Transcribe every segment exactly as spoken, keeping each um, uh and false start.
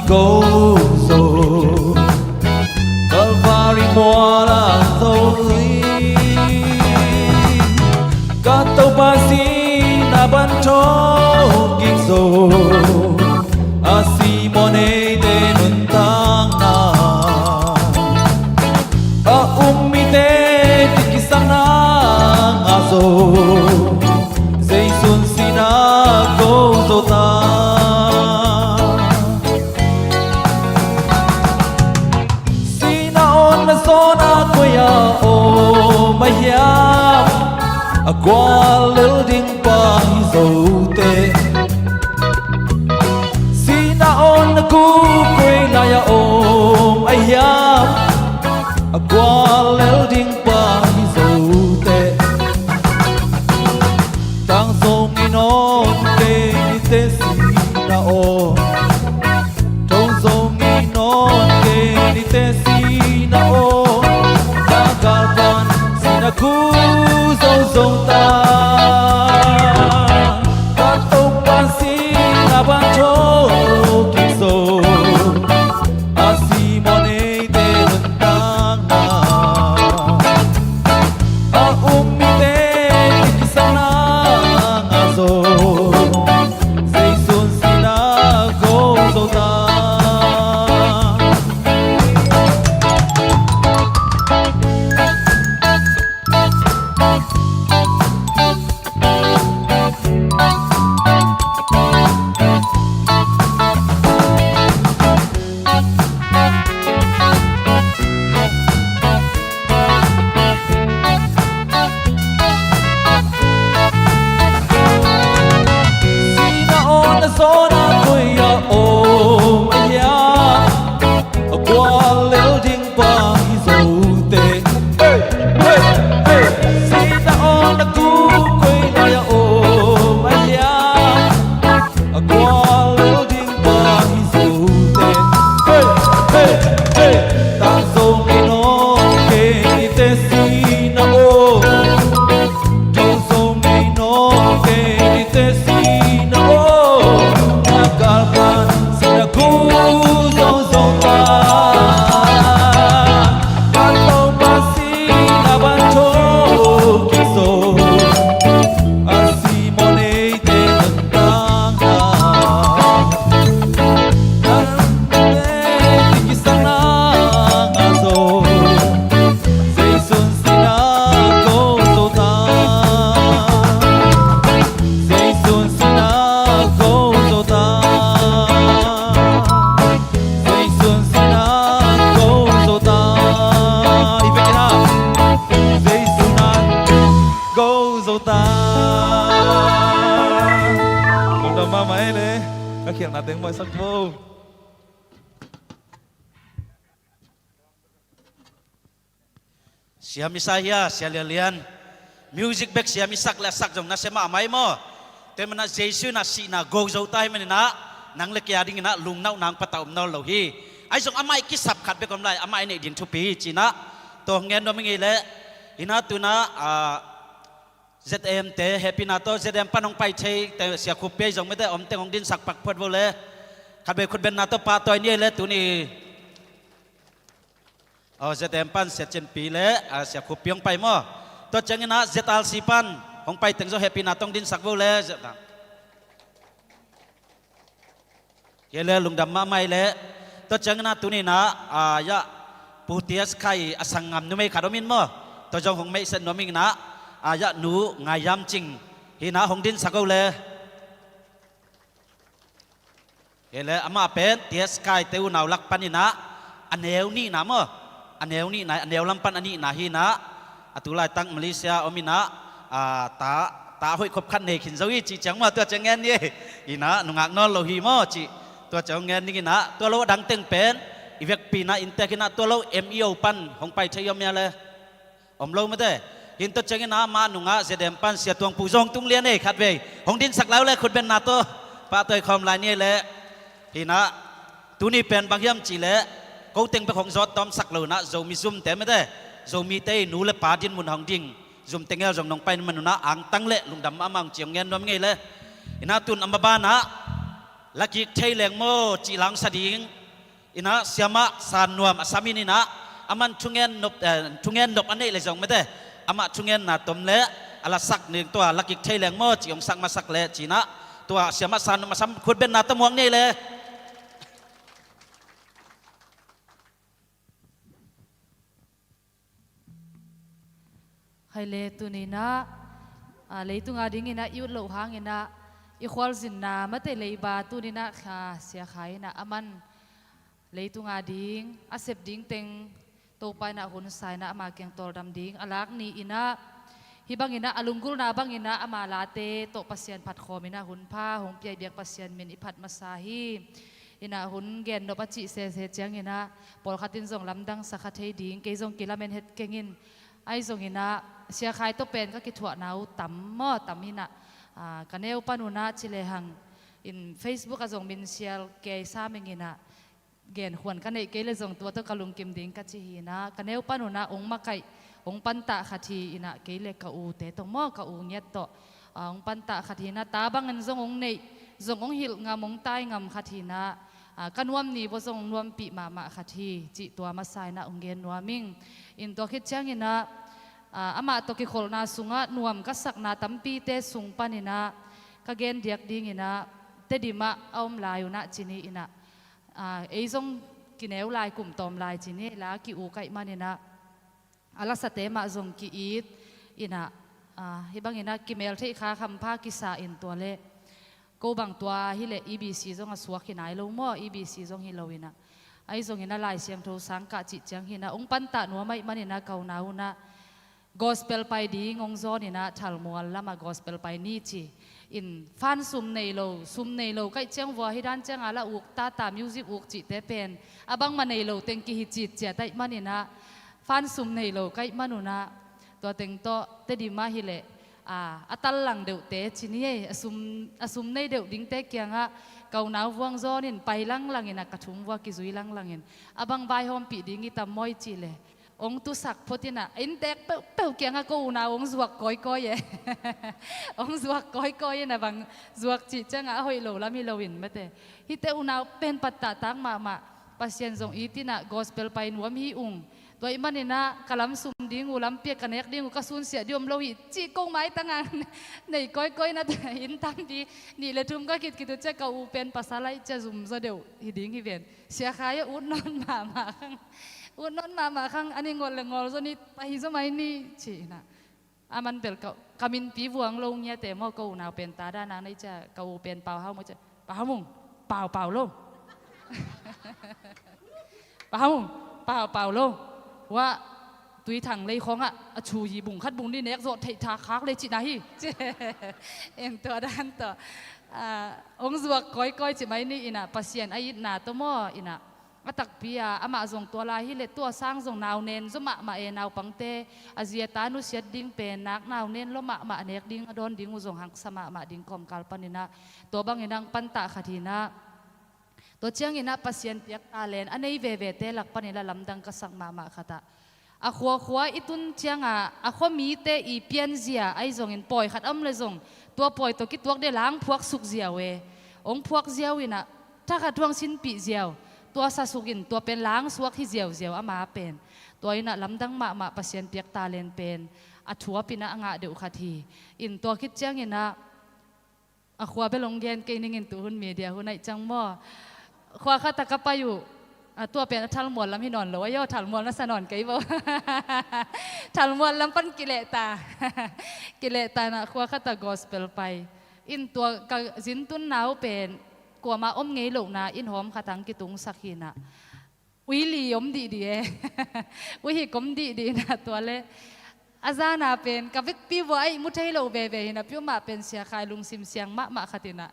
Ko zo Kalvari mual ah zo hi. Ka Topa sihna ban thawhkik zo, a Simon eite nuntakna a um mite kikisak nang a zo, Jesu'n sihna ko zo ta. Sihna awn na zawn ah koi a om a hiam, a guallel ding pa hi zo teh. Sihna awn na guk koi lai a om a hiam, a guallel ding pa hi zo teh. Tang Zo ngei nawn kei ni teh sihna awn, Tang Zo ngei nawn kei ni teh sihna awn, na gal pan sihna ko zo zo ta. Ka Topa sihna ban thawhkik zo, a Simon eite nuntakna a um mite kikisak nang a zo, Jesu'n sihna ko zo ta. Sihna awn na zawn ah koi a om a hiam, a guallel ding pa hi zo teh. Hey, hey, hey. Sihna awn na guk koi lai a om a hiam, a guallel ding pa hi zo teh. Hey, hey, hey. Tang Zo ngei nawn kei ni teh sihna awn, Tang Zo ngei nawn kei ni teh sihna awn, na gal pan sihna ko zo zo ta. Ka Topa sihna ban thawhkik zo, a Simon eite nuntakna a um mite kikisak nang a zo, Jesu'n sihna ko zo ta. Jesu'n sihna ko zo ta. Jesu'n sihna ko zo ta. I vekin ah, Jesu'n sihna ko zo ta. Lungdam mahmah ei le. Ka khialhna teng maisak bo. Siam i sa hia, Sia Lian Lian. Music bek siam i sak le a sak zong nasia mahmah ei maw. Tua ahih manin ah Jesu in ah sihna ko zo ta ahih manin ah, nang le kei a dingin ah lungnauhna hong patauh om nawn lo hi. Ahi zong amah i kisap khat bek om lai, amah i neih ding thupi hi ci-in ah, tua hong gen nuam ing ei leh. Hi-in ah tu-in ah, ah, Z M te hehpihna tawh, Z M pan hong pai thei te, Sia Khup Pi zong mite om teng hong dinsak pak phot vo le. Khatvei khutbenna tawh pahtawi ni ei leh tuni. Aw, Z M pan Sia Cin Pi le, ah, Sia Khup Pi hong pai maw. Tua ciangin ah Z R C pan hong pai teng zong hehpihna tawh hong dinsak vo le. Hi le, lungdam mahmah ei leh. Tua ciangin ah tuni-in ah, ah, ya, Pu T S Khai a sanggam numei khat om in maw. Tua zong hong meihset nuam ing in ah, ah, ya, Nu Ngai Yam Cing hi-in ah hong dinsak o le. Hi le, amah pen T S Khai te unau lak panin ah a neu nihna maw, a neu nihna, a neu lam pan a nihna hi-in ah, a tu laitak Malaysia om in ah, ah, ta, ta hoih khop khat nei khin zo hi cih ciang maw, tua ciang ngen ni. Hi-in ah nungak nawn lo hi maw cih, tua ciang ngen ning in ah, tua lo a dang teng pen i vekpi-in ah inntek in ah, tua lo M E O pan hong pai thei om hia le. Om lo mate. Hi-in tua ciangin ah amah nungah Z M pan Sia Tuang Pu Zong Tung Lian ei khatvei hong dinsak lai o le, khutbenna tawh pahtawi khawm lai ni ei leh. Hi-in ah tuni pen bang hiam cih leh, ko teng bek hong zawt tawmsak lo-in ah Zomi Zum te mate, Zomite i nu le pa dinmun hong ding Zum teng el zong nong pai na man un ah angtang le lungdam mahmah ung ci hong gen nuam ing ei leh. Hi-in ah tu-in a maban ah Lakik thei leng maw cih langsa ding. Inah siamah San Nuam a sam in inah, aman thungen nop, eh, thungen nop a neih le zong mete, amah thungenna tom le a lasak ning tua lakik thei leng maw cih hong sak masak le ci inah, tua siamah San Nuam a sam khutbenna tamuang nei le. Hai le tuninah, a, leitunga dinginah i ut loh hanginah i khualzinna mate leiba tuninah kha siakha inah aman leitunga ding a sep ding teng Topa inah hun sa inah ama kiang tawldam ding a lak ni inah, hih banginah a lunggulhna banginah ama late tawh Pasian phatkhawm inah hun pha hong piaibiak Pasian min i phat masa hi. Inah hun gennop a cih sese cianginah pawlkhat in zong lamdang sakha thei ding, kei zong kilamen het kengin. Ahi zonginah siakhai tawh pen ka kithuahna uh tam maw tam inah, a, ka neu pan unah ci lehang in Facebook ah zong min sial kei sa menginah genkhuan ka neih kei le zong tua tawh ka lungkim ding ka ci hinah, ka neu pan unah ong makaih ong pantah khat hi inah kei le ka ute tawh maw ka u ngiat tawh, a, ong pantah khat hinah ta bangin zong ong neih zong ong hilh ngam ong tai ngam khat hinah, a, ka nuam ni vua zong ong nuampih mahmah khat hi cih tua masa inah ong gen nuam ing. In tua khit cianginah, a, amah tawh kikholhna sungah nuam ka sakna tampite sung paninah ka gen diak dinginah Tedim ah a om lai unah ci ni inah, a, ei zong kineu lai kum tawm lai ci ni la ki-uk aih maninah a lasate mah zong ki-it inah, a, hih banginah kimel theih kha khampha kisa in tua le ko bang tua hileh E B C zong a suak hi nai lo maw, E B C zong hi lo inah ahi zonginah Lai Siangtho sangkah cih ciang hinah ong pantah nuam aih maninah ka unau unah gospel pai ding ong zawn inah Thalmual lamah gospel pai ni ci in fan sum nei lo, sum nei lo kaih ciang vua hi dan cianga la uk tata music uk cihte pen a bangmah nei lo teng kihi citciat aih maninah fan sum nei lo kaih man unah tua teng tawh Tedim ah hileh, a, a tal lang deuhte ci ni ei, a sum, a sum nei deuh dingte kiangah ka unau vuang zawn in pai langlang inah ka thum vua kizui langlang in a bang vaihawmpih ding i tam maw i cih le ong tusak phot inah inntek peuhpeuh kiangah ko unau ong zuak kawikawi e. Ong zuak kawikawi inah bang zuak cih ciangah a hoih lo lam hi loin mate hihte unau pen pattahtak mahmah. Pasian zong it inah gospel pai nuam hi ung. Tua ih maninah ka lam sum ding uh lampi ah ka nek ding uh ka sunsiah ding om lo hi cih ko maitanga nei kawikawi inah inn tampi nih le thum ka kitkit uh ciah ka u pen pasal aih ciah zumzaw deuh hi ding hi ven. Siakhai ah ut nawn mahmah khang, ut nawn mahmah khang, a ni ngol le ngol zaw ni, pahi zaw mai ni ci inah. A man bel ka, ka minpi vuang lo ngiate maw, ka unau pen ta dana nei cia, ka u pen Pau Hau Mung cia, Pau Hau Mung, Pau Pau lo. Pau Hau Mung, Pau Pau lo. Wa, Tuithang lei khawngah a thu hi bung khat bung nih nek zawh theih tha khak le cihna hi. Eng tua dan tawh, a, ong zuak kawikawi cih mai ni inah Pasian a itna tawh maw inah a takpi a amah zong tua lai hileh tua sang zong nau nen zaw mahmah e, naupangte a zi a ta nusiat ding pen nak nau nen lo mahmah a nek ding a dawn ding uh zong haksa mahmah ding kawmkal paninah tua bangin ang pantah khat hinah. Tua cianginah Pasian piak talent a nei vevete lak paninah lamdang ka sak mahmah khatah a khuakhua i tun cianga a khuamite i pianzia ahi zongin pawi khat a om le zong tua pawi tawh kituak de lang phuak suk ziau e. Ong phuak ziau inah thakhat huang sinpih ziau, tua sasuk in tua pen lang suak hi ziauziau ama pen. Tua inah lamdang mahmah Pasian piak talent pen a thuap inah a ngah deuh khat hi. In tua khit cianginah a khua bel ong gen kei ningin tuhun media hun aih ciang maw. Khua khat a ka pai uh, a tua pen a Thalmual lam hi nawn lo, ayo Thalmual na sa nawn kei vo. Thalmual lam pan kilehta. Kilehta inah khua khat a gospel pai. In tua ka zintun nau pen kuama om ngei lohna in hawm khat ang kitungsak hinah. Uili om dihdih e. Uihik om dihdih inah tua le a zana pen ka vekpi vua aih mu thei lo veve hinah piumah pen siakhai lungsim siang mahmah khat inah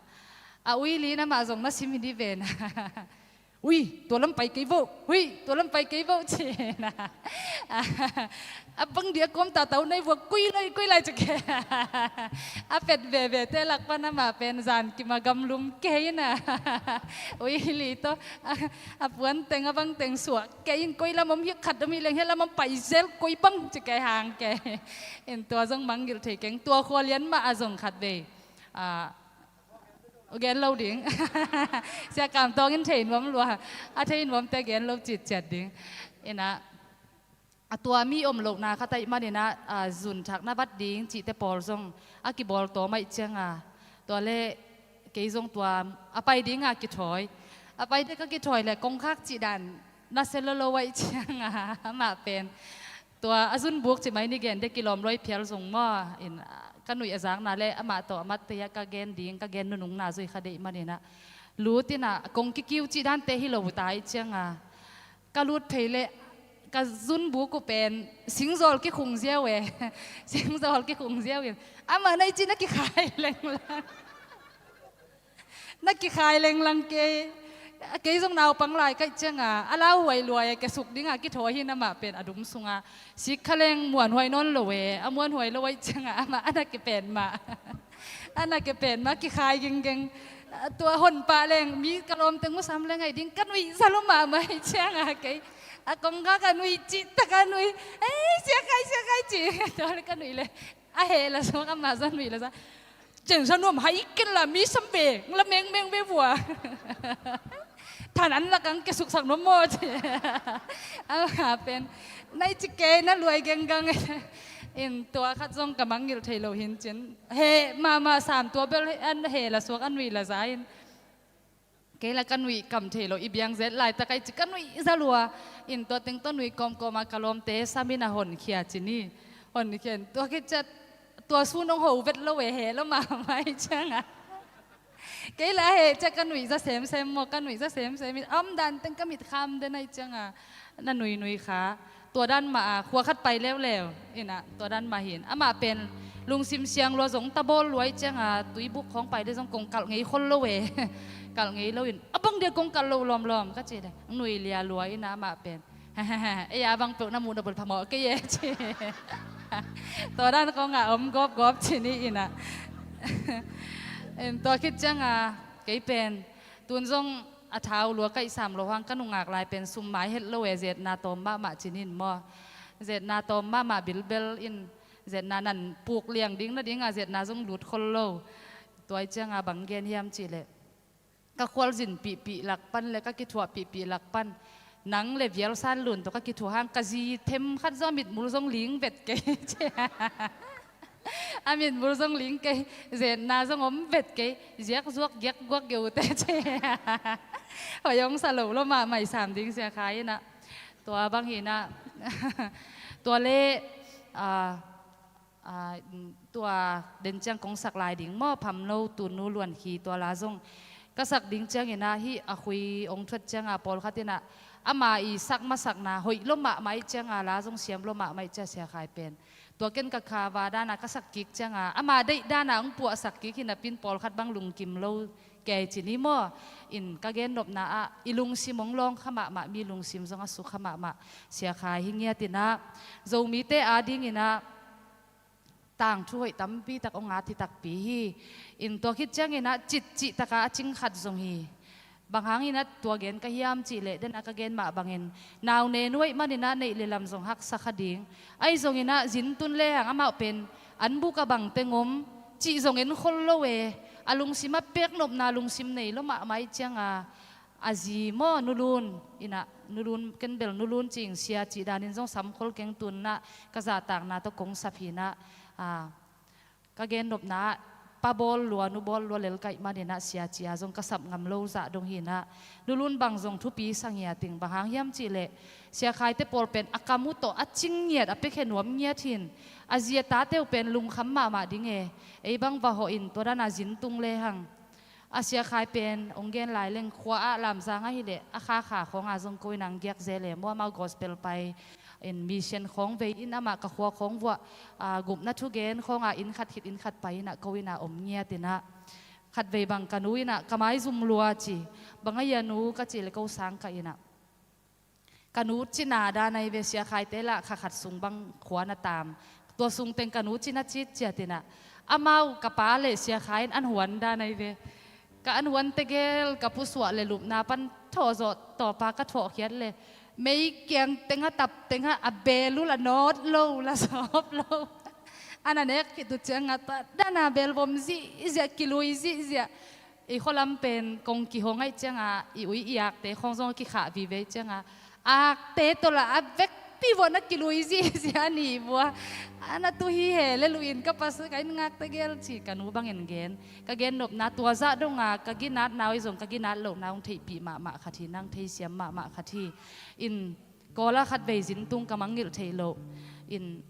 a uili in amah zong na sim hi dih venah. Ui, tua lam pai kei voh, ui, tua lam pai kei voh ci inah. A bang dia kawm tata uh nei vua kui lai, kui lai ci kei. A pet vevete lak pan amah pen zan kim a gamlum kei inah. Uili tawh a puan teng a bang teng suah kei in koi lam om hi khat om hi leng hia lam om pai zel koi bang ci kei hang kei. In tua zong mangngilh thei keng, tua khua lian mah a zong khat vei. A, Gen lo ding. Sia Kam Tawng in thei nuam lua. A thei nuamte gen lo citciat ding. Inah, a tua mi om lohna khat ahih maninah, a, zun thak na vat ding cihte pawl zong a kibawl tawm ahih cianga, tua le kei zong tua a pai dinga kithawi. A pai ding ka kithawi le kongkhak cih dan na sia lo lo ahih cianga, amah pen tua a zunbuk cih mai ni gen dek kilawm luai phial zong maw. In, a, ka nuih a zakna le amah tawh a matte ah ka gen ding, ka gen nunungna zui kha deih maninah lut inah, kong kikiu cih dante hi lo ta ahih cianga, ka lut phei le ka zunbuk uh pen singzawl kikhung ziau e. Singzawl kikhung ziau in amah na i cih na kikhai lenglang. Na kikhai lenglang kei. Kei zong naupang lai ka hih cianga a lauhuai luai a kiasuk dinga kithawi hi, amah pen a dum sunga sik kha leng muanhuai nawn lo e. A muanhuai lo ahih cianga amah a na kipen mah. A na kipen mah kikhai ginging. Tua hon pah leng mi ka lawmte ngusam leng ahi ding, ka nuih za lo mahmah ahih cianga kei a kongkhak a nuih cih tak a nuih. Ei, Sia Khai, Sia Khai ci. Tua le ka nuih le a heh la suak, amah zong nuih la za. Cen sa nuam hai ken la, mi sam ve la mengmeng ve vua. Than an lakang kiasuksak nuam maw ci. Amah pen na i ci kei na luai genggang. In tua khat zong ka mangngilh thei lo hin cin, heh mahmah sam, tua bel an heh la suak, a nuih la za in. Kei la ka nuih kam thei lo, i biang zet laitak a i ci ka nuih za lua. In tua teng tua nuih kawmkawma ka lawmte sam in a honkhia ci ni. Honkhia in tua khit ciat tua sun hong ho vet lo e, heh lo mahmah ahih cianga. Kei la heh ciat ka nuih za semsem maw, ka nuih za semsem in a om dan teng ka mit kham den ahih cianga na nuinui kha. Tua dan mah a khua khat pai leuleu inah, tua dan mah hin amah pen lungsim siang lua zong ta bawl lua ahih cianga tuibuk khawng pai le zong kong kalh ngei khol lo e. Kalh ngei lo in a bang dia kong kalh lo lawmlawm ka ci le nui lia lua inah amah pen, ei, a bang peuh na muh na bul phamawh kei e ci. Tua dan khawngah om gawpgawp ci ni inah. In tua khit cianga kei pen tun zong a thau lua ka hih sam lo hang ka nungak lai pen sum mai het lo e, zetna tawm mahmah ci ni in maw. Zetna tawm mahmah bilbel in, zetna nan puk liang ding nadinga zetna zong lut khol lo. Tua ahih cianga bang gen hiam cih leh ka khualzin pihpih lak pan le ka kithuah pihpih lak pan nang le Vial San Lun tawh ka kithuah hang ka zi them khat zong a mitmul zong ling vet kei. A mitmul zong ling kei, zetna zong om vet kei, ziak zuak giak guak geu te ci. Hoih hong sa lo lo mahmah i sam ding Sia Khai inah. Tua bang hinah. Tua le, a, a, tua den ciang kong sak lai ding maw, Phamno Tunu Luan Khi, tua la zong ka sak ding cianginah hih a khui hong thuat cianga pawlkhat inah ama i sak masakna hoih lo mahmah ahih cianga la zong siam lo mahmah ahih cia Sia Khai pen tua ken ka kha va dana ka sak kik cianga ama deih dana hong puahsak kik hi napi in pawlkhat bang lungkim lo kei ci ni maw. In ka gennopna ah i lungsim hong lawng kha mahmah, mi lungsim zong a suk kha mahmah Sia Khai hi ngiat inah, Zomite adinginah tangthu hoih tampi tak hong at hi takpi hi. In tua khit cianginah citcih taka a cing khat zong hi. Bang hanginah tua gen ka hiam cih leh, dena ka gen mah bangin nauneu ahih maninah neih le lam zong haksa kha ding. Ahi zonginah zin tun lehang amau pen an buk a bang teng om cih zong en khol lo e. A lungsim a peknopna lungsim nei lo mahmah ahih cianga a zi maw, Nu Lun inah, Nu Lun, ken bel Nu Lun cing sia cih danin zong sam khol keng, tunah ka zahtakna tawh kong sap hinah, a, ka gennopna ah pa bawl lua, nu bawl lua lel ka hih maninah sia ci-a zong ka sap ngam lo zah dong hinah. Nu Lun bang zong thupi sa ngiat ing, bang hang hiam cih leh Sia Khaite pawl pen a kam uh tawh a cing ngiat, a piakhia nuam ngiat hin, a zi a tate uh pen lungkham mahmah ding e. Ei bang va hawh in tua dana zin tung lehang. A Sia Khai pen hong gen lai leng khua ah Lamzang ahih leh a Khakha khawnga zong ko inah hong giak zel e maw, amau gospel pai in mission khawng vei in amah ka khua khawng vuah, a, gupna thugen khawnga inn khat khit inn khat pai inah ko inah om ngiat inah. Khatvei bang ka nu inah ka maizum lua ci, bang a hia nu ka cih leh ko sang kah inah. Ka nu cina dan ahi ve, Sia Khaite lah kha khat sung bang khua na tam. Tua sung teng ka nu cina citciat inah. Amau ka pa le Sia Khai in an huan dan ahi ve. Ka an huan tegel ka pusuah le lupna pan thawh zawh tawpa ka thawhkhiat le mei kiang tengah tap tengah a beel uh la nawt lo, la sawp lo. An a nek khit uh cianga tua dana beel vom zihziah, kilui zihziah. ei khualam pen kong kihong ahih cianga i ui i akte khawng zong a kikhah vive ahih cianga akte tawh lah a vekpi vua na kilui zihziah a ni vua. A na tu hi he le luin ka pasa ka in ngakte gel ci ka nu bangin gen. Ka gen nopna tua zah donga ka ginatna oi zong ka ginat lohna hong theihpih mahmah khat hi, nang theisiam mahmah khat hi. In Kawla khat vei zin tung ka mangngilh theih loh. In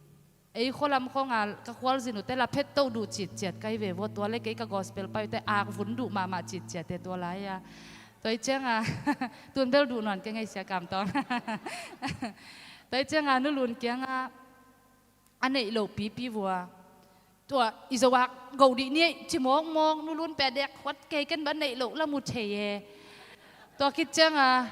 ei khualam khawnga ka khualzin uhte la phet toh duh citciat kai ve vua, tua le kei ka gospel pai uhte akvun duh mahmah citciate tua lai-a. Tua ih cianga tun bel duh nawn kei ngei sia kamtawng. Tua ih cianga nulun kianga a neih loh pipi vua. Tua i zo ak goh dih ni ei ci mawkmawk, nulun pia dek khuat kei ken ba neih loh la mu thei e. Tua khit cianga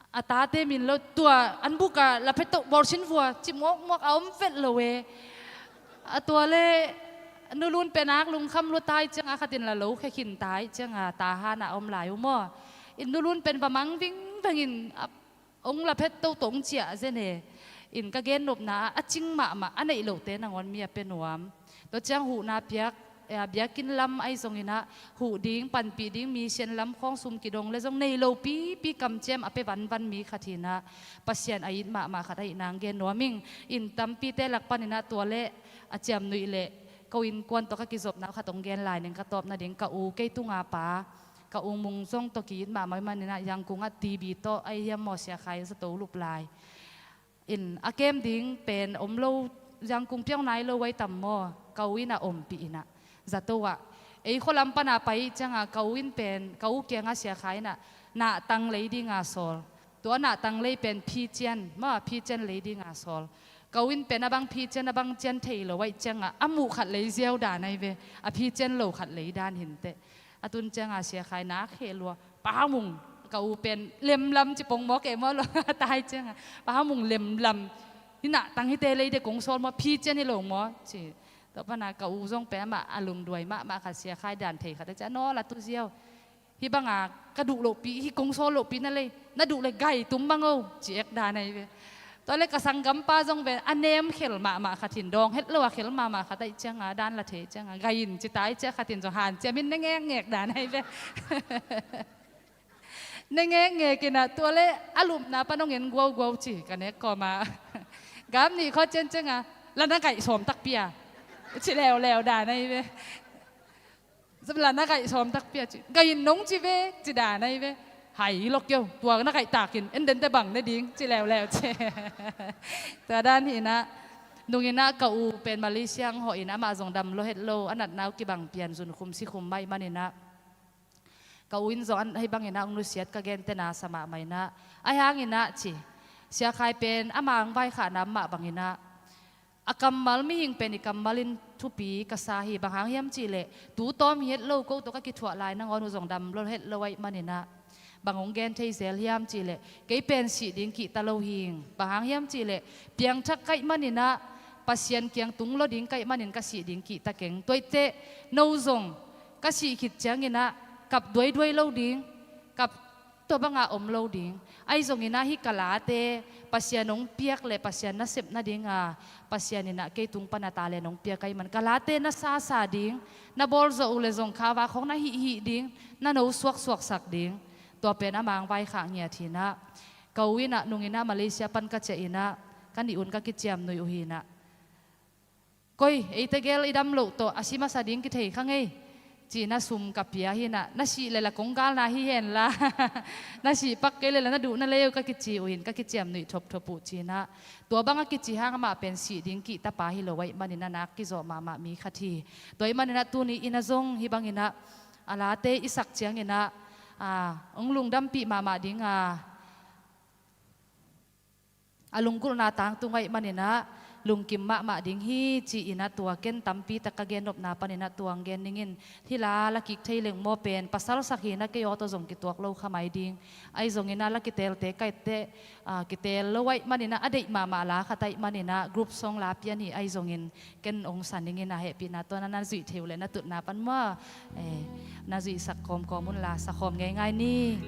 a tate min lo tua an buka la phet toh bawlsin vua ci mawkmawk a om vet lo e. A tua le nulun pen ak lungkham lua tai cianga khatin la lo khekhin tai cianga ta hana om lai uh maw. In nulun pen va mang vingvengin a ong la phet toh tong ciah zen e. In ka gen nopna a cing mahmah a neih lohte nangawn mi a pe nuam. Tua ciang huhna piak, eh, biakinn lam ahi zonginah huh ding, panpih ding, mission lam khawng sum kidong le zong nei lo pipi kamciam a pe vanvan mi khat hinah Pasian a it mahmah khat ahih nang gen nuam ing. In tampite lak paninah tua le a ciamnuih le ko innkuan tawh ka kizopna khat hong gen lai ning ka tawp nading ka u kei tunga pa ka u Mung zong tawh ki-it mahmah maninah Yangon ah T B tawh ahi hiam maw Sia Khai zato lup lai. In a kem ding pen om lo, Yangon piang nai lo vai tam maw, ka u in a ompih inah zato ah ei khualam pana pai ih cianga ka u in pen ka u kianga Sia Khai inah nahtang lei dinga sawl. Tua nahtang lei pen phician maw, phician lei dinga sawl. Ka u in pen a bang phician a bang cian thei lo aih cianga a muh khat lei ziau dan ahi ve, a phician lo khat lei dan hinteh. A tun cianga Sia Khai nak heh lua, Pa Mung, ka u pen lemlam ci pong mawk e maw lo a tai cianga, Pa Mung lemlam hi nahtang hite lei de kong sawl maw, phician hi lo maw ci. Tua pana ka u zong pen amah a lungduai mahmah khat Sia Khai dan thei khat a cia nawl a tu ziau. Hih banga ka duh lohpi, hih kong sawl lohpi na lei na duh le gai tum bang o ci ek dan ahi ve. Tua le ka sanggampa zong ven a nem khel mahmah khat hin dawng het lo a khel mahmah khat aih cianga dan la thei cianga gai in ci tai cia khat hin zong hanciam hin ne ngekngek dan ahi ve. Ne ngekngek inah tua le a lupna pan hong en guauguau ci ka nek kawma gam nih khaw ciancianga la na gaih sawm takpi a ci leuleu dan ahi ve. Zam la na gaih sawm takpi a ci gaih in nong ci ve ci dan ahi ve. Hai lo keu tua na gaih takin en dente bang ne ding ci leuleu ci. Tua dan hinah nunginah ka u pen Malaysia ang hawh in amah zong dam lo het lo a natna uh kibang pian zun khum si khum maih maninah ka u in zong an ahi banginah ang nusiat ka gentena sa mahmah inah ahi hanginah ci Sia Khai pen amah ang vaikhahna mah banginah a kammal mihing pen i kammal in thupi ka sa hi. Bang hang hiam cihleh tu tawm hi het lo ko tawh ka kithuah lai nangawn uh zong dam lo het lo aih maninah bang hong gen thei zel hiam cihleh kei pen sih ding kihta lo hing. Bang hang hiam cihleh piangthak kaih maninah Pasian kiang tung lo ding kaih manin ka sih ding kihta keng. Tuaiteh no zong ka sih khit cianginah kap duaiduai lo ding, kap tua banga om lo ding. Ahi zonginah hih ka late Pasian hong piak le Pasian nasep nadinga Pasian inah kei tung pana talent hong piak ahi man ka late na sasa ding, na bawlzawh uh le zong khava khawng na hihhih ding, na no suaksuaksak ding. Tua pen a mang vaikhak ngiat hinah ka u inah nunginah Malaysia pan ka ciah inah ka nih un ka kiciamnuih uh hinah Koi, eite gel i dam loh tawh a si masa ding kithei kha ngei ci-in a sum ka pia hinah na sih le la kong galna hi henla na sih pak kei le la na duh na leu ka kici uh hin ka kiciamnuih thopthop uh ci-inah tua bang a kici hang amah pen sih ding kihta pa hi lo ahih maninah nak kizawh mahmah mi khat hi. Tua ahih maninah tuni inah zong hih banginah a late i sak cianginah a hong lungdampih mahmah ding a a lunggulhna tangtung ahih maninah lungkim mahmah ding hi ci-inah tua ken tampi tak ka gennopna paninah tua ang gen ningin hih la la kik thei leng maw pen pasalsak hinah kei aw tawh zong kituak lo kha mai ding. Ahi zonginah la kiteelte kaitteh a kiteel lo ahih maninah a deih mahmah la khat ahih maninah group song la pian hi ahi zongin ken ong sa ningin a hehpihna tawh na na zuih thei uh leh na tutna pan maw na zuihsak kawmkawm unla sa khawm ngeingai ni.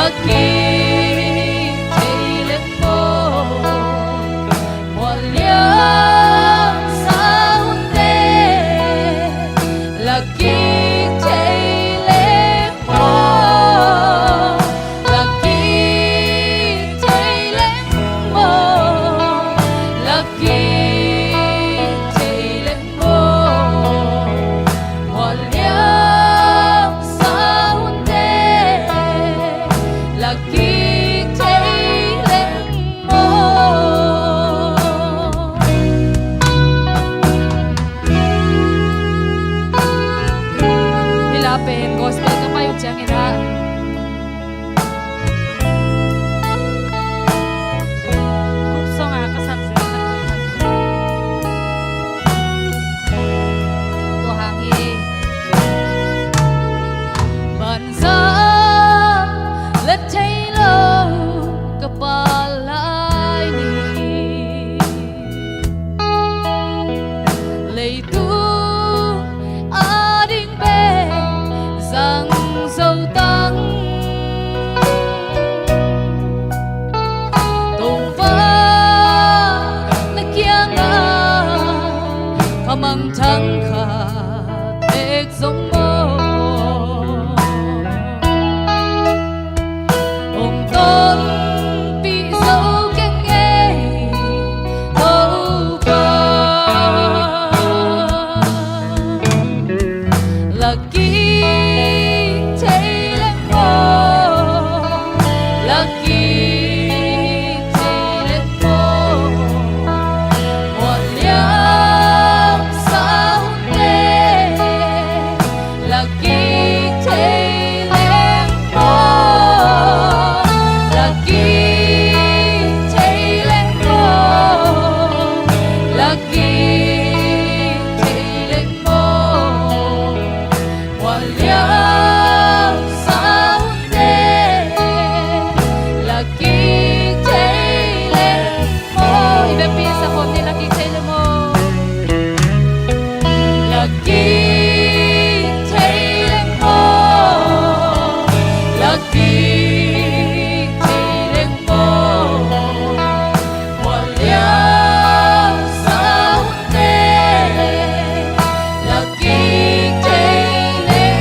Kik thei leng maw, mual liam sa hunte. La kik thei leng maw, la kik thei leng maw, la kik thei leng maw, mual liam sa hunte. La kik thei leng maw. Hih la pen gospel ka pai uh ciangin ah group song a ka sak zel khat tua hang hi. Banza la thei lo ka pa lai ni. Leitung a ding bek zang zo tang. Topa na kiangah ka mangthang khat bek zong maw. Hong tonpih zo keng ei Topa. La kik thei leng maw, la kik thei leng maw, mual liam sa hunte. La kik thei leng maw, la kik thei leng maw, la kik thei leng maw, mual liam sa hunte. La kik thei leng maw, i biapi sa khawm ni, la kik thei leng maw. La kik thei leng maw, la kik thei leng maw, mual liam sa hunte. La kik thei leng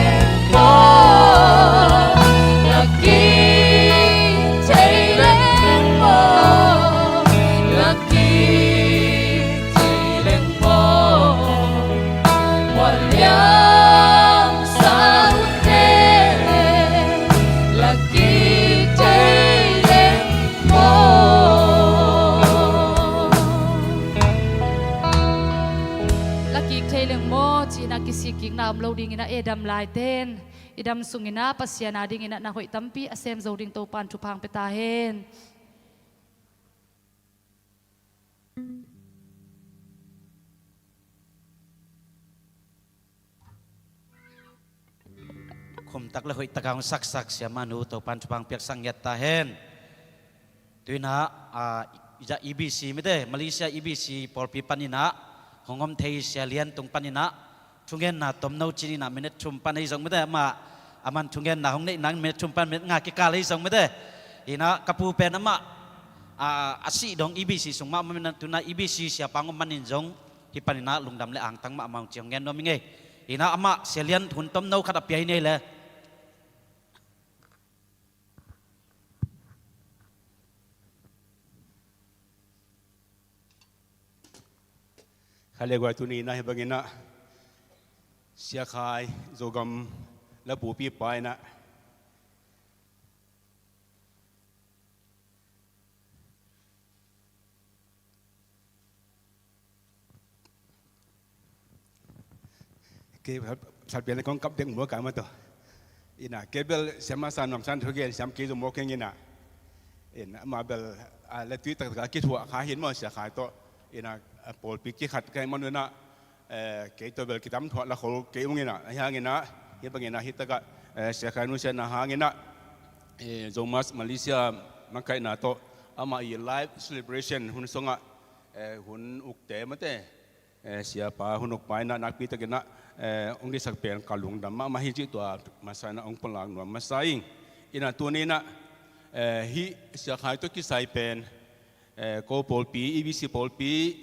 maw, la kik thei leng maw, la kik thei leng maw, mual liam sa hunte. La kik thei leng maw. La kik thei leng maw ci-in ah kisik kikna om lo dingin ah, i dam laite in i dam sungin ah Pasian a dingin ah na hoih tampi a sem zo ding Topa'n thupha hong pia ta hen. Khumtak le hoihtak a hong saksak Sia Manu, Topa'n thupha hong piaksak ngiat ta hen. Tu-in ah, ah, E B C mite, Malaysia E B C pawlpi panin ah hong om thei Sia Lian tung panin ah thungetna tomno ci-in ah minute thum pan ahi zong mite, amah, aman thungetna hong neih nang minute thum pan minute nga kikal ahi zong mite. Hi-in ah ka pu pen amah, ah, a sih dong E B C sung mah om in ah, tu-in ah E B C siapa hong om manin zong hih panin ah lungdam le angtang mahmah ung ci hong gen nuam ing ei. Hi-in ah amah Sia Lian hun tomno khat a pia hi ni le. Kha le guai, tuni-in ah hih bangin ah Sia Khai, Zogam la pupi pa in ah kei, salpian kong kap dek maw ka mah tawh. Ina, kei bel siam masa nuam san thugen siam kei zo maw keng ina. Ina, amah bel, a, la tui taktak a kithuah kha hi-in maw Sia Khai tawh. Ina, a, pawlpi kikhat ka hih man un ah, eh, kei tawh bel kitam thuah la khol kei ung ina. Ahi hangin ah, hih bangin ah, hih takah, eh, Sia Khai nusiatna hangin ah, eh, Zomus Malaysia makaihna tawh amah i live celebration hun sungah, eh, hun ukte mate, eh, siapa hun ukpa in ah nakpi takin ah, eh, hong kisakpiak ka lungdam mahmah hi cih tua masa in ah hong pulak nuam masa ing. Ina, tuni in ah, Eh, hih Sia Khai tawh kisai pen, eh, ko pawlpi, E B C pawlpi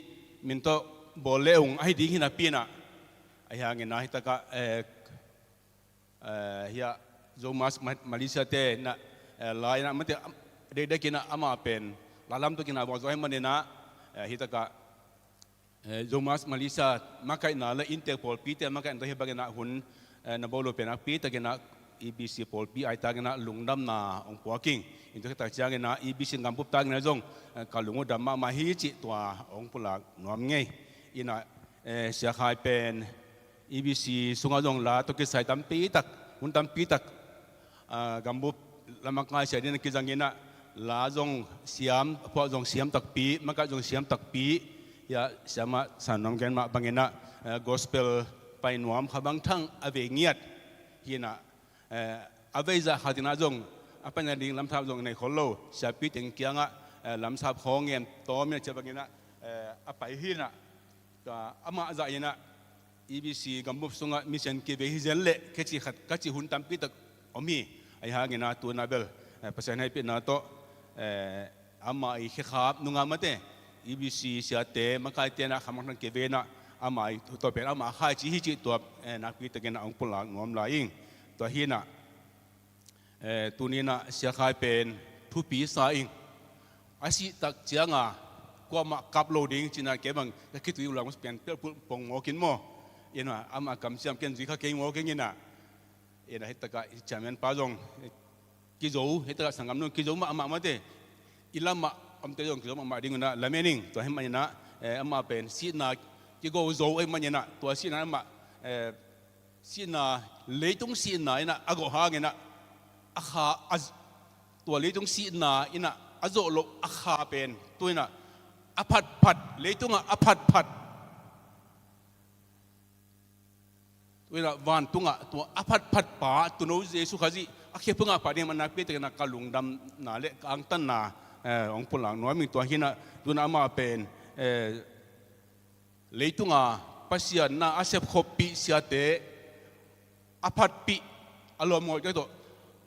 min tawh bawl le ung ahi ding hi napi inah, ahi hangin ah hih takah, eh, eh, hiah Zomus Ma-, Malaysia te inah, eh, la inah mate, am-, dekdek inah amah pen la lam tawh kinah bawl zaw ahih manin ah, eh, hih takah eh, Zomus Malaysia makaihna le inntek pawlpite makaihna tawh hih bangin ah hun, eh, na bawl uh pen nakpi takin ah E B C pawlpi aitangin ah lungdamna hong puak ing. Tua khit tak ciangin ah E B C gambup tangin ah zong, eh, ka lung uh dam mahmah hi cih tua hong pulak nuam ing. Inah, eh, Sia Khai pen E B C sungah zong la tawh kisai tampi tak, hun tampi tak, ah, gambup lam a ngaihsiat dingin a kizang inah, la zong siam, a phuak zong siam takpi, makaih zong siam takpi, hiah siamah San Nuam gen mah bangin ah, eh, gospel pai nuam kha bang thang a vei ngiat hi inah, eh, a vei zah khat inah zong a paina ding lamsap zong nei khol lo, siapi teng kiangah, eh, lamsap khawng ngen tawm inah cia bangin ah, eh, a pai hi inah, tua amah zah inah E B C gambup sungah mission kivei hi zen leh ka ci khat, ka ci hun tampi tak om hi. Ahi hangin ah tu inah bel, eh, Pasian hehpihna tawh, eh, amah i khekhap nungah mate, E B C siate makaite inah khamang thang kivei inah amah i tawh pen amah khaici hi cih tua, eh, nakpi takin ah hong pulak nuam lai ing. Tua hi inah, eh, tuni inah Sia Khai pen thupi sa ing. A sih tak cianga kuamah kap lo ding ci inah kei bang ka khitui uh lam pian pelh pulh pong mawk in maw? Inah amah kamciam ken zui kha kei mawk ing inah. Inah hih takah i chairman pa zong, eh, kizo, hih takah sanggam nu kizo mahmah mate, i lamah omte zong kizo mahmah ding uh inah lamen ing. Tua hih manin ah, eh, amah pen sihna kigo zo ahih manin ah tua sihna amah, eh, sihna, leitung sihna inah a gawh hangin ah a kha, a, tua leitung sihna inah a zawh loh a kha pen tu inah a phatphat, leitungah a phatphat, tu inah vantungah tua a phatphat pa Tuuno Jesu Khazih a khephungah pah ding a nakpi takin ah ka lungdamna le ka angtanna, eh, hong pulak nuam ing. Tua hi inah tu inah amah pen, eh, leitunga Pasian na a sepkhoppih siate a phatpih, a lawmngawh tawh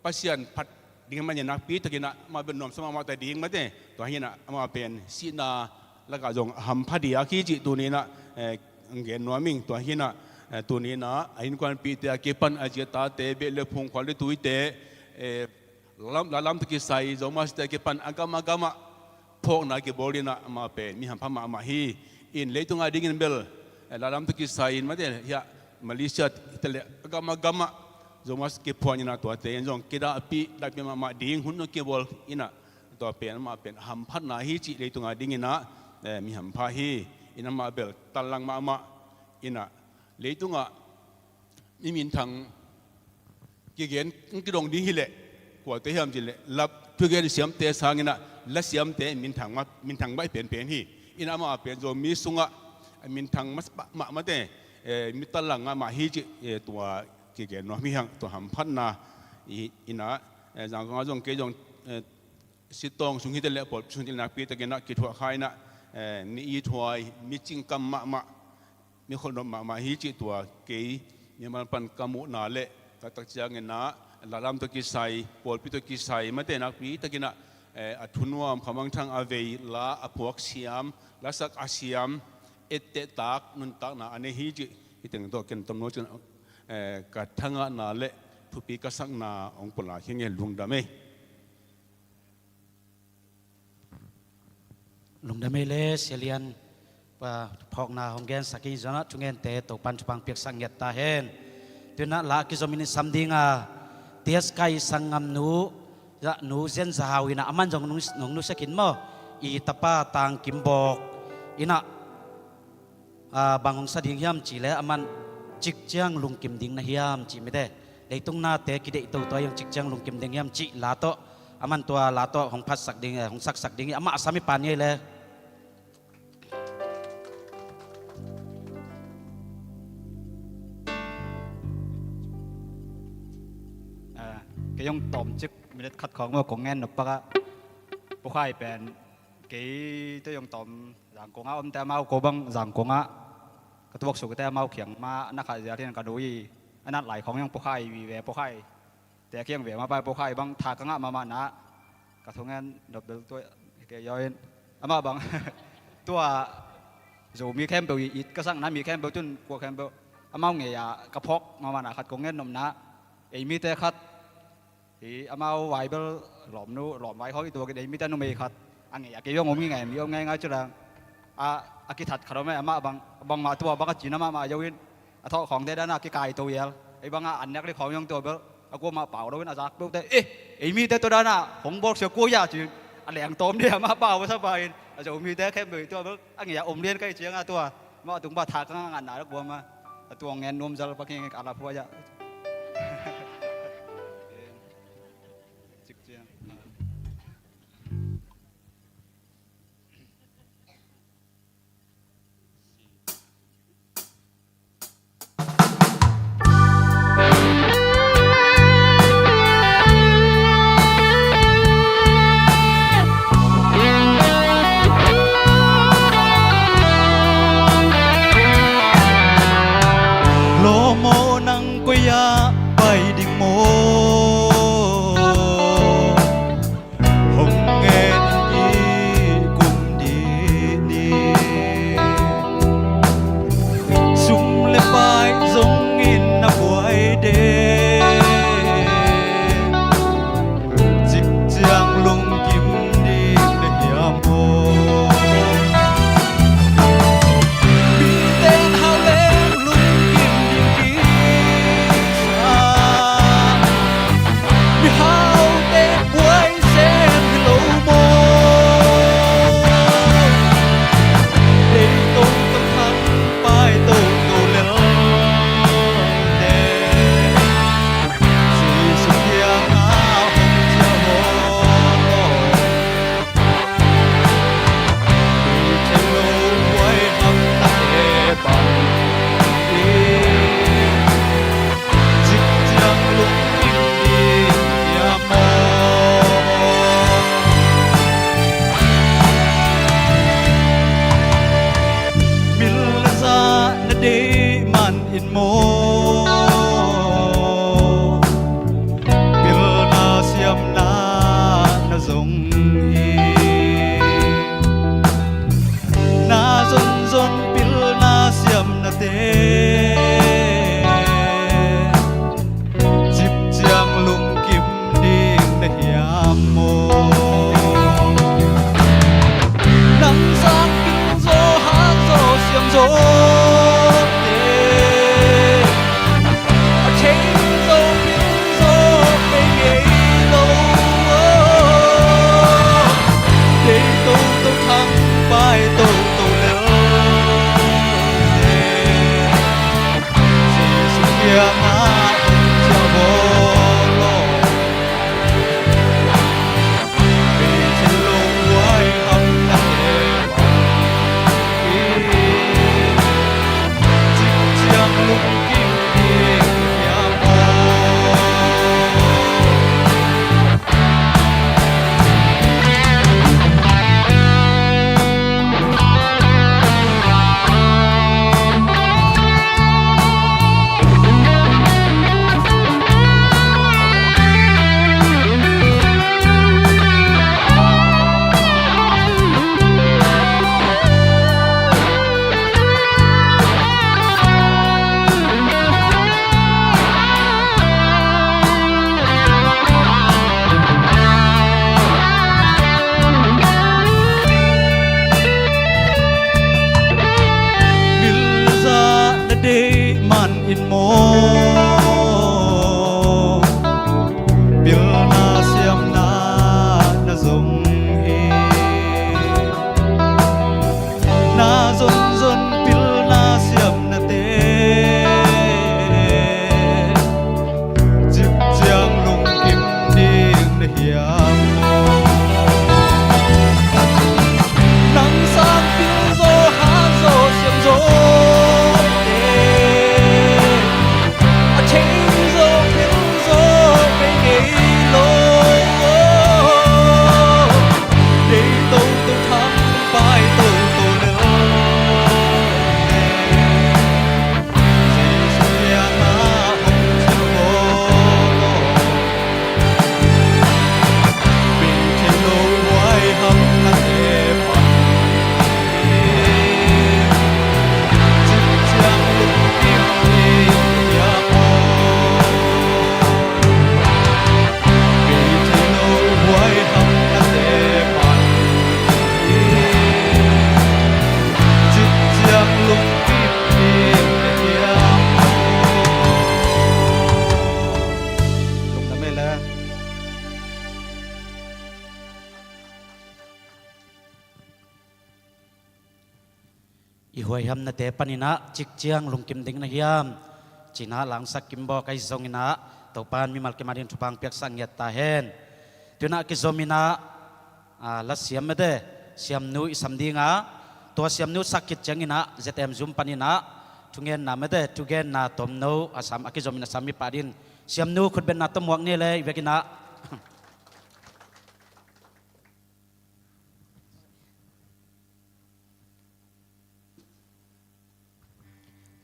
Pasian phat ding manin nakpi takin ah amah bel nuamsa mahmah ta ding mate. Tua hi inah amah pen sihna lakah zong a hampha diak hi cih tuni inah, eh, gen nuam ing. Tua hi inah, eh, tuni inah a innkuanpihte a kipan a zi a tate, beh le phung, khual le tuite, eh, la lam, la lam tawh kisai Zomus te a kipan a gam a gamah phawkna kibawl inah amah pen mi hampha mahmah hi. In leitung a dingin bel, eh, la lam tawh kisai in mate hiah Malaysia te le a gam a gamah Zomus kiphuan inah tuate in zong kidahpih, dahpih mahmah ding hun zong kibawl inah tua pen amah pen hamphatna hi cih leitung a dingin ah, eh, mi hampha hi. Inah amah bel tallang mahmah inah leitungah mi minthang kigen kidong ding hileh kuate hiam cih leh la thugen siamte sangin ah la siamte minthang mah, minthang mah penpen hi. Inah amah pen Zomi sungah minthang mah, mah, mah mate, eh, mi tallang mah hi cih, eh, tua kigen nuam hi hang. Tua hamphatna i, inah, eh, Zangkong ah zong kei zong, eh, sitawng sung hite le pawlpi sung hite le nakpi takin ah kithuah kha inah, eh, mi ithuai, mi cingkam mahmah, mi kholhnop mahmah hi cih tua kei mi malpan ka muhna le ka tak ciangin ah la lam tawh kisai, pawlpi tawh kisai mate nakpi takin ah, eh, a thunuam, khamangthang a vei, la a phuak siam, lasak a siam, etteh tak, nuntakna a nei hi cih hih teng tawh ken tomno cin, eh, ka thangahna le thupi ka sakna hong pulak hi ing. Lungdam ei. Lungdam ei le Sia Lian, pa, phawkna hong gensak ing. Zong ah thungente Topan thupha piaksak ngiat ta hen. Tu inah la kizom in i sam ding a, T S Kai sanggamnu, zahnu Zen Za Hau inah aman zong nung, nung nusia khin maw, i tapa Tang Kim Bawk inah, ah, bang hong sa ding hiam cih leh aman cik ciang lungkim ding na hiam cih mite, leitung nate kideih toto a hi hong cik ciang lungkim ding hiam cih la tawh aman tua la tawh hong phatsak ding, eh, hong saksak ding hi. Amah a sam i pan ngei le. Ah, kei hong tawm cik minute khat khawng maw kong ngen nop pak ah. Pu Khai pen kei tawh hong tawm Zangkong ah omte amau ko bang Zangkong ah ka tuaksukte amau kiang mah na khat zial hi in ka nu i a nat lai khawng hong Pu Khai vive, Pu Khai te kiang ve mah pai, Pu Khai bang tha ka ngah mahmah na Ka thungen nop bel tua hi kei zaw in. Amah bang tua Zomi khempeuh i it ka sakna mi khempeuh tun kua khempeuh amau ngei a ka phawk mahmah na khat kong ngen nopna, ei mite khat hi, amau Bible lawmnu lawmvai khawng i tuakin ei mite numei khat a ngei a kei zong om ngei, mi om ngeingai ci leng a, a kithat khat om e. Amah bang, bangmah tua bang a cina mahmah zo in a thawh khawngte dana kikaito ial. Ei banga an nek li khawng zong tua bel a kuamah pau lo in a zak peuhte, eh, ei mite tua dana hong bawlsia kua ia ci-in a lengtawm dih amah pau a sapa in a Zomite khempeuh tua bel a ngei a om lian ka hih cianga tua mah tung ba tha ka ngatna lak buama a tuang ngen nuam zal pa kingik a la phuai ah. Cik ciang. Lawm aw, nang koi ah pai ding maw? Hong ngen in i kum dih ni. Sum le pai zongin na buai de. Cik ciang lungkim ding na hiam aw? Mite hau leng lungkim ding kisa. Mihaute buai sem hi lo maw? Dei toto thang pai toto lel te. Jesuh kiangah hong ciah aw. Thei lo buai hamnate bang hi. Cik ciang lungkim ding hiam aw? Mil le zah na deih man in maw? Pilna siamna na zong hi. Na zonzon pilna siamnate. Cip ciang lungkim ding na hiam maw? Nang sang pil zaw hang zaw siam zaw te. A thei zaw pil zaw pei ngei lo. Dei toto thang pai toto lel te. Jesuh kiangah hong ciah bawl aw. I huaihamnate paninah cikciang lungkim ding na hiam? Cinah langsak kimbaw ka hi zonginah Topan mimal kim ading thupha piaksak ngiat ta hen. Tuinah kizom inah, a, lasiam mete, siamnu i sam dinga, tua siamnu sak khit cianginah Z M zum paninah thugenna mete, thugenna tomno a sam, a kizom inah sam i pah din. Siamnu khutbetna tawh muak ni le i vekinah.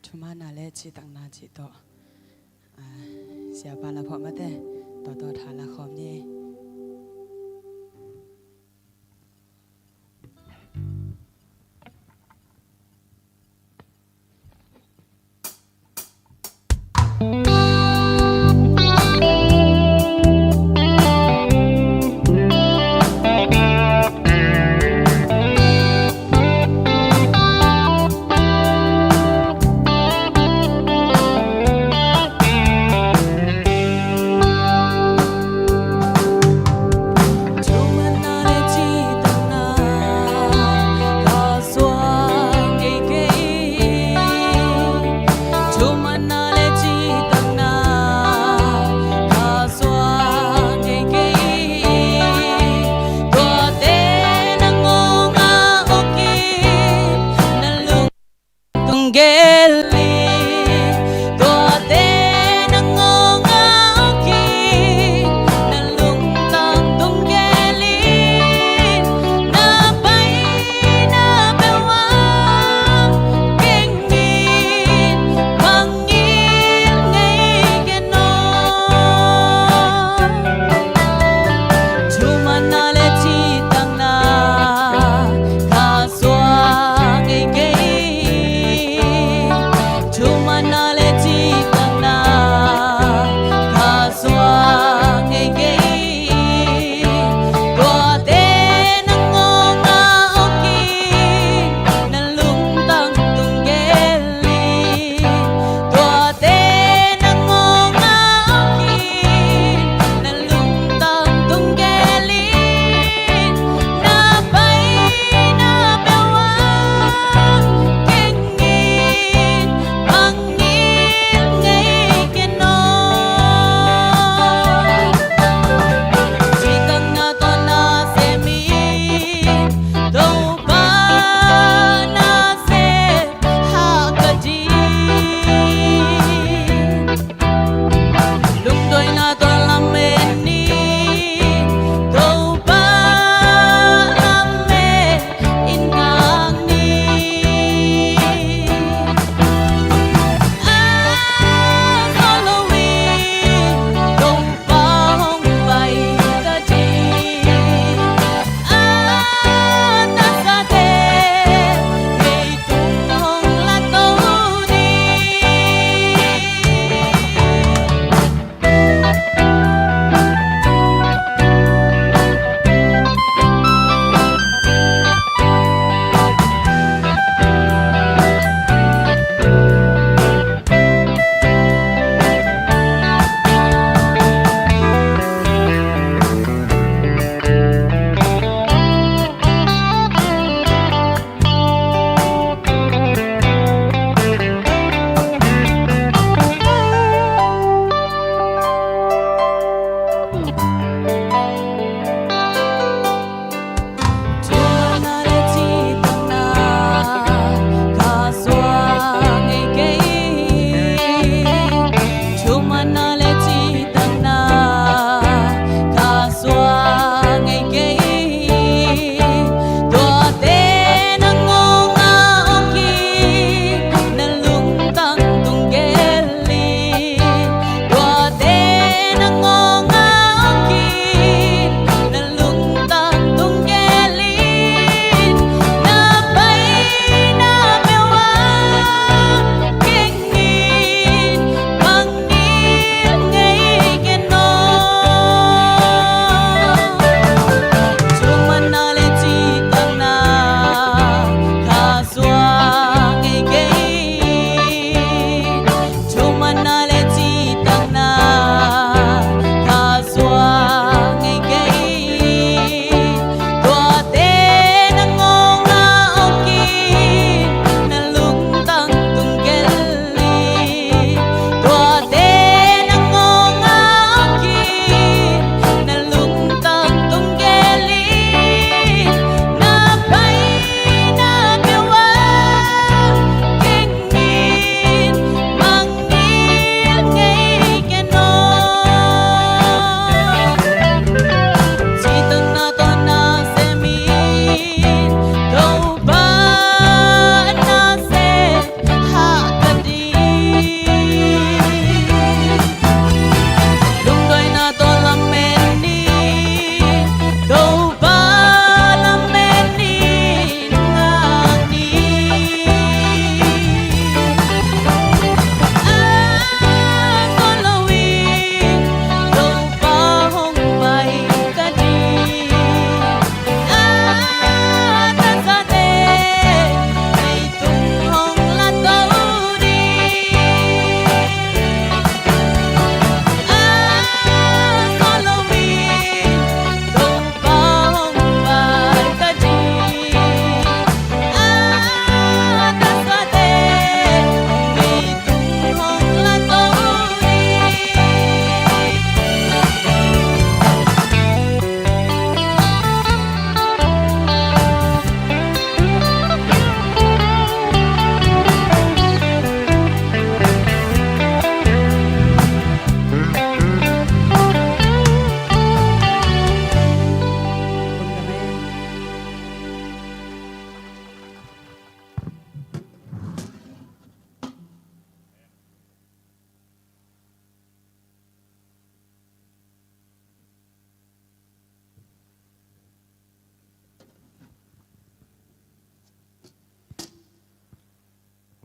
Thumanna le cihtakna cih tawh, a, siapa la phawh mate, tawh tawh tha la khawm ni.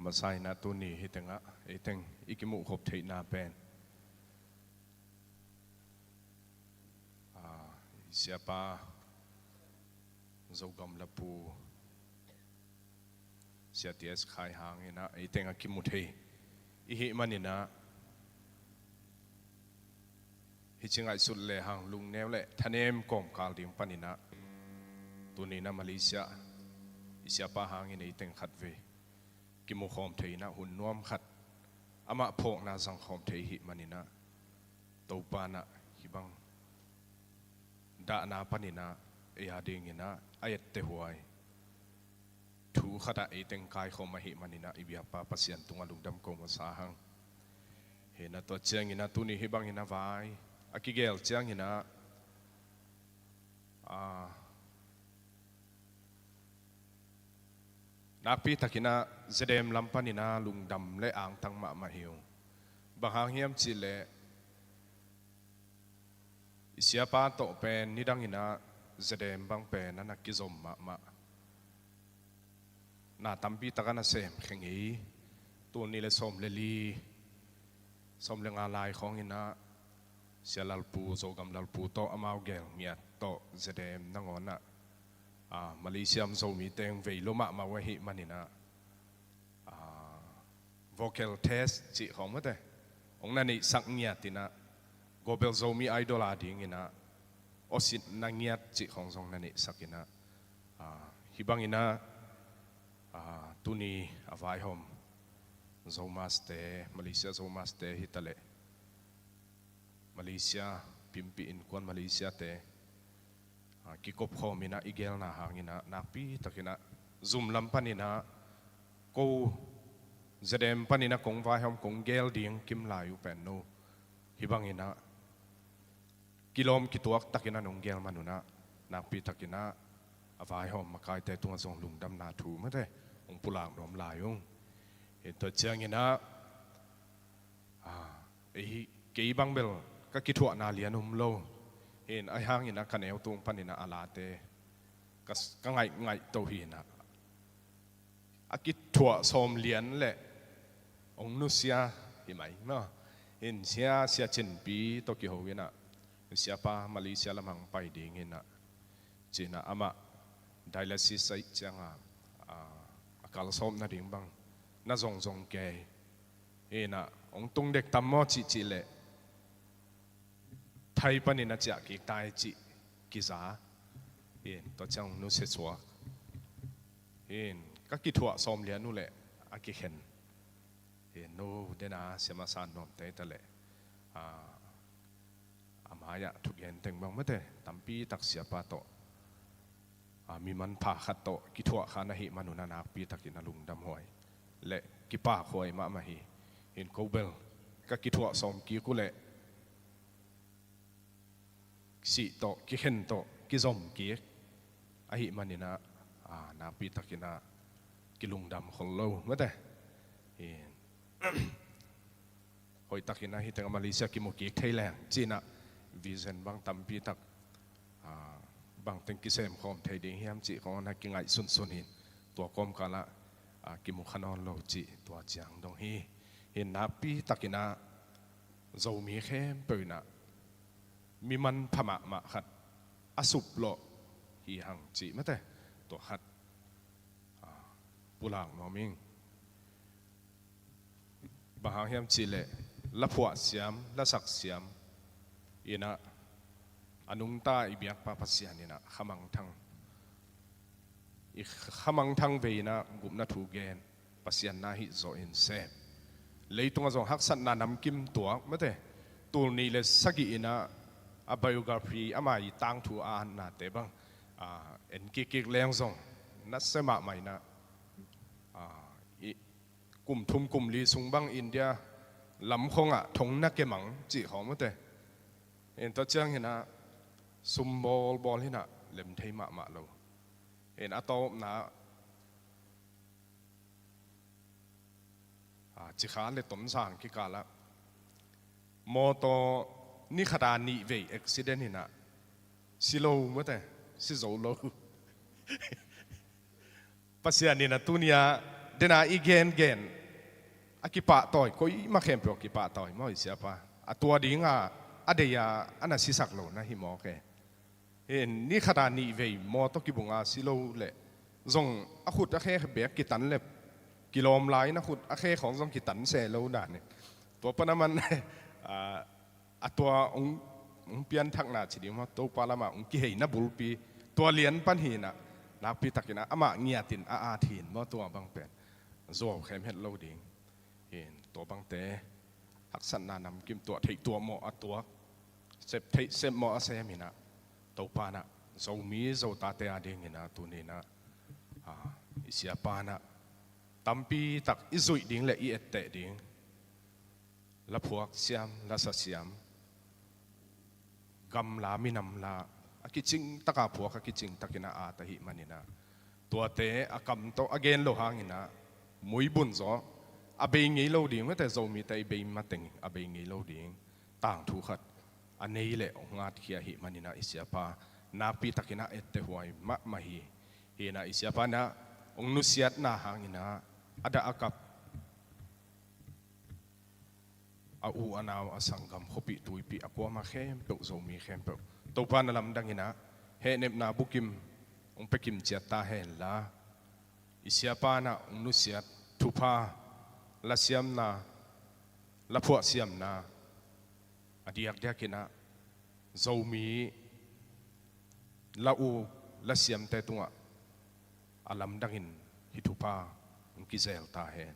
Masa in ah tuni hih tengah ei teng i kimuh khop theihna pen, ah, i siapa Zogam Lapu Sia T S Khai hang in ah ei teng a kimu thei i hih man in ah, hih ci ngaihsut lehang lungneu le thanem kawmkal ding pan in ah, tuni in ah Malaysia i siapa hang in ei teng khatvei kimu khawm thei in ah, hun nuam khat amah phawkna zang khawm thei i hih man in ah, Topa in ah hih bang dahna pan in ah ei a ding in ah a etteh huai thu khat ah ei teng kaikhawm ahih man in ah i biakpa Pasian tungah lungdam ko masa hang. Hi in ah tua ciang in ah tuni hih bang in ah vai a kigel ciang in ah, ah, nakpi tak in ah ZDM lam pan in ah lungdam le angtang mahmah hi ung. Bang hang hiam cih leh i siapa tawh pen nidang in ah ZDM bang pen a na kizom mahmah. Na tampi tak a na sem khe ngei. Tul nih le sawm le li, sawm le nga lai khawng in ah Sia Lalpu, Zogam Lalpu tawh amau gel ngiat tawh ZDM nangawn ah, ah, Malaysia om Zomite hong vei lua mahmah uh ahih man in ah, ah, vocal test cih khawng mate hong na neihsak ngiat in ah, Global Zomi Idol a ding in ah awsit na ngiat cih khawng zong na neihsak in ah, ah, hih bang in ah, ah, tuni a vaihawm Zomaste, Malaysia Zomaste hi ta leh Malaysia, Pimpih Innkuan Malaysia te, ah, kikop khawm in ah i gelna hang in ah nakpi tak in ah zum lam pan in ah ko ZDM pan in ah kong vaihawm kong gel ding kim lai uh pen no hih bang in ah kilawm kituak tak in ah nong gel man un ah nakpi tak in ah a vaihawm makaite tungah zong lungdamna thu mate hong pulak nuam lai ung. Hi in tua ciang in ah, ah, ei, kei bang bel ka kithuahna lian om lo. Hi in ahi hang in ah ka neu tung pan in ah a late ka, ka ngaih ngaih to hi in ah, a kithuah sawm lian le hong nusia hi mai maw. Hi in sia, Sia Cin Pi tawh kiho in ah, siapa Malaysia lam hong pai ding hi in ah, ci in ah amah dialysis ahih ciang a, ah, a kal sawm nading bang na zongzong kei. Hi in ah hong tung dek tam maw cihcih leh Thai pan in a ciah kik ta hi cih kiza. Hi in tua ciang hong nusia suak. Hi in ka kithuah sawm lian uh leh a kikhen. Hi in no dena siama san nuam te ta leh, ah, a mai-ah thugen teng bang mate tampi tak siapa tawh, ah, mi manpha khat tawh kithuah kha na hih man un ah nakpi tak in ah lungdam huai le kipak huai mahmah hi. Hi in ko bel ka kithuah sawm kik uh leh sih tawh, kikhen tawh kizom kik ahih man in ah, ah, nakpi tak in ah kilungdam khol lo mate. Hi in hoih tak in ah hih teng ah Malaysia kimu kik thei leng ci in ah vision bang tampi tak, ah, bang teng kisem khawm thei ding hiam cih khawng na kingaih sunsun hi in tua kawmkal ah, ah, kimu kha nawn lo cih tua ciang dong hi. Hi in nakpi tak in ah Zomi khempeuh in ah mi manpha mahmah khat a suplawh hi hang cih mate tua khat, ah, pulak nuam ing. Bang hang hiam cih leh la phuah siam, la sak siam in ah a nungta i biakpa Pasian in ah khamangthang, i khamangthang vei in ah gupna thu gen, Pasian na hih zawh in sem. Leitungah zong haksatna namkim tuak mate. Tul nih le sagih in ah a biography, ama i tangthu a annate bang, ah, en kikkik leng zong nasia mahmah in ah, ah, i kum thum kum li sung bang India lam khawng ah thong na kemang cih khawng mate. Hi in tua ciang in ah sum bawlbawl hi in ah lem thei mahmah lo. Hi in a tawpna, ah, Cikha le Tonzang kikal ah mawtaw ni khat a nih vei accident in ah si lo mate, si zo lo. Pasian in ah tuni-ah Dena i gengen a kipahtawi, koimah khempeuh a kipahtawi maw i siapa. A tua dinga a dei a a na sisak lo na hi mawk e. Hin ni khata nih vei mawtaw kibunga si lo leh zong a khut a khe beek kitan le kilawm lai-in a khut a khe khawng zong kitan se lo danin tua pan a man a, a tua hong, hong pianthakna ci ding maw, Topa lamah hong kiheina bulpi tua lian pan hinah nakpi takinah amah ngiatin a at hin maw, tua bang pen zuau khem het lo ding. Hin tua bangte haksatna namkim tuah theih tuah mawh a tuak, sep theih sep mawh a sem hinah Topa nah Zomi Zotate a dinginah tuninah, a, i siapa nah tampi tak i zuih ding le i etteh ding laphuak siam, lasa siam, gamla minamla a kicing taka phuak a kicing takinah at ahih maninah tuate a kam tawh a gen lo hanginah muibun zaw a bei ngei lo ding, mete Zomite i bei mateng a bei ngei lo ding tangthu khat a nei le hong atkhia ahih maninah i siapa nakpi takinah etteh huai mahmah hi. Hinah i siapa nah hong nusiatna hanginah a dah a kap a u a nau a sanggam khuapih tuipih a kuamah khempeuh Zomi khempeuh Topa na lamdanginah hehnepna bukim hong pekim ciat ta henla i siapa nah hong nusiat thupha lasiamna laphuah siamna a diakdiakinah Zomi la u lasiamte tungah a lamdangin hih thupha hong kizel ta hen.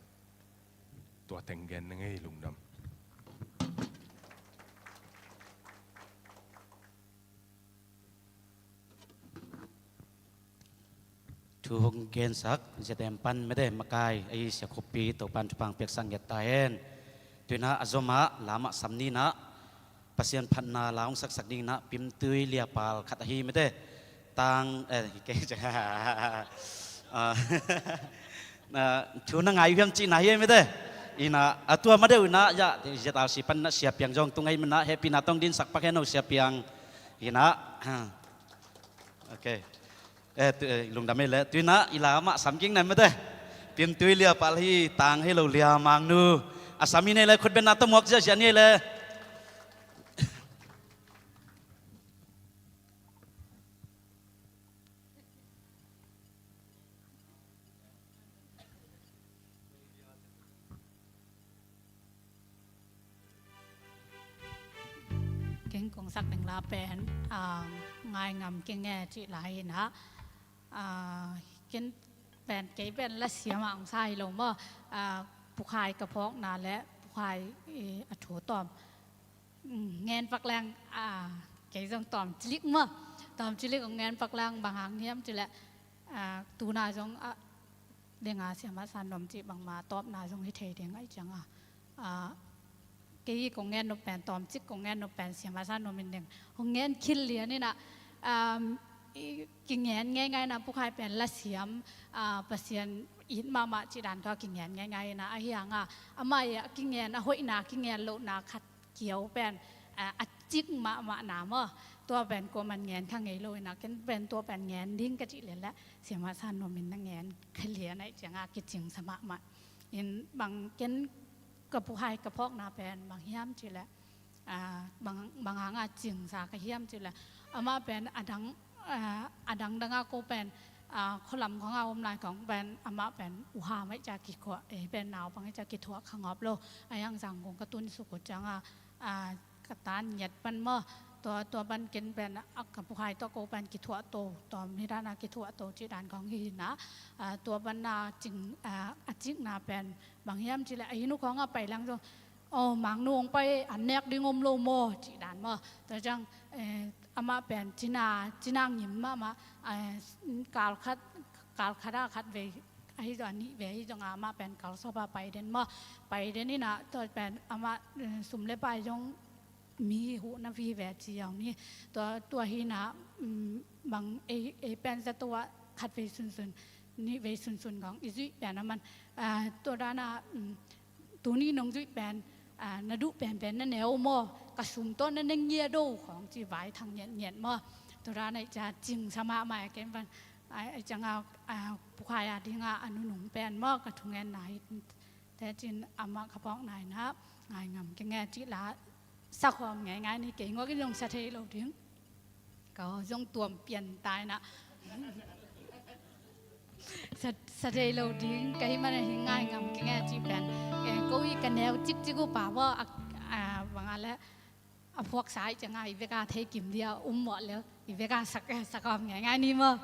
Tua teng gen na ngei lungdam. Thu hong gensak ZM pan mete makai ahi Sia Khup Pi Topan thupha hong piaksak ngiat ta hen. Tuinah a zomah lamah sam ninah Pasian phatna la hong saksak dinginah Pimtui Liapal khat ahi mete tang, eh, kei ah, thu na ngai uh hiam cihna hi mete. Inah a tua ma deuh inah ya ZRC pan inah Sia Piang zong tung ahi manah hehpihna tawh hong dinsak pak hen aw Sia Piang. Inah, ok. Eh, tu, eh, lungdam ei le. Tuinah i lamah sam kik na mete. Pimtui Liapal hi, tang hi lo Lia Mangnu. A sam hi nei le, khutbenna tawh muak ziahziah ni ei le. Keng kong sak ding la pen, ah, ngai ngam keng e cih la inah, ah, ken pen kei pen la siamah hong sa hi lo maw, ah, Pu Khai ka phawkna le Pu Khai, eh, a thu tawm, mm, ngen pak leng, ah, kei zong tawm cilik maw, tawm cilik hong ngen pak leng bang hang hiam cih leh, ah, tuna zong, ah, denga Siamah San Nuam cih bangma tawpna zong hi thei ding ahih cianga, ah, kei kong ngen nop pen tawmcik kong ngen nop pen Siamah San Nuam in ding hong ngen khil lian inah, um, i, kingen ngeingai inah Pu Khai pen lasiam, ah, Pasian it mahmah cih dan kha kingen ngeingai inah ahi hanga amah i a kingen a hoihna kingen lohna khat kiau pen, ah, a cik mahmahna maw, tua pen kuaman ngen kha ngei lo inah ken pen tua pen ngen ding ka cih lian le Siamah San Nuam in na ngen kha lian ahih cianga kicingsa mahmah. In bang ken ka Pu Khai ka phawkna pen bang hiam cih leh, ah, bang, bang hanga cingsa ka hiam cih leh amah pen a dang, ah, a dangdanga ko pen, ah, khualam khawng a om lai khawng pen amah pen uham ahih ciang kithuah, ei pen naupang ahih ciang kithuah kha ngawp lo. Ahi hang zang kong ka tun suk uh cianga, ah, ka tan ngiat pan maw, tua, tua pan ken pen, ah, ka Pu Khai tawh ko pen kithuah to, tawm hi dana kithuah to cih dan khawng hi inah, ah, tua pan a cing, ah, a cikna pen bang hiam cih leh a inn uh khawng a pai leng zong, aw, Mangnu hong pai an nek ding om lo maw cih dan maw. Tua ciang, eh, amah pen cina, cina ngim mahmah, eh, kal khat, kal khat a khat vei ahi zong a nih vei ahi zong a amah pen kal sawp a pai den maw. Pai den inah tua pen amah, eh, sum le pai zong mi huhna vive ci zong ni. Tua, tua hi inah, um, bang ei, ei pen zato ah khat vei sunsun, nih vei sunsun khawng i zuih pen a man, ah, tua dana, um, tuni nong zuih pen, ah, na duh penpen na neu maw, ka sum tawh na ne ngiat o khawng ci vai thang ngiatngiat maw. Tua dan ahih ciang cingsa mahmah a ken pan, Ai, ai cianga, a, pukhai a dinga a nunung pen maw ka thungenna hi. Te cin amah ka phawk naina ngai ngam keng e cih la sakhawm ngeingai ni, kei ngawk in zong sa thei lo ding. Ka zong tuam pian taina. Sa, sa thei lo ding ka hi mana hi ngai ngam keng e cih pen. Ko i ka neu cikcik uh pa maw, a, a, banga le a phuaksa i cianga i veka thei kim dia um mawh lel, i veka sak, sak om ngeingai ni maw.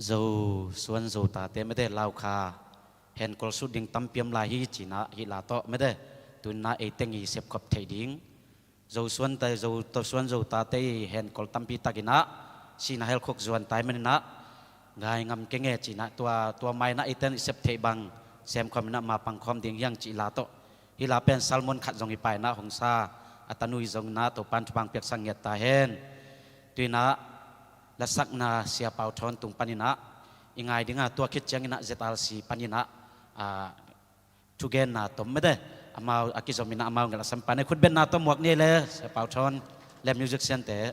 Zo suan zo tate mede Lau kha henkol sut ding tampi om lai hi cinah hih la tawh mede tuinah eiteng i sepkhop theih ding. Zo suan ta, zo, to suan zo tate i henkol tampi takinah sina helkhuk zuan tai maninah ngai ngam kenge cinah tua, tua mainah eiten i sep theih bang semkhawm inah ma pangkhawm ding hiang cih la tawh hih la pen salmon khat zong i painah hong sa a tanui zong inah Topan thupang piaksak ngiat ta hen. Tuinah lasakna Sia Pau Thawn tung paninah i ngai dinga tua khit cianginah Z R C paninah, ah, thugenna tom mede amau a kizom inah amau ngelh a sampan e khutbenna tom muak ni le Sia Pau Thawn le musician te.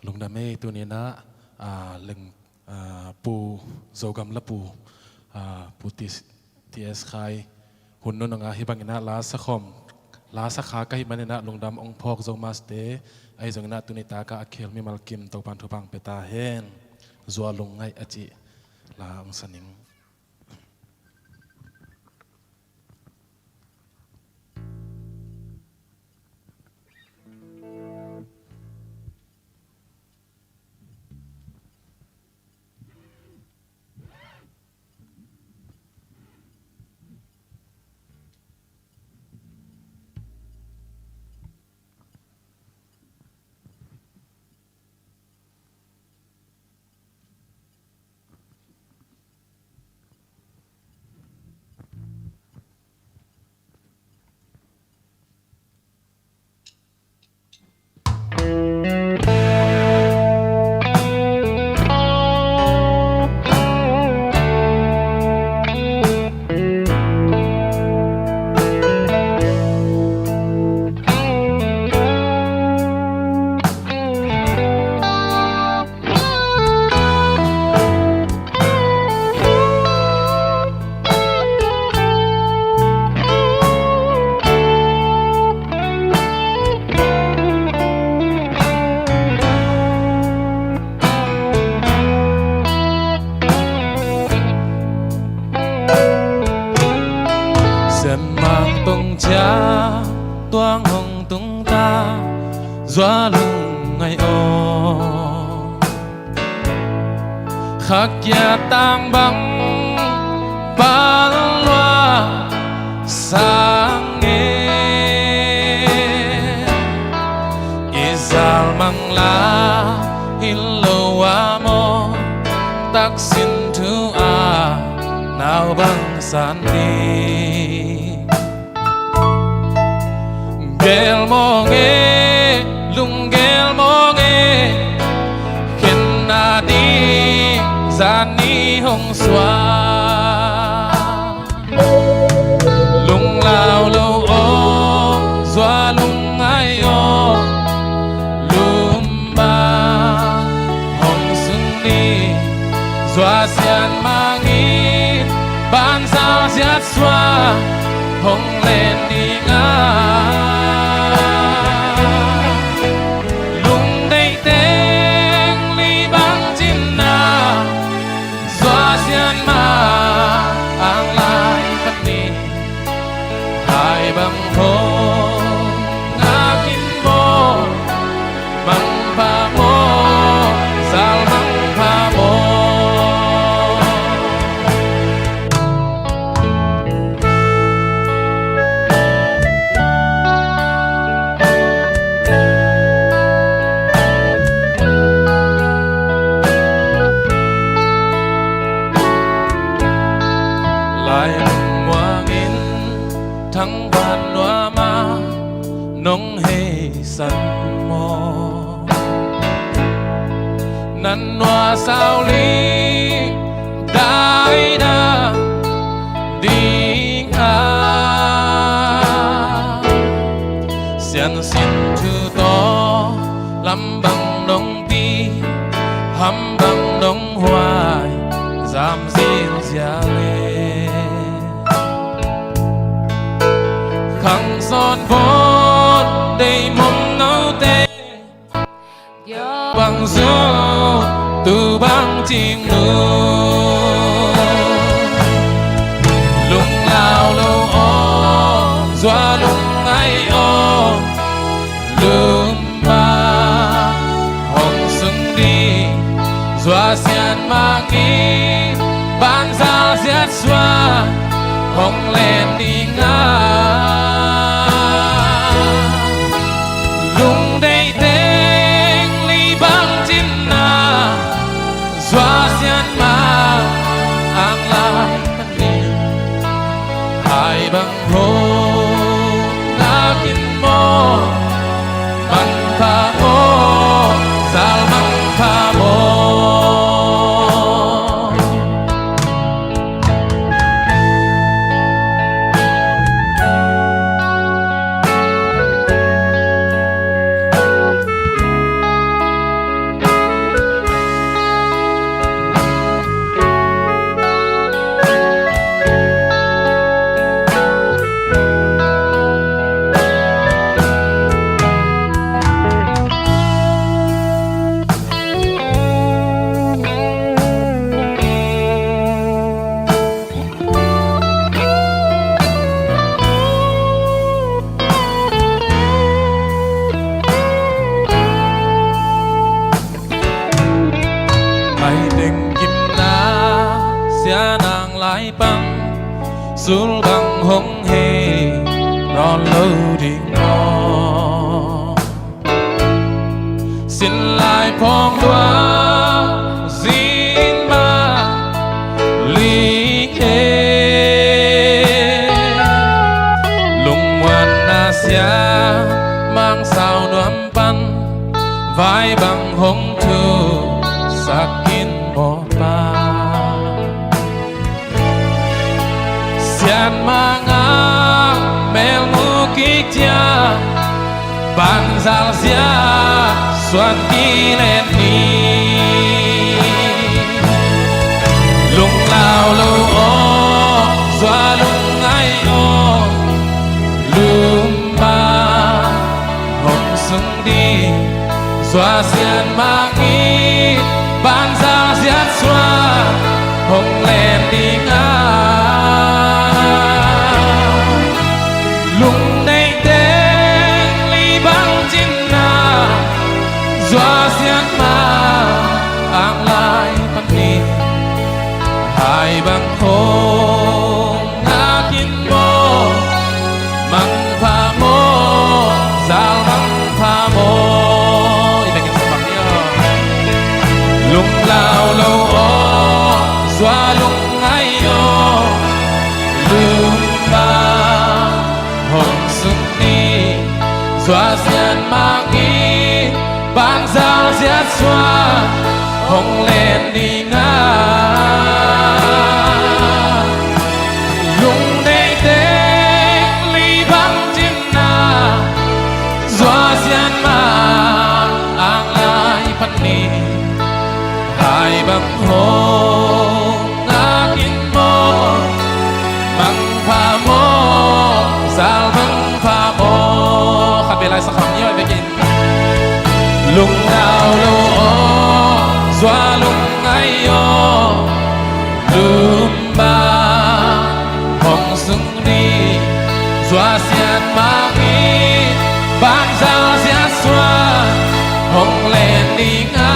Lungdam ei tuninah, ah, leng, ah, Pu Zogam la Pu, ah, Pu T S Khai hun nunung a hih banginah la sakhawm la sakha ka hih maninah lungdam ong phawk zo maste ahi zonginah tuni taka a khel mimal kim Topan thupang pia ta hen. Zua lungngaih a cih la ong saning. Sianmang tong cia tuang hong tung ta, zua lungngaih aw. Khakia tang bang palua sang e. I zal mang la hi lo a maw, taksin thu a nau bang san ding. Gel mawng e, lunggel mawng e, khen a ding zan ni hong suak. Lunglau lo aw, zua lungngaih aw, lumba hong sung ni, zua sian mangin, bansa siat sua hong len ding a. Lungdeih teng li bang cin a, zua sian ma ang lai khat ni. Hai bang hong ngak in maw, mang pha maw, zal mang pha maw. Lai muangin thangvan nuam a nong heisan maw? Nan nua sau ling daidang ding a, siansin thu tawh lam bang nong pi, ham bang nong huai, zam zil zia le. Khang sawn vawn dei mong note, bang zu tu bang cing nu. Lunglau lo aw, zua lungngaih aw, lumba Siat suan hong len ding a, lungdei teng li bang cin na, Zuasian Mang Ang lai panin, hai bang hong ngak in maw, mangpha maw, zal mangpha maw. Mai deng gimna Sian Ang lai pan, sul bang hong hei nawn lo ding maw. Sin lai phong dua zin ma li e, lungmuan na Sian Mang Sau Nuam pan, vai bang hong thu sak in maw pa. Sian Mang Ang mel mu kik ciang, ban zal siat suan kik len ni. Lunglau lo aw, zua lungngai aw, lumba hong sung ding, Zuasian Mang in, ban zal siat suan hong len ding a, lungdei teng li bang cin na, Zuasian Mang Ang lai panin, hai bang hong ngak in maw, mangpha maw, zal mangpha maw. I bek in sa bang ni aw. Lunglau lo aw, zua lungngai aw, lumba hong sung ni, Zuasian Mang in, ban zal siat suan hong len ding a, lungdei teng li bang cin na, Zuasian Mang Ang lai panin, hai bang hong ngak in maw, mangpha maw, zal mangpha maw. Khat vei lai sa kham ni aw, i bek in. Lunglau lo aw, zua lungngai aw, lumba hong sung ni, Zuasian Mang in, ban zal siat suan hong len ding a,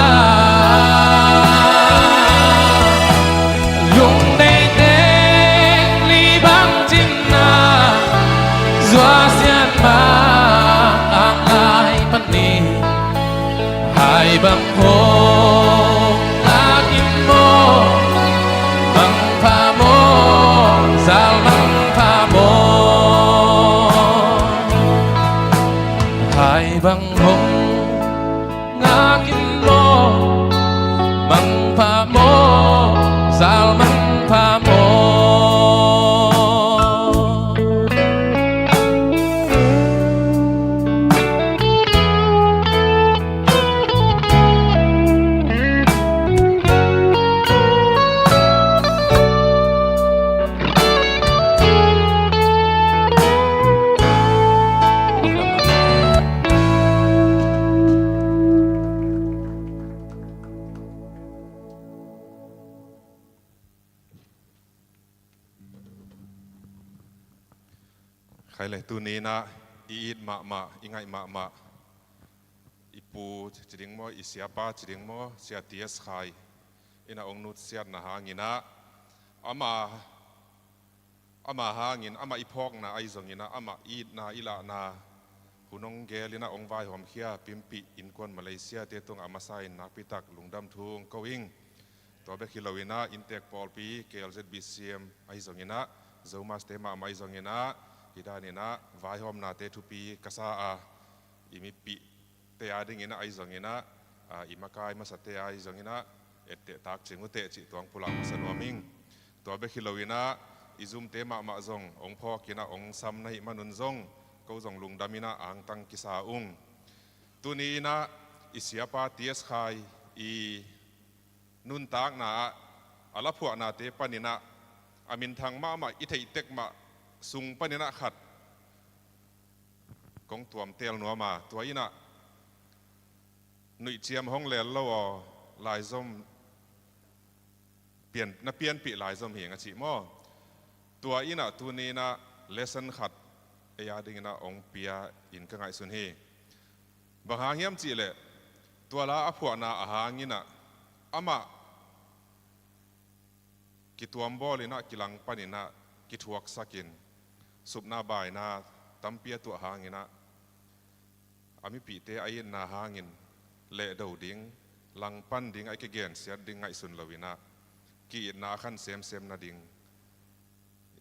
lungdei teng li bang cin na, Zuasian Mang Ang lai panin, hai bang hong ngak in maw, mangpha maw, zal mangpha maw. Hai bang hong ngak in maw, mangpha maw, zal mangpha maw. Khai le, tuni-in ah i it mahmah, i ngaih mahmah, i pu ci ding maw, i siapa ci ding maw, Sia T S Khai in a hong nutsiatna hangin ah, Ama, ama hangin, ama i phawkna ahi zongin ah, ama i itna i lahna hun hong gelin ah hong vaihawmkhia Pimpih innkuan Malaysia te tungah a masa in nakpitak lungdam thu hong ko ing. Tua bek hi loin ah inntek pawlpi K L Z B C M ahi zongin ah, Zomaste mahmah ahi zongin ah, hi danin ah vaihawmnate thupi ka sa a, i mipihte a dingin ah ahi zongin ah, a, i makai masate a ahi zongin ah etteh tak cing uh teh cih tua hong pulak masa nuam ing. Tua bek hi loin ah i Zoomte mahmah zong hong phawkin ah hong sam na hih manun zong ko zong lungdamin ah angtang kisa ung. Tuni in ah i siapa T S Khai i nuntakna ah a laphuahnate panin ah a minthang mahmah i theih tek mah sung panin ah khat kong tuamtel nuam a, tua in ah nuihciam hong lel lo aw, laizom pian, na pianpih laizom hing a cih maw? Tua in ah tuni in ah lesson khat ei a dingin ah hong pia in ka ngaihsun hi. Bang hang hiam cih leh tua la a phuahna a hangin ah amah kituambawl in ah kilang panin ah kithuaksakin supna baina tampi a tuah hangin ah a mipihte a itna hangin lehdo ding, langpan ding, a i kigensiat ding ngaihsun loin ah ki-itna a khan semsem nading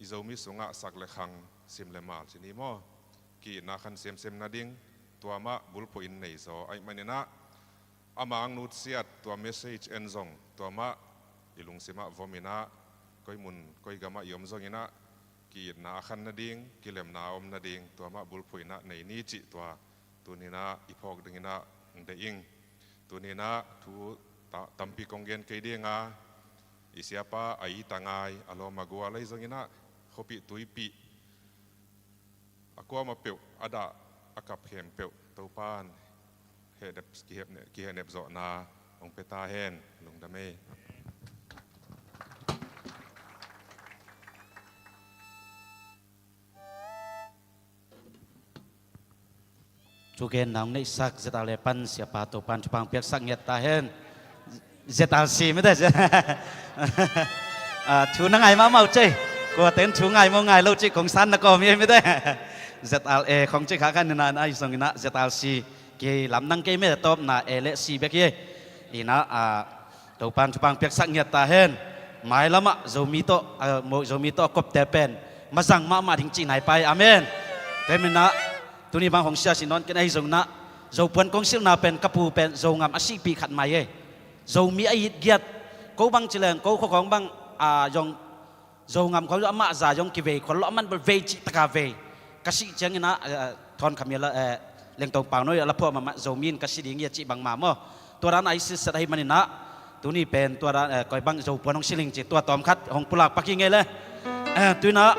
i Zomi sungah sak le khang, sim le mal ci ni maw? Ki-itna a khan semsem nading tua mah bulphuh in nei zaw ahih manin ah a mang nutsiat tua message en zong tua mah i lungsimah vom in ah koi mun koi gamah i om zongin ah ki-itna a khan nading, kilemna a om nading tua mah bulphuh in ah nei ni cih tua tuni in ah i phawk dingin ah hong deih ing. Tuni in ah thu ta-, tampi kong gen kei ding a, i siapa a it a ngai, a lawm a gual ahi zongin ah khuapih tuipih a kuamah peuh a dah a kap khempeuh Topan hehnep, kihehne-, kihehnep zawhna hong pia ta hen. Lungdam ei. Thugenna hong neihsak Z R A pan siapa Topan thupha hong piaksak ngiat ta hen. Z R C mite. Ah, thu na ngai mahmah uh cei. Kuaten thu ngai maw ngai lo cih kong san na kawm hi mite. Z R A khong cih kha khan nina na ahi zongin ah Z R C kilamdang kei mite, tawpna A le C bek hi. Ina, ah, Topan thupha hong piaksak ngiat ta hen. Mailamah Zomi tawh, ah, mo-, Zomi tawh a kopte pen mazang mahmah ding cihna hi pah hi. Amen. Tua manin ah tuni bang hong siasin nawn kei na hi zongin ah Zopuan kong silhna pen ka pu pen Zongam a sihpih khat mai hi. Zomi a it giat. Ko bang ci leng ko khuakhawng bang, ah, zong Zongam khua amah za zong kivei khol lo, aman bel vei cih taka vei. Ka sih ciangin ah, eh, Thawn Kham Yel, eh, Lengtong Pau Nawi a la phuah mahmah Zomi in ka si ding hi a cih bangmah maw? Tua dan a i sitset ahih manin ah tuni pen tua dan, eh, koi bang Zopuan hong si ling cih tua tawm khat hong pulak pak hi ngei le. Eh, tu in ah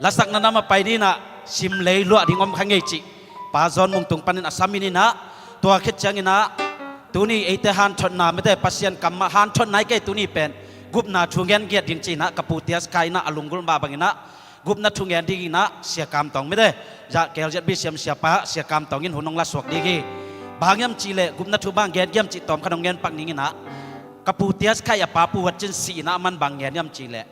lasakna nam a pai ding in ah sim lei luah ding om kha ngei cih Pa Zawn Mung tung panin a sam in ah, tua khit ciangin ah tuni eite hanthotna mite, Pasian kam mah hanthotna hi kei, tuni pen gupna thu ngen giat ding ci-in ah ka pu T S Khai in ah a lunggulh mah bangin ah gupna thu ngen dingin ah Sia Kam Tawng mite, K L Z B C M siapa Sia Kam Tawng in hun hong la suak ding hi. Bang hiam cih leh gupna thu bang ngen hiam cih tawm khat hong ngen pak ning in ah, ka pu T S Khai a pa Pu Huat Cin si in ah aman bang ngen hiam cih leh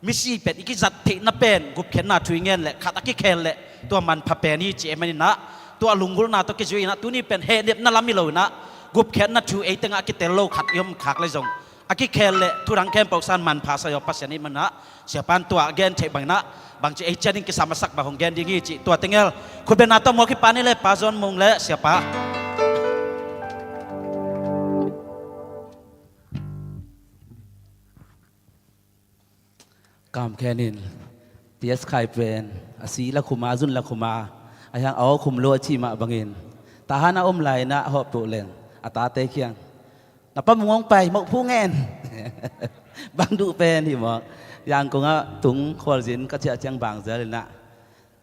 misi pen i kizat theihna pen gupkhiatna thu i ngen leh khat a kikhel leh tua manpha pen hi ci ahih manin ah, tua lunggulhna tawh kizui in ah tuni pen hehnepna lam hi lo in ah gupkhiatna thu ei tengah a kitel lo khat i om khak leh zong a kikhel leh thudang khempeuh san manpha sa hi aw Pasian ahih manin ah, siapa in tua a gen theih bangin ah bangci ei ciat ding kisam a sak bang hong gen ding hi cih tua teng el khutbetna tawh muak hi pah ni le Pa Zawn Mung le siapa. Kam khen in, T S Khai pen a si la khum a, a zun la khum a, a hiang a aw khum lo a cih mah bangin, Tahan a om lai-in ah a hawh peuh leng a tate kiang, na pa Mung hong pai, mawhphu ngen. Bang duh pen hi maw? Yangon ah tung khualzin ka ciah ciang bang zel in ah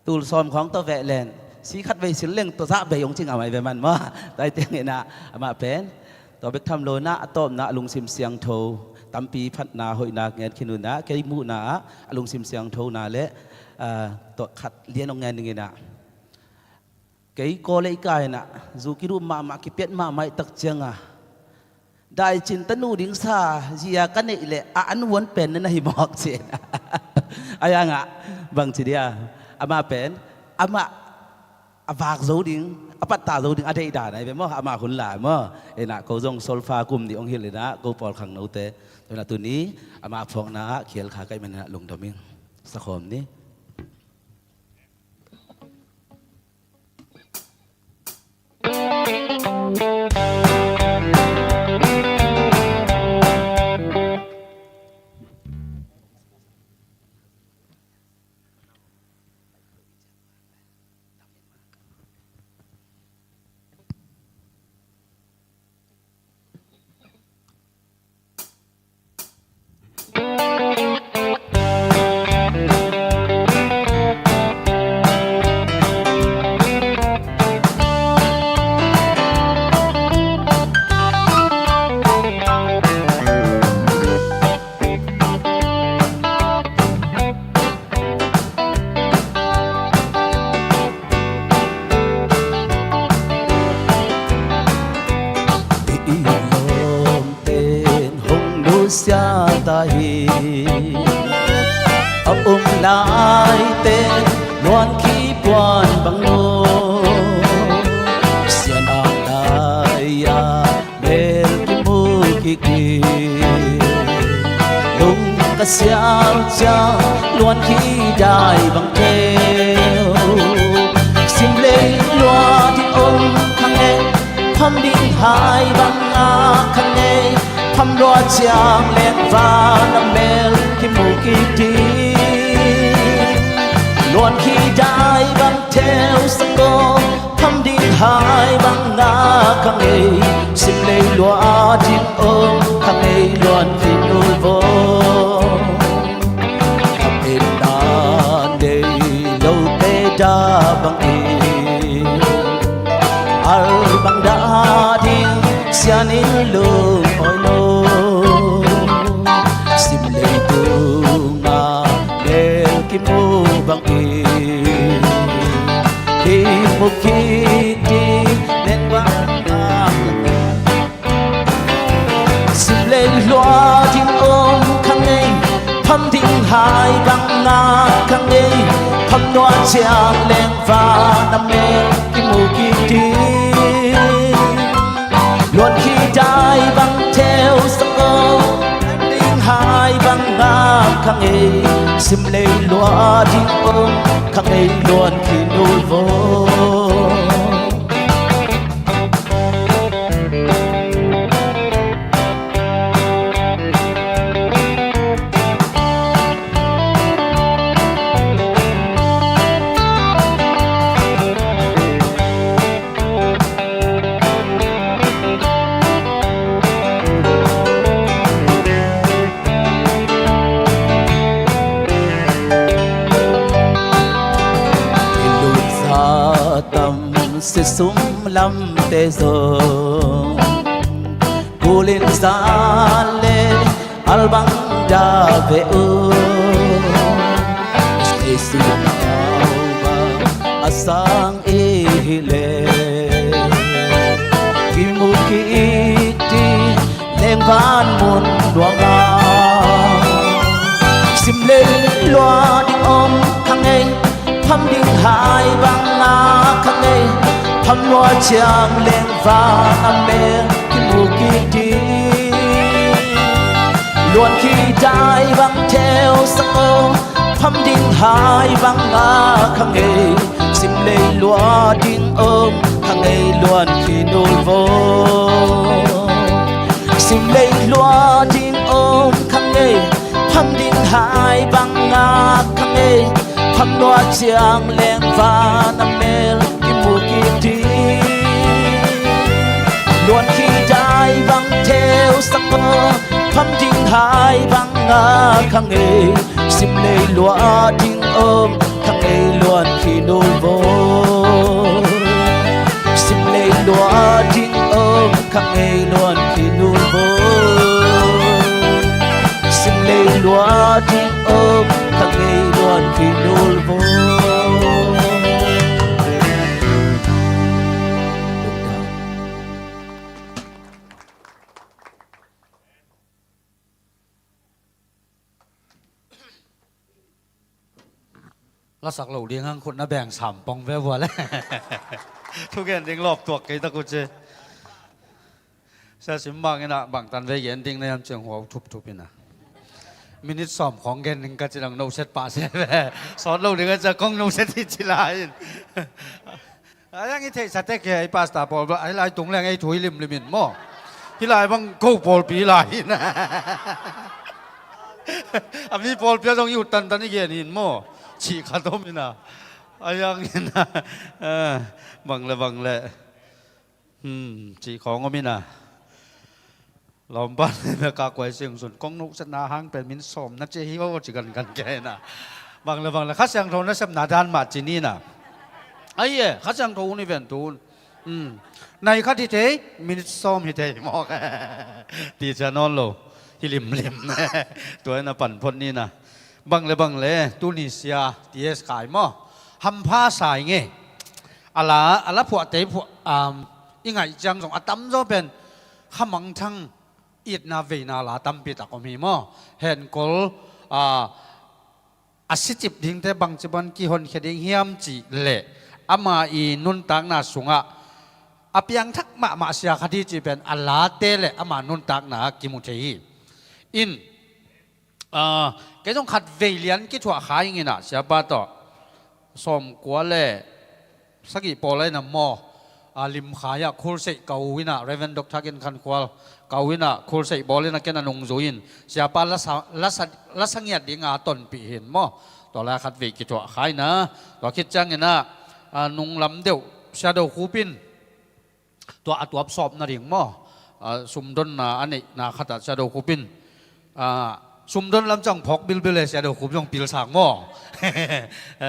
tul sawm khawng tawh veh len, si khat vei sil leng tua zah vei hong ci ngam ahi ve man maw? Tua hi ciangin ah amah pen tua bek tham lo in ah a tawpna a lungsim siangtho, tampi phatna hoihna ngen khin un ah, kei muhna ah a lungsim siangthona le, ah, tua khat lian hong ngen ning in ah, kei kawl ei kai in ah zu kiduh mahmah, kipiat mahmah ih tak ciang a Daicin tanu ding sa zia ka neih leh a an huan pen na na hi mawk ci. A yangah bang ci dia, amah pen amah a vak zo ding, a patta zo ding a deihdan ahi ve maw, amah hun lai maw. Inah ko zong solfa kum nih hong hilh inah ko pawl khangnote, tu inah tuni amah phawkna ah khial kha ka hih manin ah lungdam ing. Sakhawm ni. I lawmten hong nusia ta hi. A um laite luan khi puan bang lo, sian ang lai-a mel kimu kik ding. Lung ka sial ciang luan khi dai bang teu, sim lei lua ding om kha ngei, pham ding hai bang ngak kha ngei, pham lua ciang lengvan a mel kimu kik ding. Luan khi dai bang teu sak o, pham ding hai bang ngak kha ngei, sim lei lua ding om kha ngei luan khi nul vo. Ka penna nei lote da bang in, al bang da ding sian in lung oi lo. Sim lei tunga mel kimu bang in, kimu kik ding lengvan a sim lei lua ding om kha ngei, pham ding hai bang ngak kha ngei, pham lua ciang lengvan a mel kimu kik ding. Luan khi dai bang teu sak o, ding hai bang ngak kha ngei, sim lei lua ding om kha ngei luan khi nul vo. I lutsa tam si sum lamte zong, kulin zan le al bang da ve u. Jesu nau bang a sang i hi le, kimu kik ding lengvan mun luang a. Sim lei lua ding om kha ngei, pham ding hai bang ngak kha ngei, pham lua ciang lengvan a mel kimu kik ding. Luan khi dai bang teu sak o, pham ding hai bang ngak kha ngei, sim lei lua ding om kha ngei luan khi nul vo. Sim lei lua ding om kha ngei, pham ding hai bang ngak kha ngei, pham lua ciang lengvan a mel kimu kik ding. Luan khi dai bang teu sak o, pham ding hai bang ngak kha ngei, sim lei lua ding om kha ngei luan khi nul vo. Sim lei lua ding om kha ngei luan khi nul vo. Sim lei lua ding om kha ngei luan khi nul vo. Sak lo ding hang khut na beng sam pong ve vua le. Thugen ding lawp tuak kei tak uh ci. Sia Sim Mang in ah bangtan vei gen ding na hiam ci-in huau thupthup in ah. Minit sawm khawng gen ding ka ci dang noset pah se ve. Sawt lo ding a ci a kong noset hi ci lai in. A yang i theihsa tek hi, i pastor pawl bel, a hi lai tung leng ei thu i limlim in maw. Hi lai bang ko pawlpi lai in. A mi pawlpi a zong i ut tantan i gen in maw. Cih khat om in ah. A yang in ah. Eh, bang le bang le. Hmm, cih khawng om in ah. Lawmpa le ka kuai sing sun kong nuhsetna hang pen min sawm na ci hi aw ci gangan kei na. Bang le bang le Kha Siangtho nasepna dan mah ci ni na. Ai e, Kha Siangtho un i ven tu un. Hmm. Nai khat hi thei, min sawm hi thei mawk. Ti cia nawn lo. Hi limlim. Tua in a pan phot ni na. Bang le bang le, tuni sia, T S Khai maw. Hampha sai nge. A la, a la phuah tei phuah, um, i ngaih ciang zong a tamzaw pen. Kha mangthang itna veina la tampi tak om hi maw. Henkol, a, a sicip dingte bangci ban kihonkhia ding hiam cih leh ama i nuntakna sungah a piangthak mahmah sia khat hi cih pen a late le ama nuntakna kimu thei hi. In, a, kei zong khat vei lian kithuah kha ing in ah siapa tawh sawmkua le sagih pawl a in a maw, a, Limkhai ah Khulseih ka u in ah, Reverend Dr. Gen Khan Khual ka u in ah Khulseih bawl in ah ken a nungzui in siapa lasa, lasa, lasa ngiat ding a tonpih hi in maw. Tua lai khat vei kithuah kha in ah, tua khit ciang in ah, a, nunglam deuh Sia Do Khup in tua a tuap sawp nading maw, a, sumdonna a neihna khat ah Sia Do Khup in, a, sumdon lam ciang phawk bilbil e, Sia Do Khup zong pilsak maw.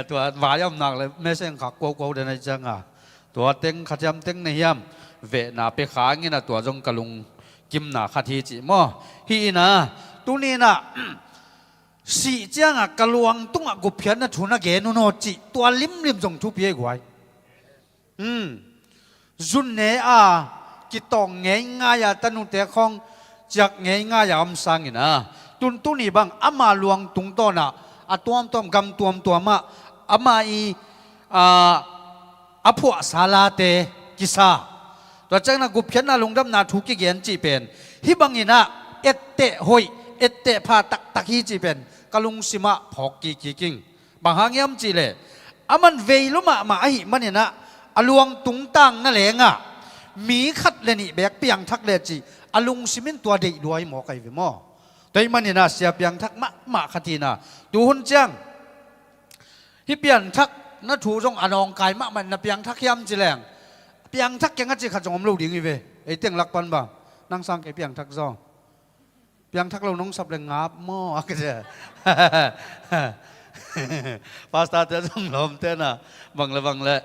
Tua vai a om nak le meseng khak kuaukuau den a hi ciang a, tua teng kha hiam teng na hiam vehna pia kha ing in ah tua zong ka lungkimna khat hi cih maw. Hi in ah, tuni in ah, sih ciang a ka luang tungah gupkhiatna thu na gen un aw cih tua limlim zong thupi a hi guai. Hmm. Zun ne a kitawng ngeingai a tanute khawng ciak ngeingai a om sangin a, tun tuni bang ama luang tungtawn ah a tuamtuam gam tuamtuam ah ama i, a, a phuahsa late kisa. Tua ciangin a gupkhiatna lungdamna thu kigen cih pen hih bangin ah etteh hoih, etteh pha taktak hi cih pen ka lungsim ah phawk kikik ing. Bang hang hiam cih leh, a man vei lua mahmah ahih manin ah, a luang tungtang na leng ah, mi khat le nih beek piangthak le cih a lungsim in tua deih lua hi mawk ahi ve maw. Tua ahih manin ah sia piangthak mahmah khat hi in ah, tu hun ciang hih pianthakna thu zong a nawngkai mahmah in na piangthak hiam ci leng, piangthak keng a cih khat zong om lo ding hi ve. Ei teng lak pan bang, nang sang kei piangthak zaw. Piangthak lo nong sap le ngap maw a ka ci. Pastor te zong lawm te na, bang le bang le,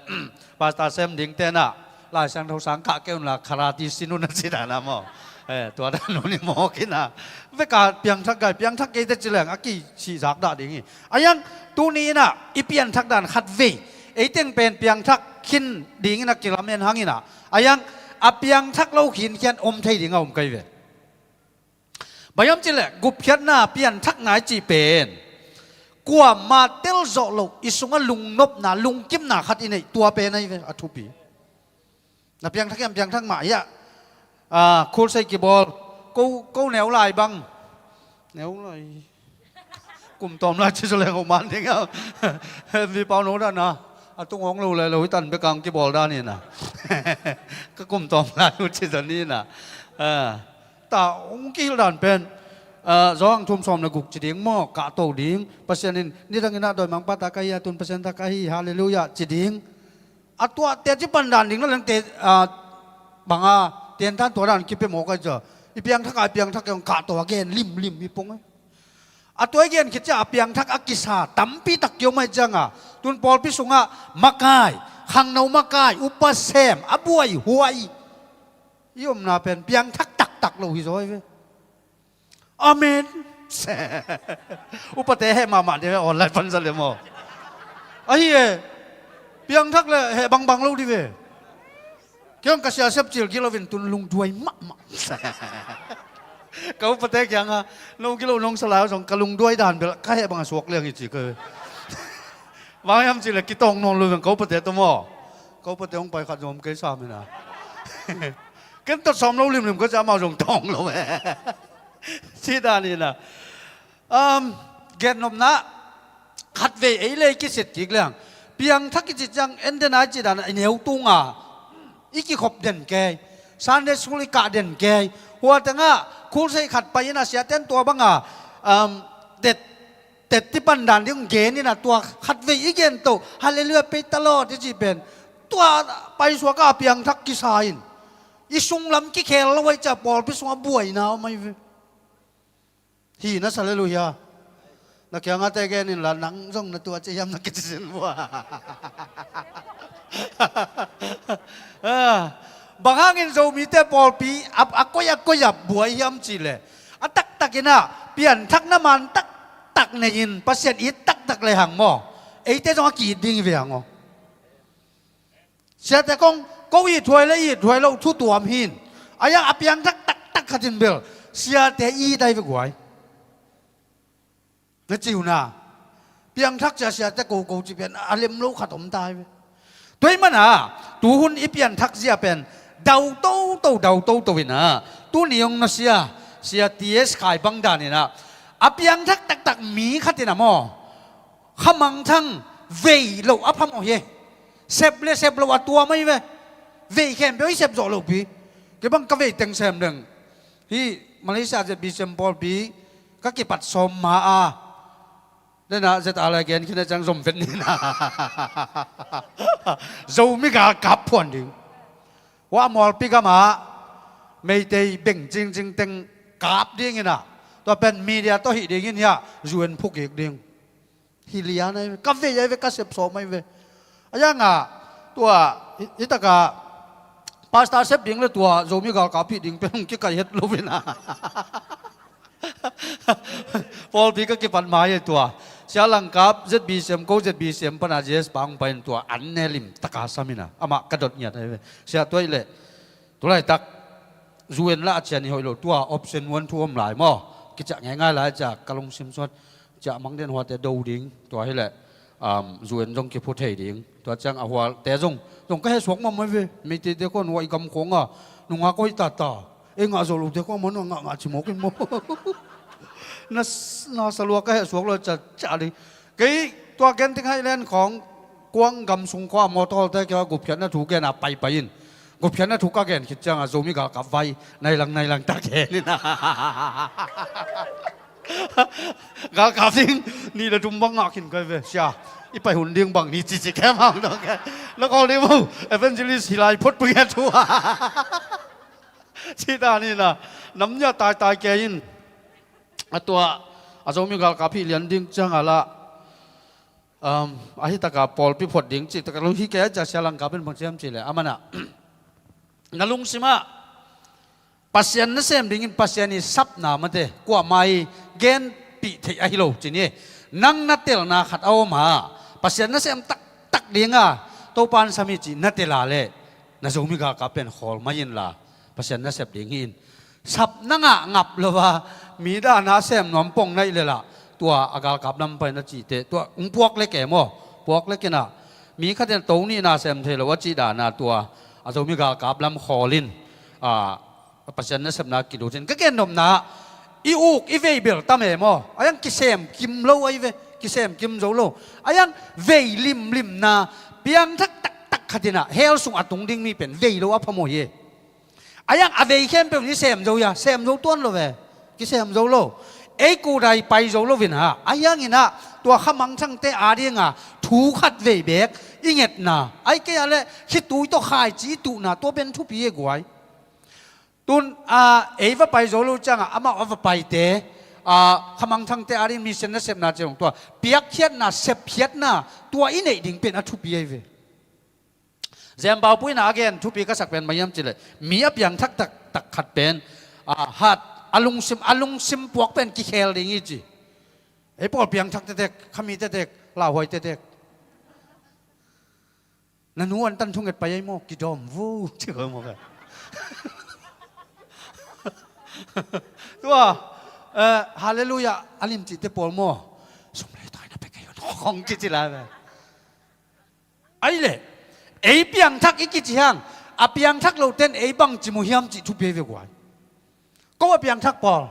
pastor sem ding te na, Lai Siangtho sang kah kei un la karate sin un a ci dan a maw. Eh, tua dan un i mawk in a. Vek a piangthak gai, piangthak kei te ci leng a kisihzak dah ding hi. A yang tuni in ah i pianthak dan khat vei, ei teng pen piangthak khin ding in ah kilamen hang in ah, a yang a piangthak lo khinkhian om thei ding a om kei ve. Bang hiam cih leh gupkhiatna pianthakna i cih pen kuamah tel zawh loh i sungah lungnopna, lungkimna khat i neih tua pen ahi ve a thupi. Na piangthak hiam, piangthak mah hiah, a, Khulseih kibawl, ko, ko neu lai bang. Neu lai. Kum tawm lai ci zaw leng hoh man ding a. Mi pau no dan a, a tung hong lo le lo hi tan bek a hong kibawl dan hi na. Ka kum tawm lai uh ci zaw ni na. A, ta hong kihilh dan pen, a, zawhang thum sawm le guk ci ding maw, kahto ding. Pasian in nidang in ah dawimangpa ta ka hi a, tun Pasian ta ka hi, halleluiah ci ding. A tuahte ci pan dan ding na lengte, a, bang a, tentan tua dan kipia mawk ahi ciah. I piangthak a, i piangthak kei hong kahto a gen limlim hi pong e. A tua i gen khit ciah a piangthak a kisa tampi tak kiom ahi ciang a, tun pawlpi sungah makai, khangno makai, upa sem, a buaihuai i omna pen piangthak taktak lo hi zaw hi ve. Amen. Upate heh mahmah dih ve online pansa le maw. Ahi e. Piangthak le heh bangbang lo dih ve. Kei hong ka siasep cil gilo vin tun lungduai mahmah. Ka upate kiangah no gilo nong salai zong ka lungduai dan bel ka heh bang a suak liang hi ci ka. Bang hiam cih leh kitawng nawn lo veng, ko pate tawh maw. Ko pate hong pai khat zong om kei sam hi na. Ken tawh sawm lo limlim ka ci a, amau zong tawng lo e. Ci dan hi na. Um, gennopna khatvei ei le i kisit kik leng, piangthak i cih ciang en den a i cih dan a i neu tunga i kikhop den kei, Sunday school i kah den kei. Hua tengah khulsei khat pai in a siaten tua banga, um, tet, tet tipan dan ding gen in a tua khatvei i gen toh, Hallelujah, praise the Lord i cih pen, tua paisuak a piangthak kisa in i sunglam kikhel lo a i cih a pawlpi sungah buaina om ahi ve. Hi na sa le luhia. Na kiangate gen inla, nang zong na tua ci hiam na kici sin vua. Ah, bang hangin Zomite pawlpi a, a koi a koi a buai hiam cih leh, a taktak in a pianthakna man taktak nei in Pasian it taktak le hang maw, eite zong a ki-it ding hi ve hang aw. Siate kong, ko ithuai le ithuai loh thu tuam hi in. A iang a piangthak taktak khat in bel siate it ahi ve guai. Na ci uh na, piangthak cia siate koko ci pian a lem lo khat om ta ahi ve. Tua ahih mana tuhun i pianthak zia pen dau toto, dau toto in a, tuni hong nusia Sia T S Khai bang dan in a, a piangthak taktak mi khat in a maw, khamangthang vei loh a phamawh hi. Sep le sep loh a tuam ahi ve. Vei khempeuh i sep zawh lohpi. Kei bang ka vei teng sem leng, hih Malaysia Z B C M pawlpi ka kipat sawm ma a, dena Z R lai gen khin a ciang zom vet ni na. Zomi galkap phuan ding. Hua mualpi gamah Meitei beng cingcing teng kap ding in a, tua pen media tawh hih ding in hiah U N phukik ding. Hi lian ahi ve, ka vei ahi ve, ka sep sawm ahi ve. A iang a, tua, hi, hi taka pastor sep ding le tua Zomi galkap hih ding pen hong kikaih het lo ve na. Pawlpi ka kipat mai e tua. Sia Langkap, Z B C M ko, Z B C M pana J S pa hong pai in tua an ne lim taka sam in a, amah ka dot ngiat ahi ve. Sia tua ih leh, tulaitak U N lah a cian hi hoih lo, tua option one thu om lai maw. Kiciah ngeingai lai cia ka lungsim suan. Ciah mang den huate do ding, tua hileh, um, U N zong kiphu thei ding. Tua ciang a hualte zong, zong ka hehsuak mahmah ve. Meiteite khua nuai gam khong a nungak hoih tata. Ei ngah zo lote khua mah nua ngah ngah ci mawk in maw. Na, na salua ka hehsuak lo cia, cia ding. Kei tua genting Highland khawng kuang gam sung khua mawtawlte kei a gupkhiatna thu gen a paipai in. Gupkhiatna thu ka gen khit ciangah Zomi galkap vai nailang nailang ta gen in. Galkap ding nih le thum bang ngah khin kai ve. Sia, i pai hun ding bang ni cici kem hang dong ke. Na kawl ding maw, evangelist hi lai phot pung e thu. Ci ta ni na, nam nia taitai kei in. A tua, a Zomi galkap hih lian ding ciangah lah, um, a hi taka pawlpi phot ding cih taka lung hi kei a cia Sia Langkap in bang ciam cih leh, a manah na lungsimah Pasian nasem dingin Pasian i sapna mate kuamah i genpih theih ahi lo ci ni. Nang na telna khat a om a, Pasian nasem taktak dinga Topa an sam hi cih na tel a leh, na Zomi galkap pen khawl mai inla Pasian nasep ding hi in. Sap na ngah ngap lo a, mi dana sem nuam pong naih le lah, tua a galkap lam pai na cihte, tua hong puak le ke maw, puak le ke na, mi khat in to nihna sem thei lo a cih dana tua a Zomi galkap lam khawl in, a, Pasian nasepna kilut in. Ka gennopna, i uk i vei bel tam e maw, a iang kisem kim lo ahi ve, kisem kim zo lo. A iang vei limlimna, piangthak taktak khat in a hell sung a tung ding mi pen vei lo a phamawh hi. A iang a vei khempeuh ni sem zo ia, sem zo tuan lo ve. Kisem zo lo. Ei kudai pai zo lo vin ha. A iang in a tua khamangthangte a dinga thu khat vei bek i ngetna. Ai kei a le khitui tawh khaici i tuhna tua pen thupi e guai. Tun a ei va pai zo lo cianga amau a va paite a khamangthangte a ding mission nasepna ciang tua piakkhiatna, sepkhiatna tua i neih ding pen a thupi ahi ve. Zembau puina a gen thupi ka sak pen maiam cileh mi a piangthak taktak khat pen, a, hat a lungsim, a lungsim puak pen kikhel ding i ci. Ei pawl piangthak tetek, khami tetek, lauhuai tetek. Na nu an tan thunget pai ei maw, kidawm vu ci ko maw ka. Tua, eh, halleluia a limcihte pawl maw, sum le taina pek ei hong kici lai ve. Ahi leh ei piangthak i kici hang, a piangthak lote'n ei bangci mu hiam cih thupi ahi ve guai. Ko a piangthak pawl,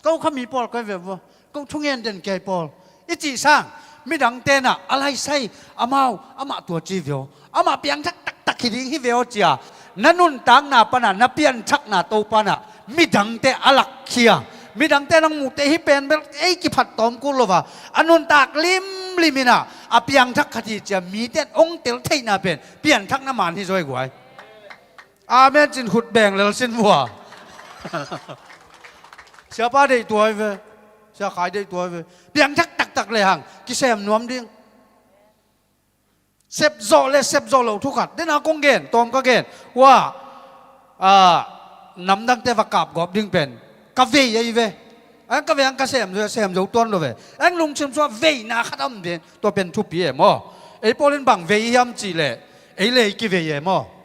ko khami pawl koi ve vua, ko thungen den kei pawl i cih sang, midangte'n ah a laisai, amau, amah tua ci ve aw, amah piangthak taktak hi ding hi ve aw ci-a na nuntakna panah, na pianthakna to panah midangte a lakkhia, midangte nang muhte hi pen bel ei kiphat tawm kul lo a, a nuntak limlim in ah a piangthak khat hi ci-a mite'n ong tel theihna pen pianthakna man hi zaw hi guai. Amen cin khut beng lel sin vua. Siapa deih tuai ve. Sia Khai deih tuai ve. Piangthak taktak le hang kisem nuam ding. Sepzawh le sepzawh loh thu khat. Dena kong gen, tawm ka gen. Ua, a, namdangte va kapgawp ding pen ka vei ahi ve. Ang ka vei ang ka sem, sem zo tuan lo ve. Ang lungsim sungah veina khat a om ding. Tua pen thupi e maw. Ei pawl in bang vei hiam cih leh ei le ei kivei e maw.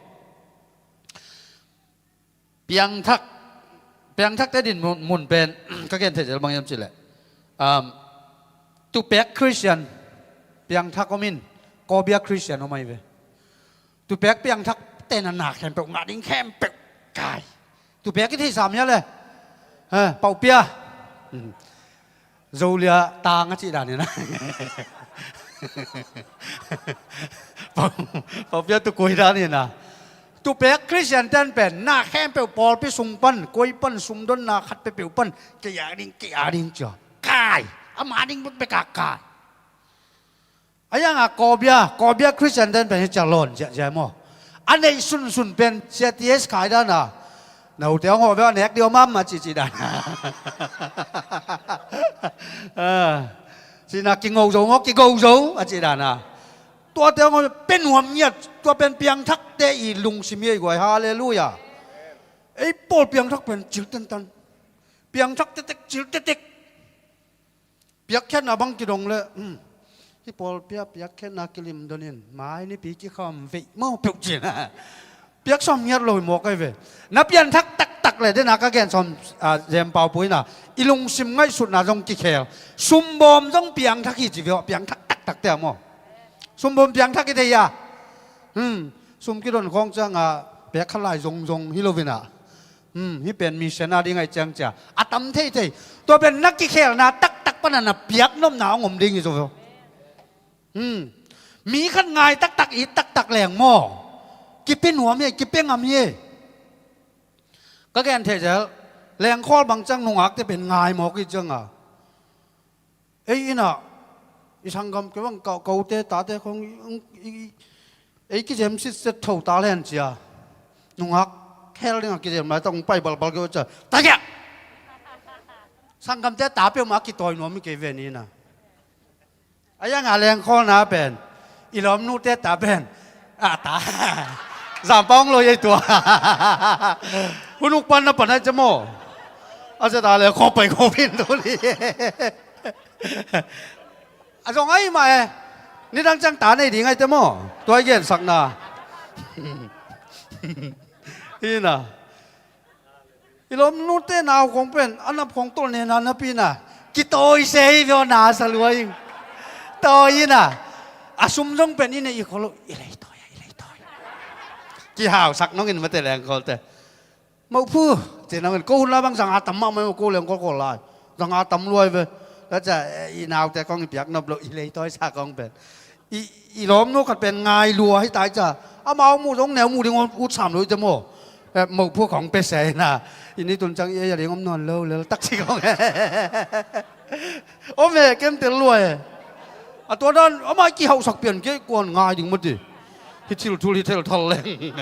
Piangthak, piangthakte din mun, mun pen ka gen thei zel bang hiam cih leh, um, tupek Khristian piangthak om in, kawbia Khristian om ahi ve. Tupek piangthakte'n ah na khempeuh, ngah ding khempeuh kai. Tupek i theihsa mia le, eh, paupia. Zolia tang a cih dan hi na. Pau, paupia tukui dan hi na. Tupek Khristiante'n pen na khempeuh pawlpi sung pan, koi pan, sumdonna khat peuhpeuh pan, kei a ding, kei a ding ci-a kai. Ama ding bek a kai. A yang a kawbia, kawbia Khristiante'n pen hi ci-a lawn ziahziah maw. A neih sunsun pen Sia T S Khai dan a, note hong hawh ve, a nek dih om am a cihcih dan a. Ah, cihna kingo zo maw, kigo zo a cih dan a. Tuate hong hawh, pe nuam ngiat, tua pen piangthakte i lungsim hi ei guai, halleluiah. Ei pawl piangthak pen cil tentan. Piangthak tektek, cil tektek. Piakkhiatna bang kidong le, um, hih pawlpi ah piakkhiatna kilim don in, mai nipi kikham veih maw peuh cin a. Piak sawm ngiat lo hi mawk ahi ve. Na pianthak taktak le, dena ka gen sawm, a, Zem Pau Pu in a, i lungsim ngaihsutna zong kikhel. Sumbawm zong piangthak hi ci ve aw, piangthak taktak te a maw. Sumbawm piangthak hi thei a. Hmm, sum kidon khawng ciang a, pek khat lai zongzong hi lo in a. Hmm, hih pen mission a ding ahi ciang cia a tam theithei. Tua pen na kikhelna taktak pana na piaknopna hong om ding hi zo. Hmm. Mi khat ngai taktak, it taktak leng maw, kipe nuam hi, kipe ngam hi. Ka gen thei zel, lengkhawl bang ciang nungakte pen ngai mawk hi ciang a. Ei inn ah i sanggam kei bang ka, kote tate khong i, i, i, ei kizem sitset tho ta len cia. Nungak khel ding a kizem lai ta hong pai balbal kei cia. Ta kia! Sanggamte ta peuhmah a kitawi nuam hi kei ve ni na. A yang a lengkhawlna pen i lawmnute ta pen a ta. Zampau hong lo ei tua. Hunuk pan na pan ai cia maw. A cia ta le khawpai khawpin tu ni. A zong ahi mah e. Nidang ciang ta nei ding ahi te maw. Tua i gensakna. Hi na. I lawmnute nau khong pen a nap khong tolh nena napi na. Kitawi se hi vio na sa lua ing. Tawi hi na. A sum zong pen i nei i kholo i lei tawi a, i lei tawi. Kihausak nong in mate lengkholte. Mawhphu, ci nang in ko hun la bang zanga tam mahmah ko leng ko ko lai. Zanga tam luai ve. La cia, eh, i naute kong i piak nop lo, i leitawi sa kong pen. I, i lawmnu khat pen ngai lua hi tai cia. Amau mu zong neu mu ding ut sam lo i te maw. Eh, mawhphu kong pe se na. I ni tun ciang i ei a ding om nawn lo, lel tak ci kong. Om e, kem tel lua e. A tua dan, amah i kihauhsak pian kei kuan ngai ding mati. Hi thil thul hi thil thal leng.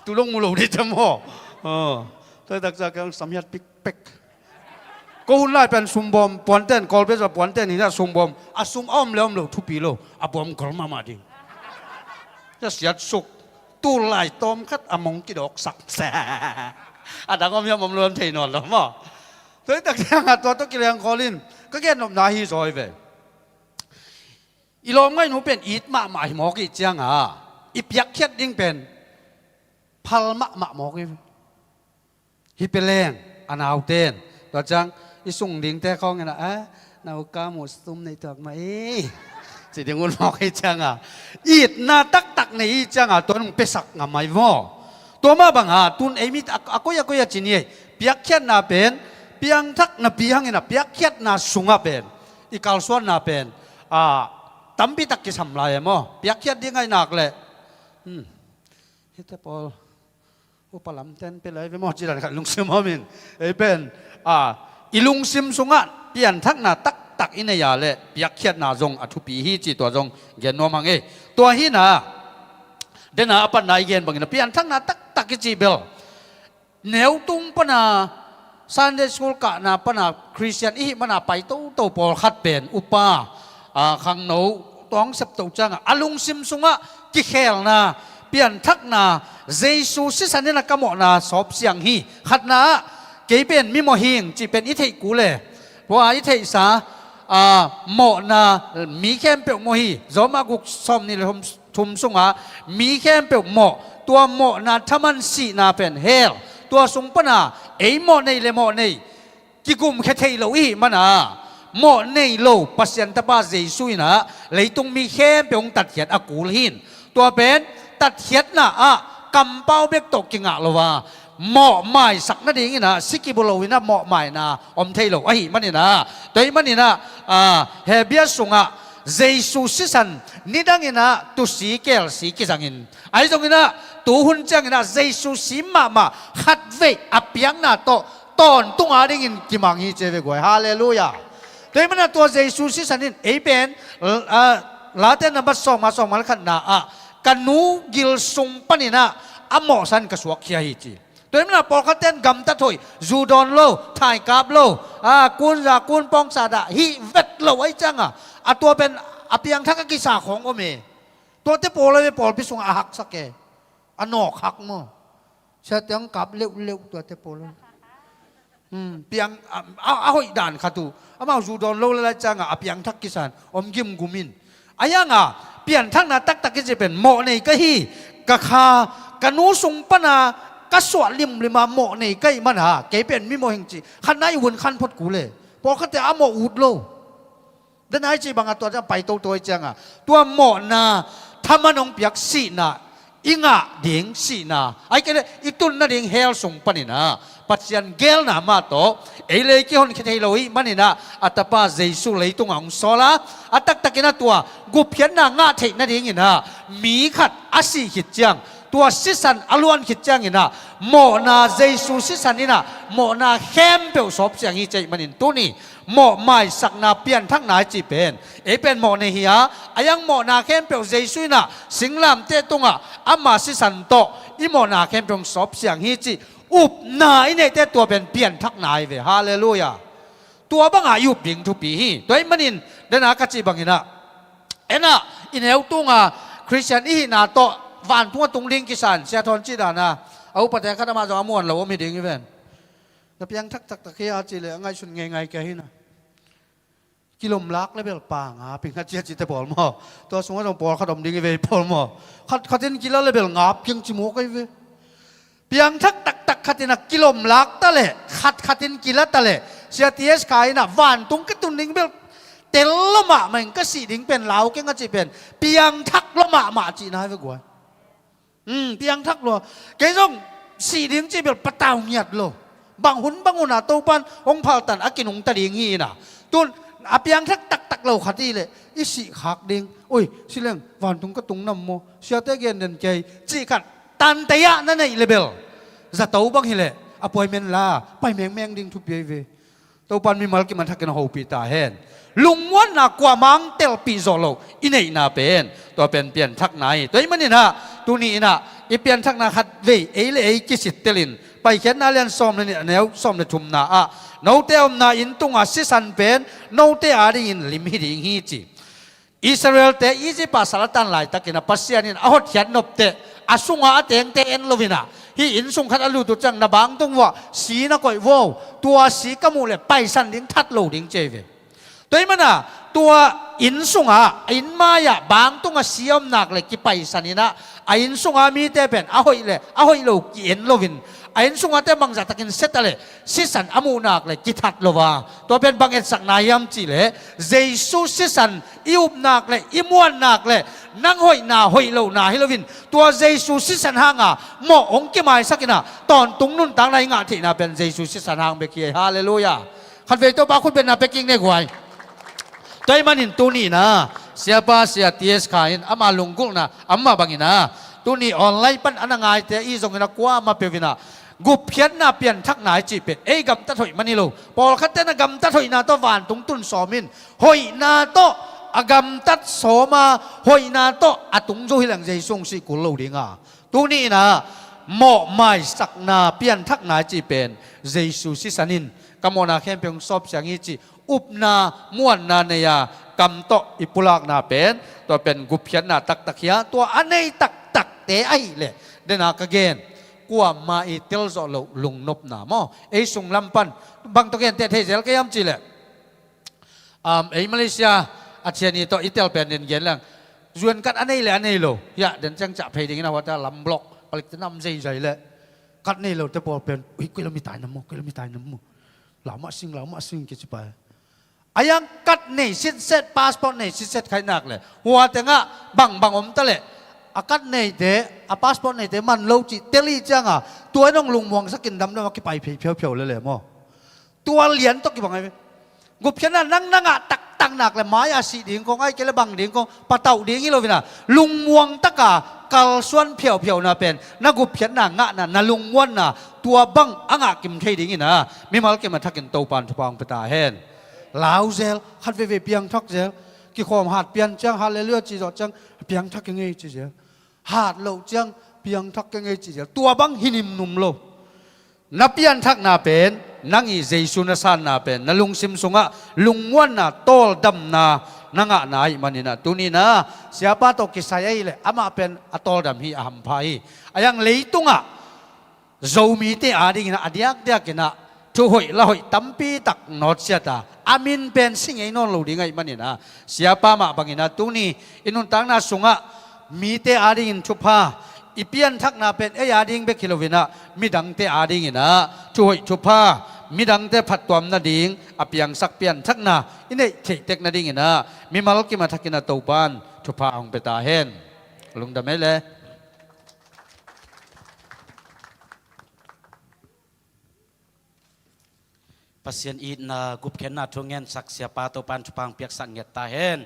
Tu long mu lo dih cem aw. Tua taksa kei sam hiat pikpek. Ko hun lai pen sumbawm puanten, Kawlpia sa puanten hi na sumbawm. A sum a om le om lo, thupi lo. A bawm gol mahmah ding. Cia siat suk. Tu lai tawm khat a mong kidawksak. A dang om hiam om lo an thei nawn lo maw. Tua hi tak ciangah tua tawh kileng khawl in ka gen nopna hi zaw hi ve. I lawm ngaihnu pen it mahmah hi mawk ih ciangah i piakkhiat ding pen phal mahmah mawk hi ve. Hi pe leng a nauten tua ciang i sung dingte khawng inah a nauka muh sum neih tuak mah i Ci ding un mawk hi cianga, itna taktak nei hi cianga, tua nung pesak ngam ai maw? Tua mah banga tun ei mit a, a koi a koi a ci ni ei. Piakkhiatna pen piangthak napi hangin a piakkhiatna sungah pen i kalsuanna pen a tampitak kisam lai e maw? Piakkhiat ding ai nak leh, hmm, hite pawl upa lamten pe lai ve maw, ci dan khat lungsim om in. Ei pen a, i lungsim sungah pianthakna taktak i nei a leh piakkhiatna zong a thupi hi ci, tua zong gen nuam hang ei. Tua hina, dena a patna i gen bangin a pianthakna taktak i ci bel, neutung pana Sunday school kahna pana Christian i hih mana pai toto pawlkhat pen upa, a, khangno tawng septo cianga a lungsim sungah kikhelna, pianthakna, Jesu sisan in a ka mawhna sawp siang hi. Khatna ah kei pen mi mawh hing cih pen i theih kul e. Tua i theihsa, a, mawhna, mi khempeuh mawh hi. Zawma guk sawm nih le thum, thum sunga mi khempeuh mawh. Tua mawhna thaman sihna pen hell. Tua sung pana ei mawh nei le mawh nei kigumkhia thei lo i hih mana, mawh nei lo Pasian Tapa Jesu inah leitung mi khempeuh hong tatkhiat a kul hin. Tua pen tatkhiatna ah kampau bek tawh kingah lo a, mawh maisak nadinginah si kibu lo inah mawh maina om thei lo ahih maninah, tua ahih maninah, a, Hebrew sungah Jesu sisan nidanginah tusi kelsi kizangin, ahi zonginah tuhun cianginah Jesu si mahmah khatvei a piakna tawh tawntung adingin kimang hi ci ve guai. Halleluiah. Tua ahih maninah tua Jesu sisan in ei pen, a, Late nambat sawm nga sawm nga le khatna ah ka nu gil sung paninah a mawhsan ka suakkhia hi ci. Tua ahih maninah pawlkhatten gamtat hoih, zu dawn lo, thaikap lo, a, kunza kunpawngsa dah hih vet lo ahi cianga, a tua pen a piangthak a kisa khawng om e. Tuate pawl a ve pawlpi sungah a haksak e. A nawk hak maw? Siate hong kap leuhleuh tuate pawl a. Hmm, piang, a, a, a hoih dan khat uh. Amau zu dawn lo lalai cianga a piangthak kisan om gimgum in. A hianga pianthakna taktak i ci pen mawh nei ka hi, ka kha, ka nu sung pana ka suah limlima mawh nei ka hih mana kei pen mi mawh hing ci. Khatna i vun khan phot kul e. Pawlkhatte a mawh ut lo. Dena i cih banga tua ciang pai toto i cianga tua mawhna thaman hong piak sihna, i ngah ding sihna, ai kei le i tun nading hell sung paninah Pasian gelna mah tawh ei le ei kihonkhia thei lo i hih maninah a tapa Jesu leitungah hong sawl a, a taktakinah tua gupkhiatna ngah theih nadinginah mi khat a sih khit ciang, tua sisan a luan khit cianginah mawhna, Jesu sisan inah mawhna khempeuh sawp siang hi ci ahih manin tuni mawh maisakna pianthakna i cih pen ei pen mawh nei hi a, a hiang mawhna khempeuh Jesu inah singlamteh tungah ama sisan tawh i mawhna khempeuh sawp siang hi cih upna i neihte tua pen pianthakna hi ve. Halleluiah. Tua banga i up ding thupi hi. Tua ahih manin dena ka cih banginah, enah i neu tunga Khristian i hihna tawh vantung a tung ding kisan Sia Thawn cih dana a upate khat amah zong a muan lo om hi ding hi ven. Na piangthak taktak hi a cih le a ngaihsun ngeingai kei hi na. Kilomlak le bel panga ping a ciacite pawl maw? Tua sungah zong pawlkhat om ding hi ve pawl maw? Khatkhatin kila le bel ngap keng ci mawk ahi ve. Piangthak taktak khatin a kilomlak ta leh khatkhatin kila ta leh Sia T S Kha inah vantung ka tun ding bel tel lo mahmah in ka sih ding pen lau keng a cih pen piangthak lo mahmah cihna hi ve guai. Hmm, piangthak lua. Kei zong sih ding cih bel patau ngiat lo. Bang hun bang huna Topan hong phaltan a kinungta ding hi ina. Tun a piangthak taktak lo khat hi leh i sih khak ding. Oi, sileng vantung ka tung nam maw? Siate gen den kei cih khat tantei ah na neih le bel zato bang hileh appointment la pai mengmeng ding thupi ahi ve. Topan mimal kiman thakin a hopih ta hen. Lungmuanna kuamang telpih zawh loh i neihna pen tua pen pianthakna hi. Tua ahih maninah tuni inah i pianthakna khat vei ei le ei kisittelin Paikhiatna lian sawm le nih a neu sawm le thumna ah note omna inn tunga sisan pen note adingin lim hi ding hi ci. Israelte Egypt ah sal a tan laitakin a Pasian in a hotkhiat nopteh a sunga a tengte en loinah hih inn sung khat a lut uh ciang na bangtung vuah si na koih vo, tua si ka muh leh paisan ding that lo ding ci ahi ve. Tua ahih mana tua Inn sungah, inn mai-ah bangtung a si a om nak le kipaisan in ah, a inn sunga mite pen a hoih le a hoih lo ki-en loin, a inn sungate bangzah takin sia ta le sisan a muh nak le kithat lo a, tua pen bang etsakna hiam cih leh, Jesu sisan i up nak le i muan nak le nang hoihna hoih lohna hi loin, tua Jesu sisan hanga mawh hong kimaisak in ah, tawntung nuntakna i ngah theihna pen Jesu sisan hang bek hi. Halleluiah. Khatvei Topa khutbetna pia kik ni guai. Tua ahih manin tuni in ah, Siapa Sia T S Kha in ama lunggulhna amah bangin ah, tuni online pan a na ngaite i zongin ah kuamah peuh in ah, gupkhiatna pianthakna i cih pen ei gamtat hoih man hi lo. Pawlkhatte na gamtat hoihna tawh vantung tun sawm in, hoihna tawh a gamtat sawm a, hoihna tawh a tung zo hi leng Jesu hong sih kul lo ding a. Tuni in ah, mawh maisakna pianthakna i cih pen Jesu sisan in ka mawhna khempeuh hong sawp siang hi cih upna muanna nei a, kam tawh i pulakna pen, tua pen gupkhiatna taktak hi a, tua a nei taktakte ahih leh, den a ka gen, kuamah i telzawh loh lungnopna maw, ei sunglam pan, bang tawh genteh thei zel ka hiam cih leh, um, ei Malaysia a thian i tawh i tel pen den gen leng, zuan kat a nei le a nei lo hiah den ciang ciah phei ding in ah, huate lam block palik te nam zeizai le, kat nei lote pawl pen, ui, kilometer nam maw, kilometer nam maw, lau mah sing, lau mah sing kici pai. A yang kat nei sitset, passport nei sitset khaih nak le, hua tengah bangbang om ta le, a kat neite, a passport neite man lo cih tel i cianga, tua in hong lungmuangsak in damdam a kipai phei phiauphiau lele maw. Tua lian tawh kibang ahi ve. Gupkhiatna nang na ngah taktak nak le mai-a sih ding kong, ahih kei le bang ding kong, patauh ding hi loin ah, lungmuang taka kalsuan phiauphiauna pen na gupkhiatna ngahna, na lungmuanna, tua bang a ngah kim thei dingin ah, mimal kim a thakin Topan thupha hong pia ta hen. Lau zel, khat veivei piangthak zel, kikhawm hat pian ciang, halleluiah ci zawh ciang, piangthak kei ngei ci zel, hat loh ciang, piangthak kei ngei ci zel, tua bang hi nimnum lo. Na pianthakna pen, nang i Jesu na sanna pen, na lungsim sungah lungmuanna, tawldamna na ngahna ahih manin ah, tuni in ah, Siapa tawh kisai ahih leh amah pen a tawldam hi, a hampha hi. A yang leitungah Zomite adingin ah, a diakdiakin ah, thuhoih lahoih tampi tak nawtsiat a, a min pen si ngei nawn lo ding ahih manin ah, Siapa mah bangin ah, tuni i nuntakna sungah mite adingin thupha i pianthakna pen ei ading bek hi loin ah, midangte adingin ah thuhoih thupha, midangte phattuam nading a piangsak pianthakna i neih theih tek nadingin ah, mimal kim a thakin ah Topan thupha hong pia ta hen. Lungdam ei le. Pasian itna, gupkhiatna thu ngensak Siapa Topan thupha hong piaksak ngiat ta hen.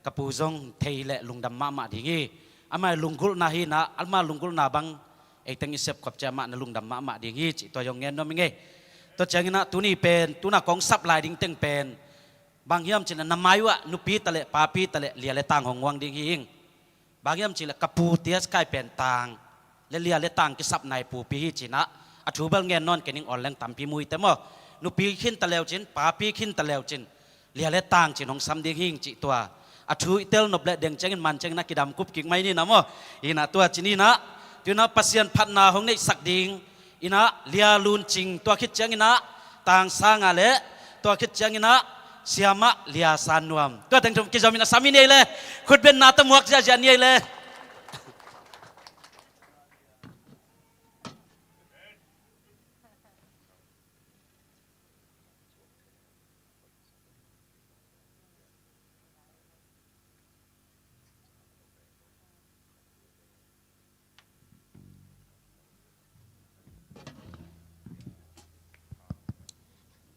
Ka pu zong thei leh lungdam mahmah ding hi. Amah i lunggulhna hi in ah, amah lunggulhna bang eiteng i sepkhop ciang amah na lungdam mahmah ding hi cih tua zong ngen nuam ing ei. Tua ciangin ah tuni pen, tu-in ah kong sap lai ding teng pen, bang hiam cih leh na mai uh ah nupi ta leh papi ta leh lia le tang hong huang ding hi ing. Bang hiam cih leh ka pu T S Khai pen tang le lia le tang kisapna i pupi hi ci-in ah, a thu bel ngen nawn kei ning, online tampi mu hi te maw. Nupi khin ta leu cin, papi khin ta leu cin, lia le tang cin hong sam ding hi ing cih tua a thu i tel nop leh deng ciangin man ciangin ah kidam kup kik mai ni in ah maw. Hi in ah tua ci ni in ah, tu-in ah Pasian phatna hong neihsak ding in ah, Lia Lun Cing, tua khit ciangin ah Tang Sang A leh, tua khit ciangin ah Siamah Lia San Nuam. Tua teng thum kizom in a sam hi ni ei le. Khutbetna tawh muak ziahziah ni ei le.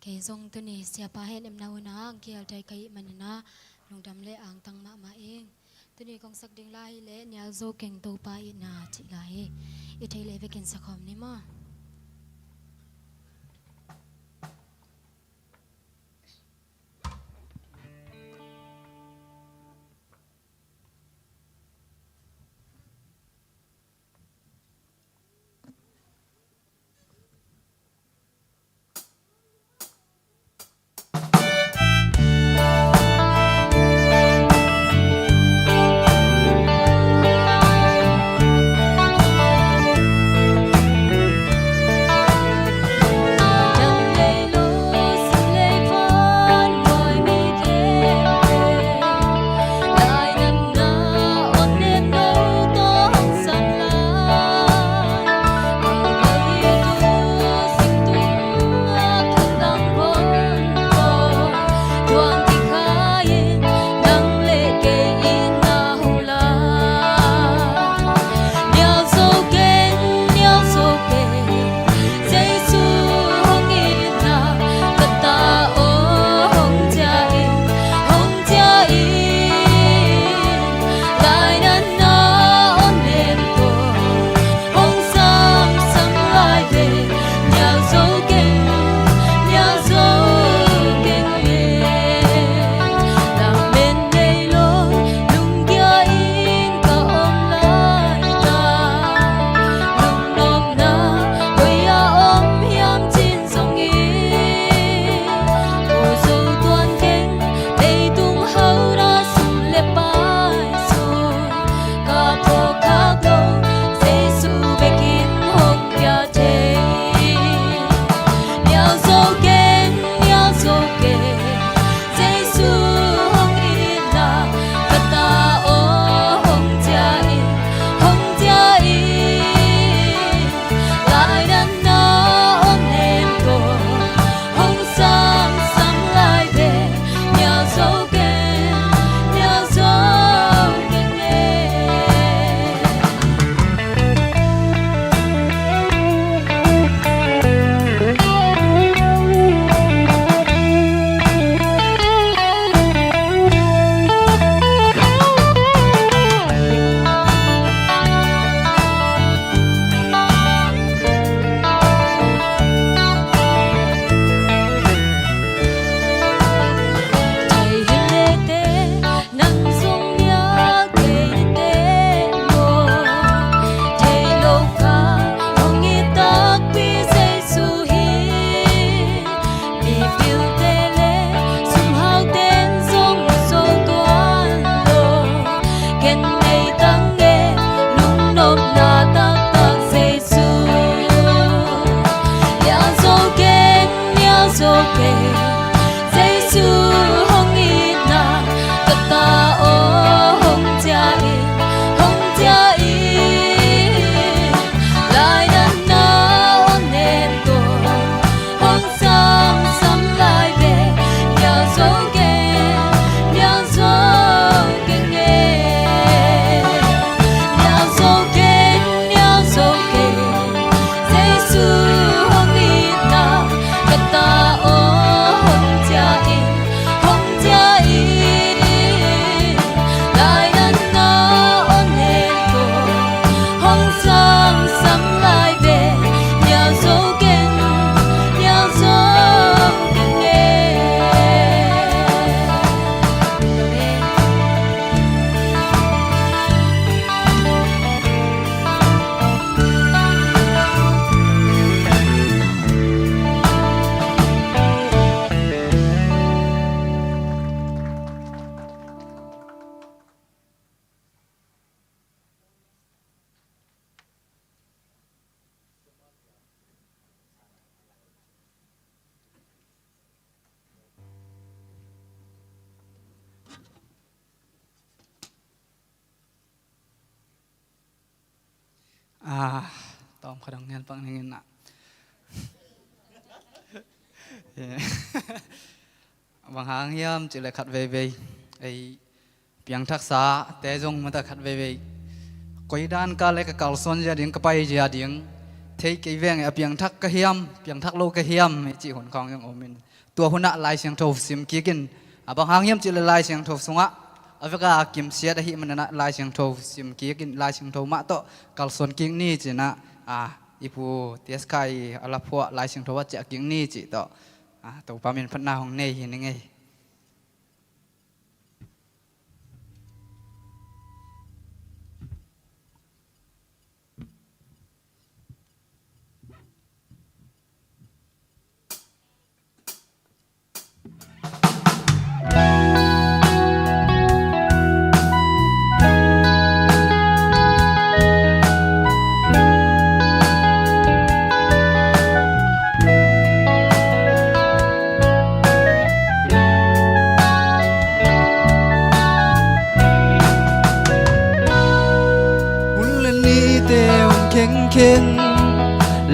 Kei zong tuni Siapa henemna hun ah ang kial tai ka hih manin ah lungdam le angtang mahmah ing. Tuni kong sak ding la hi leh Nial Zo Keng Topa Itna cih la hi. I theih leh vekin sakhawm ni maw. Ah, tawm khat hong ngen pak ning in ah. Bang hang hiam cih leh khat veivei ei piangthaksa te zong mata khat veivei koi dan ka le ka kalsuan zia ding, ka pai zia ding thei kei veng, a piangthak ka hiam, piangthak lo ka hiam cih hun khawng zong om in. Tua hun ah Lai Siangtho sim kik in, a bang hang hiam cih leh Lai Siangtho sungah a vek a kimsiat ahih manin ah Lai Siangtho sim kik in, Lai Siangtho mah tawh kalsuan kik ni ci-in ah, a, i pu T S Khai a la phuah Lai Siangtho ah ciah kik ni cih tawh, a, Topa min phatna hong nei hi ning ei. Hun le nite hong khengkheng,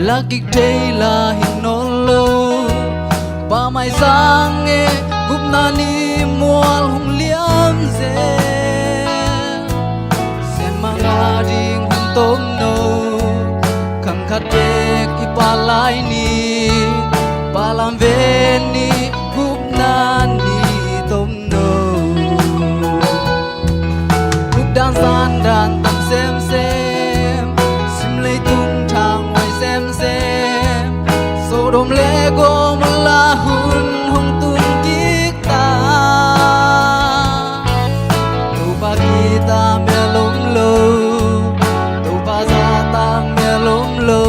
la kik thei la hi nawn lo. Pa mai sang e, gupna ni mual hong liam zel. Sianmang a ding hong tomno, khang khat bek i Pa lai ni, Pa lam ven ni, gupna ni tomno. Gupdan sandan tam semsem, sim leitung thanghuai semsem, Sodom le Gomorrah hun hong tun kik ta. Topa kita mel om lo, Topa zahtak mel om lo,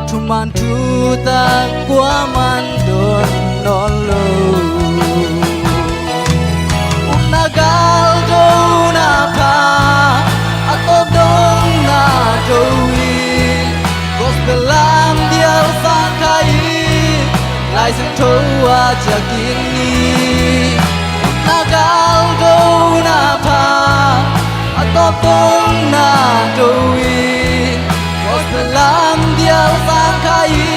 thuman thutak kuaman don nawn lo. Upna gal do na pha, a tawp dong na do hi. Gospel lam dial sang kha hi, Lai Siangtho a ciah kik ni. Upna gal do na pha, a tawp dong na do hi. Gospel lam dial sang kha hi,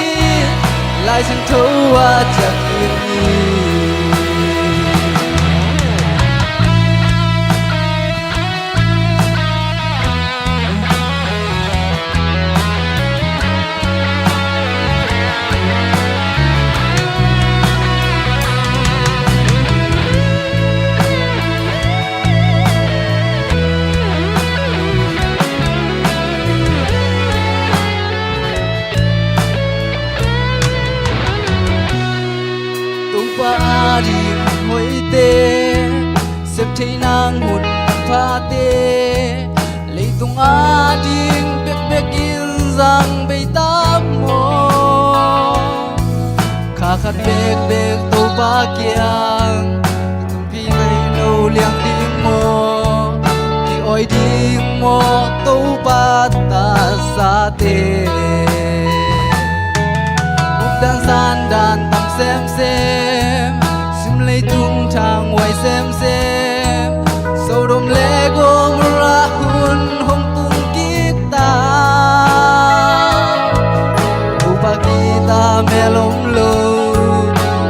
Lai Siangtho a ciah kik ni. Topa a ding hoihte, sep thei nang hun phate, leitung a ding bekbek in zang bei ta maw. Kha khat bekbek Topa kiang, pi nei no liang ding maw, ki oi ding maw, Topa tasate. Updan sandan tam semsem, sim leitung thanghuai semsem, Sodom le Gomorrah hun hong tun kik ta. Topa kita mel om lo,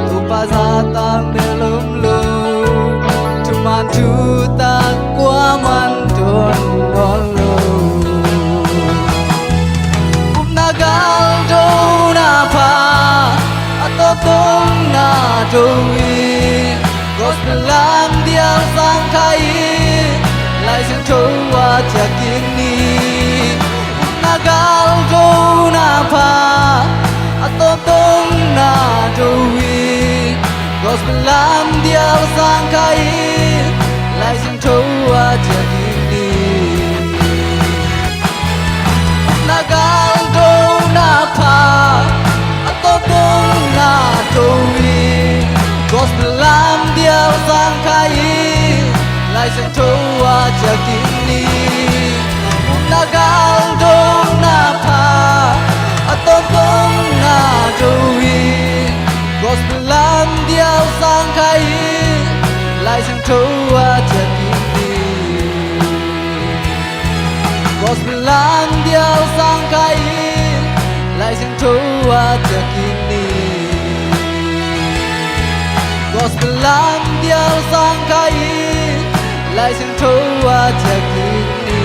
Topa zahtak mel om lo, thuman thutak kuaman don nawn lo. Upna gal do na pha, a tawp dong na do hi. Gospel lam dial sang kha hi, Lai Siangtho a ciah kik ni. Upna gal do na pha, a tawp dong na do hi. Gospel lam dial sang kha hi, Lai Siangtho a ciah kik ni. Upna gal do na pha, a tawp dong na do hi. Gospel lam dial sang kha hi, Lai Siangtho a ciah kik ni. Upna gal do na pha, a tawp dong na do hi. Gospel lam dial sang kha hi, Lai Siangtho a ciah kik ni. Gospel lam dial sang kha in, Lai Siangtho a ciah kik ni. Gospel lam dial sang kha in, Lai Siangtho a ciah kik ni.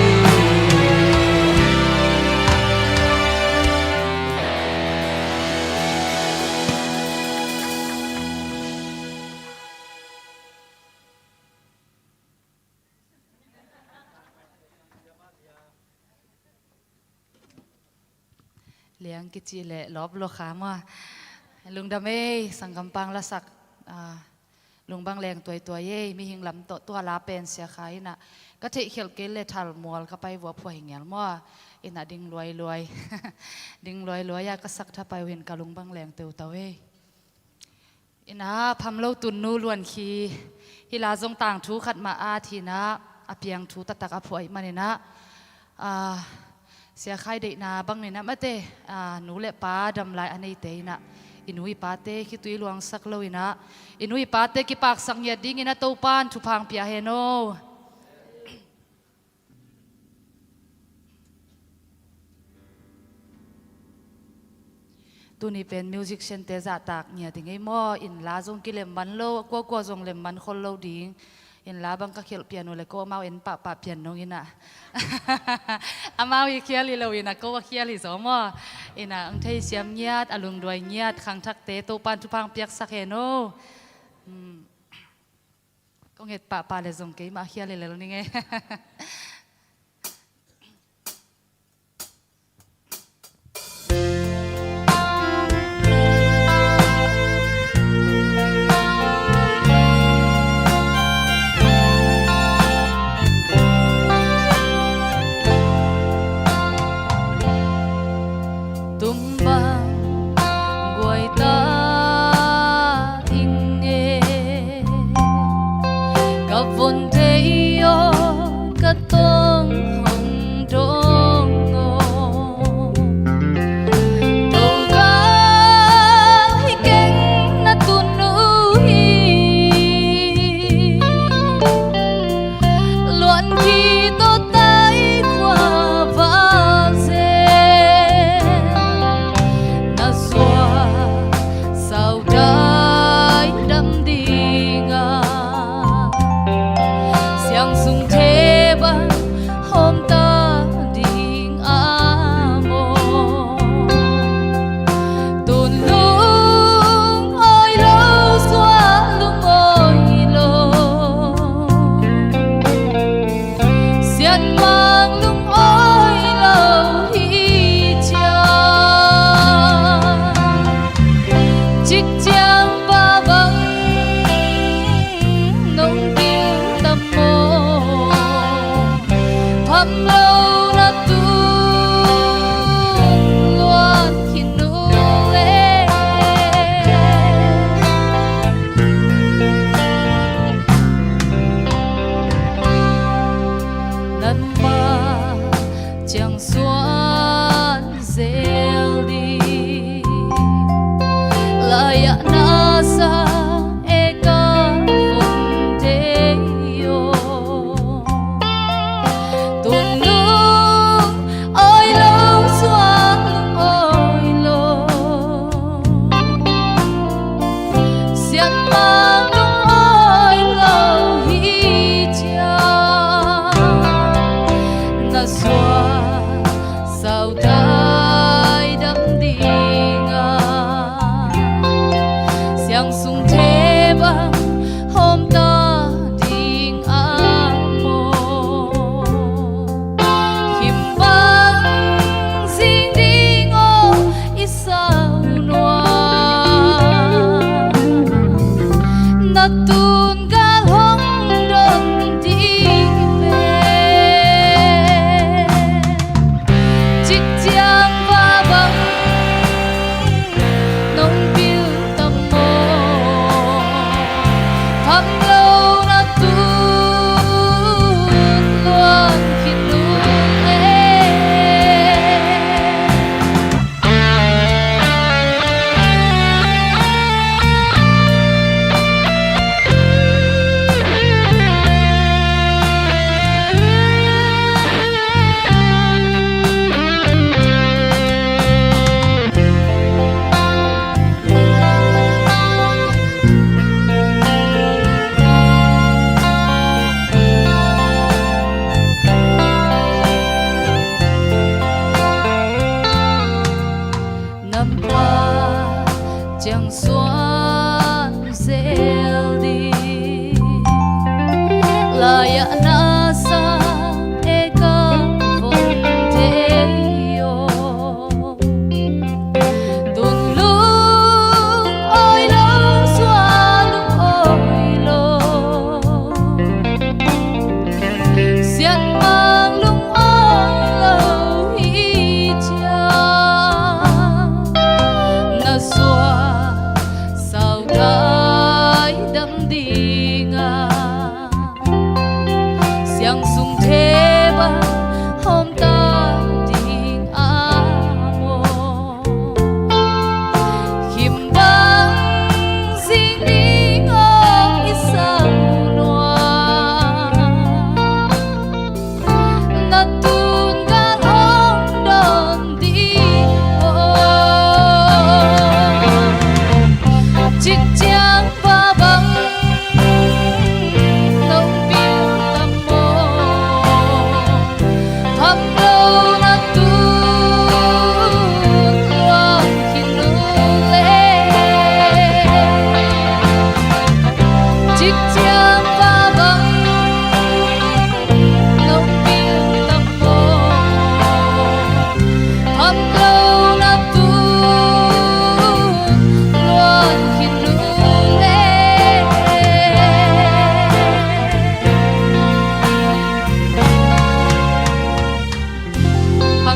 Liang kici le lop lo kha maw. Lungdam ei, sanggampang lasak, ah, Lungbang Leng tuaituai ei, mihing lam tawh tua la pen sia kha inah, ka theih khelh kei le thal mual ka pai vua phuah hi ngial maw. Inah ding luailuai, ding luailuai a ka sak thapai uh in ka Lungbang Leng teutau ei. Inah Phamlo Tunnu Luan Khi, hih la zong tangthu khat mah a thinah a piang thu taktak a phuah ahih maninah, ah, Sia Khai deihna bang ninah mate, ah, nu le pa dam lai a neite inah, i nu i pate khitui luangsak lo inah, i nu i pate kipaksak ngiat dingin a Topan thupha hong pia hen aw. Tuni pen musician te zahtak ngiat ding ei maw, inn la zong kilem man lo, kuakua zong lem man khol lo ding. Inn la bang ka khialh pian uh le ko amau en pahpah pian nong inah. Amau i khial hi lo inah ko a khial hi zaw maw. Inah ang thei siam ngiat, a lungduai ngiat, khangthakte Topan thupha hong piaksak hen aw. Hmm. Kong et pahpah le zong keimah khial lel ning ei. Tum bang guai ta ing e, ka von thei aw, ka tong hong dong aw. Topa hi keng na tun uh hi. Luan Khi tawh tai khua va zel, na suah sau dai dam ding a, siang sung the bang hawm ta ding a maw. Tun lungawi lo, suah lungawi lo, sianmang lungawi lo hi ciang, cik ciang pa bang nong kil tam maw. Pham lo na tun Luan Khi nu le, nanmah ciang suan zel ding. Lai-ah na sang e ka von thei aw. Tun lungawi lo, suah lungawi lo, sianmang lungawi lo hi ciang, na suah sau dai dam ding a, siang sung the bang hawm ta ding a maw. Khim bang zing ding aw i sau nuam, na tun gal hong don ding pen, cik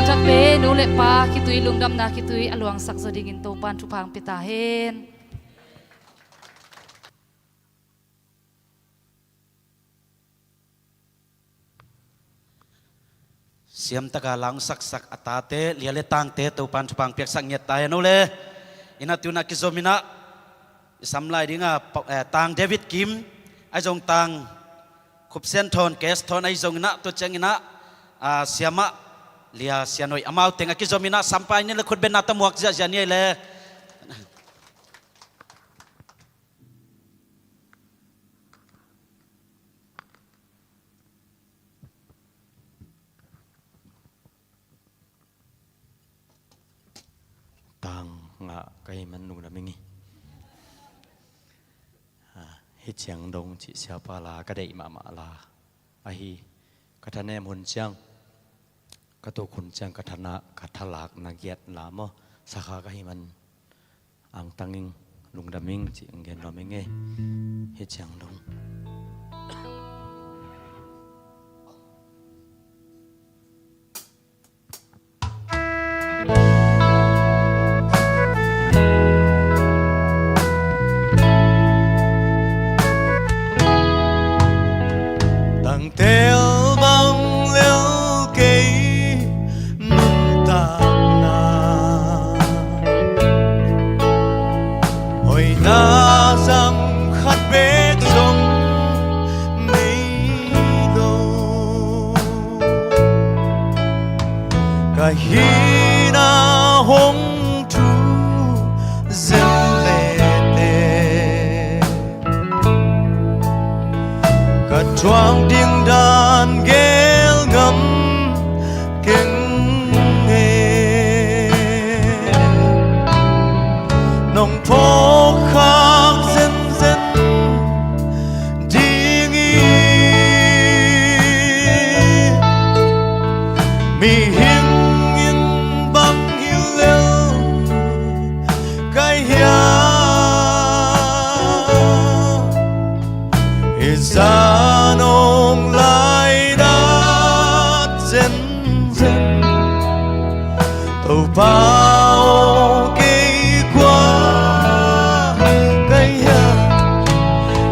Takte nu le pa khitui, lungdamna khitui a luangsak zaw dingin Topan thupha hong pia ta hen. Siamtaka la hong saksak a tate, lia le tangte Topan thupha hong piaksak ngiat ta hen. No le, inah tu-in ah kizom inah i sam lai ding a, pa-, eh, Tang David Kim, ahi zong Tang Khup Sian Thawn, Kes Thawn ahi zong inah, tua ciang inah, ah, siamah lia Sian Hoih, amau teng a kizom inah sam pai ni le, khutbetna tawh muak ziahziah ni ei le. Tang ngah ka hih man lungdam ing ei. Ah, hih ciang dong cih siapa la ka deih mahmah la ahi. Ka thanem hun ciang, ka tuk hun ciang, ka thana, ka thalakna giat la maw, sakha ka hih man angtang ing, lungdam ing cih hong gen nuam ing ei. Hih ciang dong. Tangtel bang lel kei nuntakna, hoihna zang khat beek zong nei lo. Ka hihna hong thu zel lete, ka thuak ding dan geel ngam keng e. Nong phawk khak zenzen ding hi. Mihing in bang hi lel ka hia, hih zah nong laidat zenzen. Topa aw, kei kua ka hia,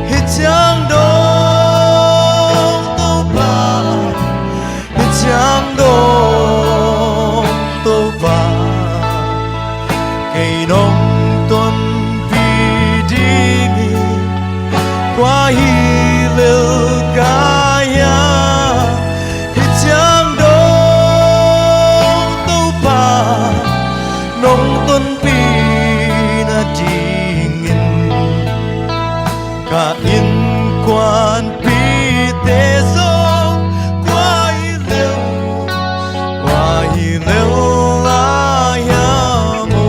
hih ciang dong Topa, hih ciang dong Topa, kei nong tonpih ding hi. Kua hi lel ka hia, hih ciang dong Topa, nong tonpih nadingin ka innkuanpihte zong kua hi lel, kua hi lel lai hiam aw.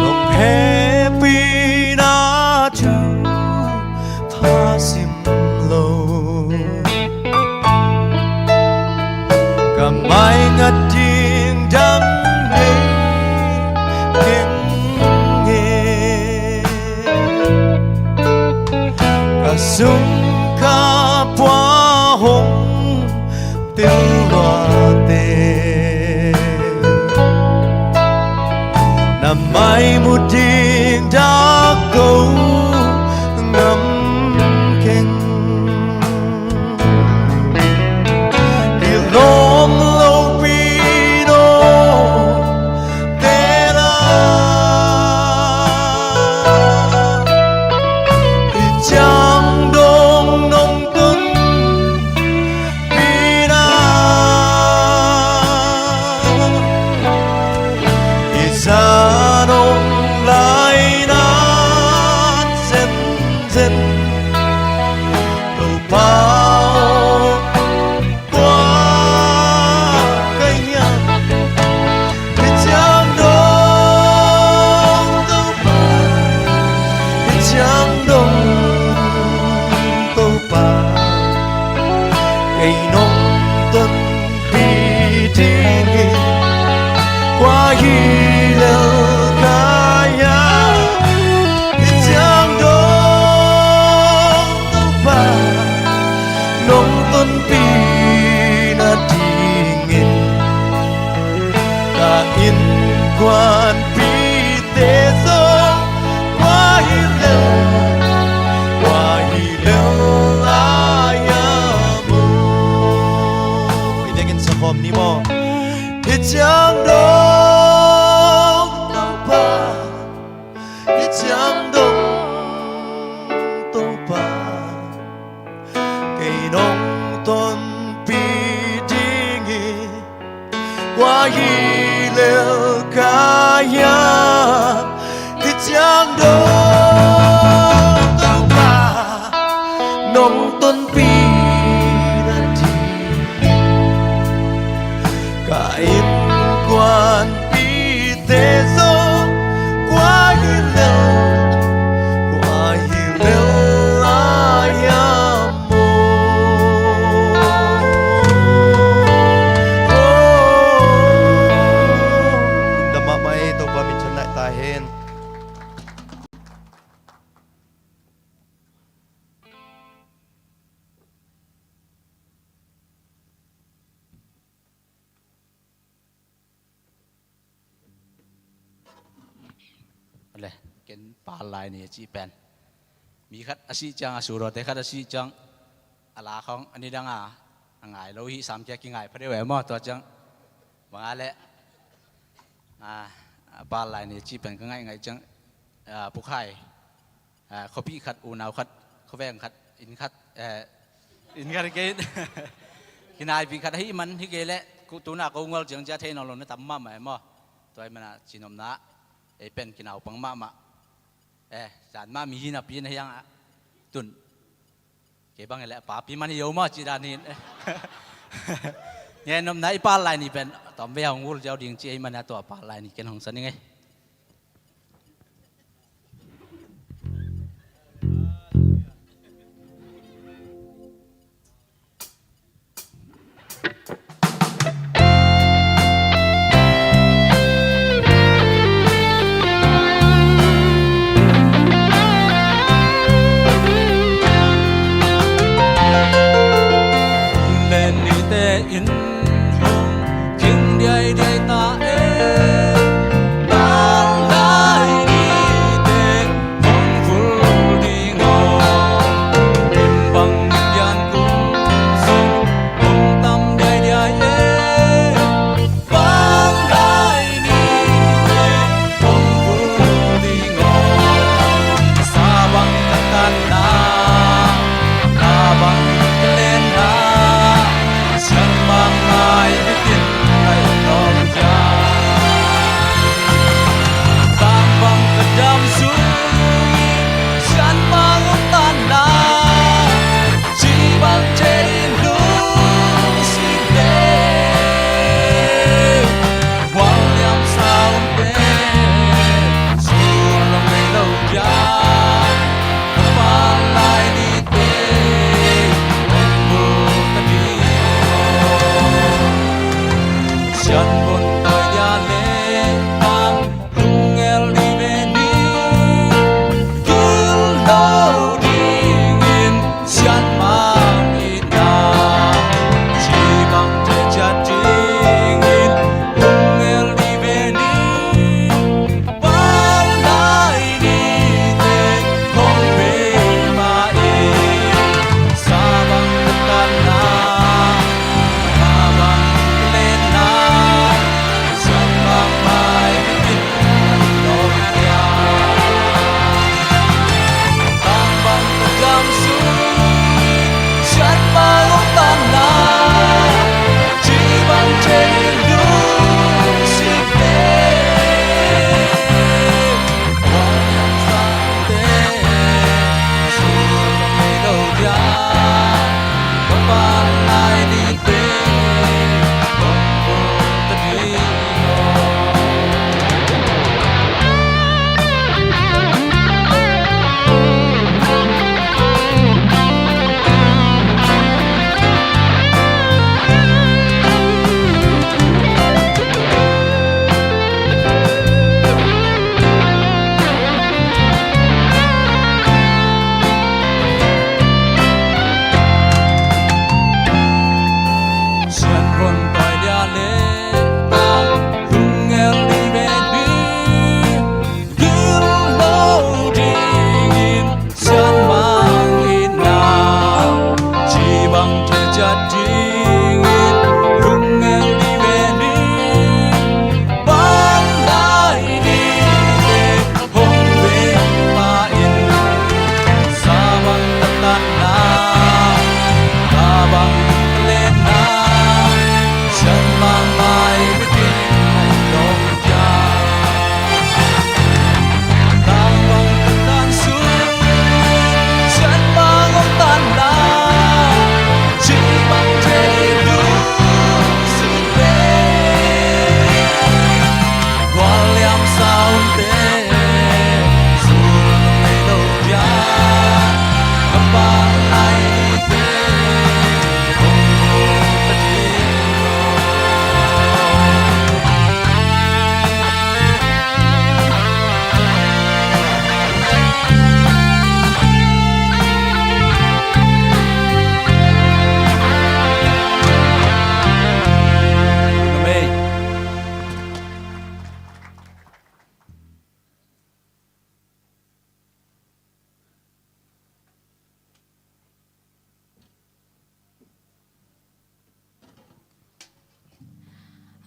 Nong hehpihna thu pha sim lo, ka mai ngat ding dang nei keng e. Ka sum ka pua hong pil luate, na mai mu ding dak ko ngam keng. Kilawm lopi no tela, hih ciang dong nong tonpihna, hih zah no Ciang dong Topa, i ciang dong Topa, kei nong tonpih ding hi. Kua hi lel ka hiam, i ciang dong Topa, nong tonpih na ding. Ka innkuanpihte zong kua hi lel, kua hi lel lai a maw. Lungdam mahmah ei, Topa min thang nai ta hen. Le, ken pal lai ni a cih pen, mi khat a sih ciang, a sut awte khat a sih ciang, a la khawng a nidang a, a ngai lo hi sam kia, kingai pha deuh e maw. Tua ciang bang a le, a, a pal lai ni a cih pen ka ngaih ngaih ciang, a, Pu Khai, a, khuapih khat, unau khat, khuaveng khat, inn khat, eh, inn khat kei, kinaipih khat ahih man, hi kei leh, ku, tuna ko ngual ciang cia thei nawn lo na tam mahmah e maw. Tua ahih manin a, ci nopna, ei pen kinaupang mahmah, eh, zan mah mi hi napi na hiang a, tun kei bang hi leh papi man hi o maw, ci dan hi. Ngen nopna, i pal lai ni pen tawm vei hong vul ziau ding ci ahih manin a, tua pal lai ni ken hong sa ning ei. Benite in hong king diaidiai ta e.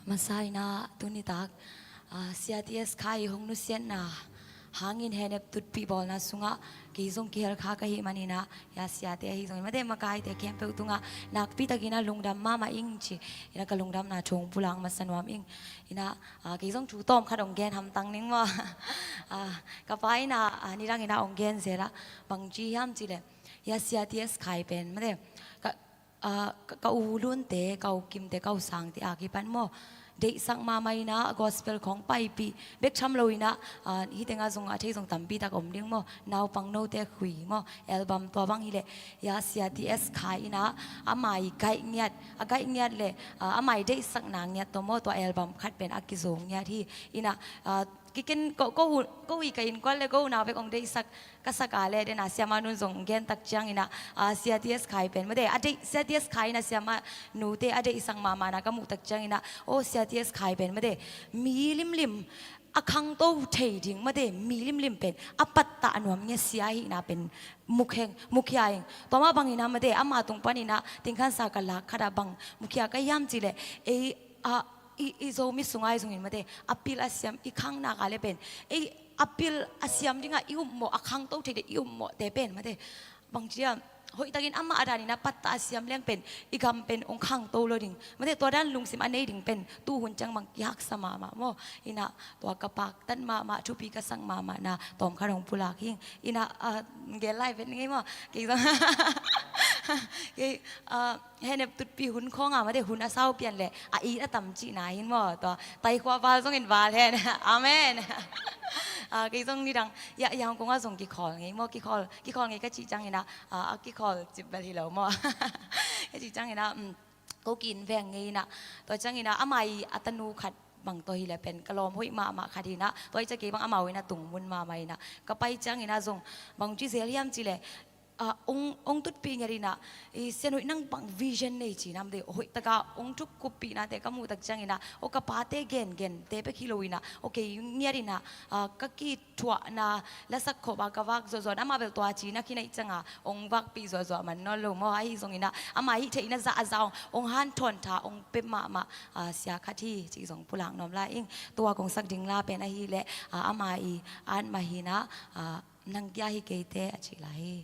Masa in ah tuni tak, ah, Sia T S Khai hong nusiatna hangin Henep Tutpih bawlna sungah kei zong kihel kha ka hih manin ah, ya, Siate ahi zongin mate makaite khempeuh tungah nakpi takin ah lungdam mahmah ing ci in ah ka lungdamna thu hong pulak masa nuam ing. In ah, ah, kei zong thu tawm khat hong gen hamtang ning maw. Ah, ka pa in ah, ah, nidang in ah hong gen zel ah, bangci hiam cih leh, ya, Sia T S Khai pen mate ka, ah, ka, ka u Lunte, ka u Kimte, ka u Sangte a kipan maw, deihsak mahmah in ah gospel khawng paipih bek tham lo in ah, ah, hih tengah zong a thei zong tampi tak om ding maw, naupang note khui maw, album tua bang hi leh, ya, Sia T S Khai in ah ama i gaih ngiat, a gaih ngiat leh, ah, ama i deihsakna ngiat tawh maw, tua album khat pen a kizo ngiat hi. In ah, ah, kiken ko, ko, ko i ka innkuan leh ko unau bek hong deihsak ka sak a leh, den a siamah nun zong gen tak ciangin ah, ah, Sia T S Khai pen mate a deih, Sia T S Khai in ah siamah nute a deihsak mahmahna ka muh tak ciangin ah, aw, Sia T S Khai pen mate mi limlim, a khangto thei ding mate mi limlim pen a pattah nuam nge sia ahihna pen mukheng, mukhia ing. Tua mah bangin ah mate ama tung panin ah tingkhansa ka lak khat ah bang mukhia ka hiam cih leh, ei, ah, i, i Zomi sung ahi zongin mate a pil a siam i khang nak a leh pen, ei, a pil a siam dingah i upmawh, a khangto thei ding i upmawhte pen mate, bangci a, hoihtakin amah a danin ah pattah a siam leng pen i gam pen hong khangto lo ding mate, tua dan lungsim a nei ding pen tuhun ciang bang kihaksa mahmah maw. In ah tua ka paktat mahmah, thupi ka sak mahmahna tawm khat hong pulak hi ing. In ah, ah, gel lai vet ngei maw, kei zong. Kei, ah, Henep Tutpih hun khawng a mate hun a sau pian leh a it a tam cihna hi maw, tua taikhua val zongin val hen. Amen. Ah, kei zong nidang, ya, Yangon ah zong kikhawl ngei maw, kikhawl, kikhawl ngei ka cih ciangin ah, ah, a kikhawl cip bel hi lo maw. Ka cih ciangin ah, um, ko ki-inn veng ngei in ah, tua ciangin ah ama i a tanu khat bang tawh hi leh pen ka lawm hoih mahmah khat hi in ah, tua i ciah kei bang amau in ah tungmun mahmah in ah, ka pai ciangin ah zong bangci zel hiam cih leh, ah, hong, hong tutpih ngiat in ah, i Sian Hoih nang bang vision nei ci nam de, hoih taka hong thukkuppih nate ka muh tak ciangin ah, aw, ka pate gengente bek hi lo in ah, aw, kei ngiat in ah, ah, ka kithuahna lasak khop a ka vak zuahzuah, amah bel tua ci na kinaih cianga hong vakpih zuahzuah man nawn lo maw, ahi zongin ah ama hih theihna zah a zah hong, hong hanthawn tha hong pia mahmah, ah, sia khat hi cih zong pulak nuam lai ing. Tua kong sak ding la pen ahih leh, ah, ama i at mah hi in ah, ah, Nang kia hi keite a cih lai hi.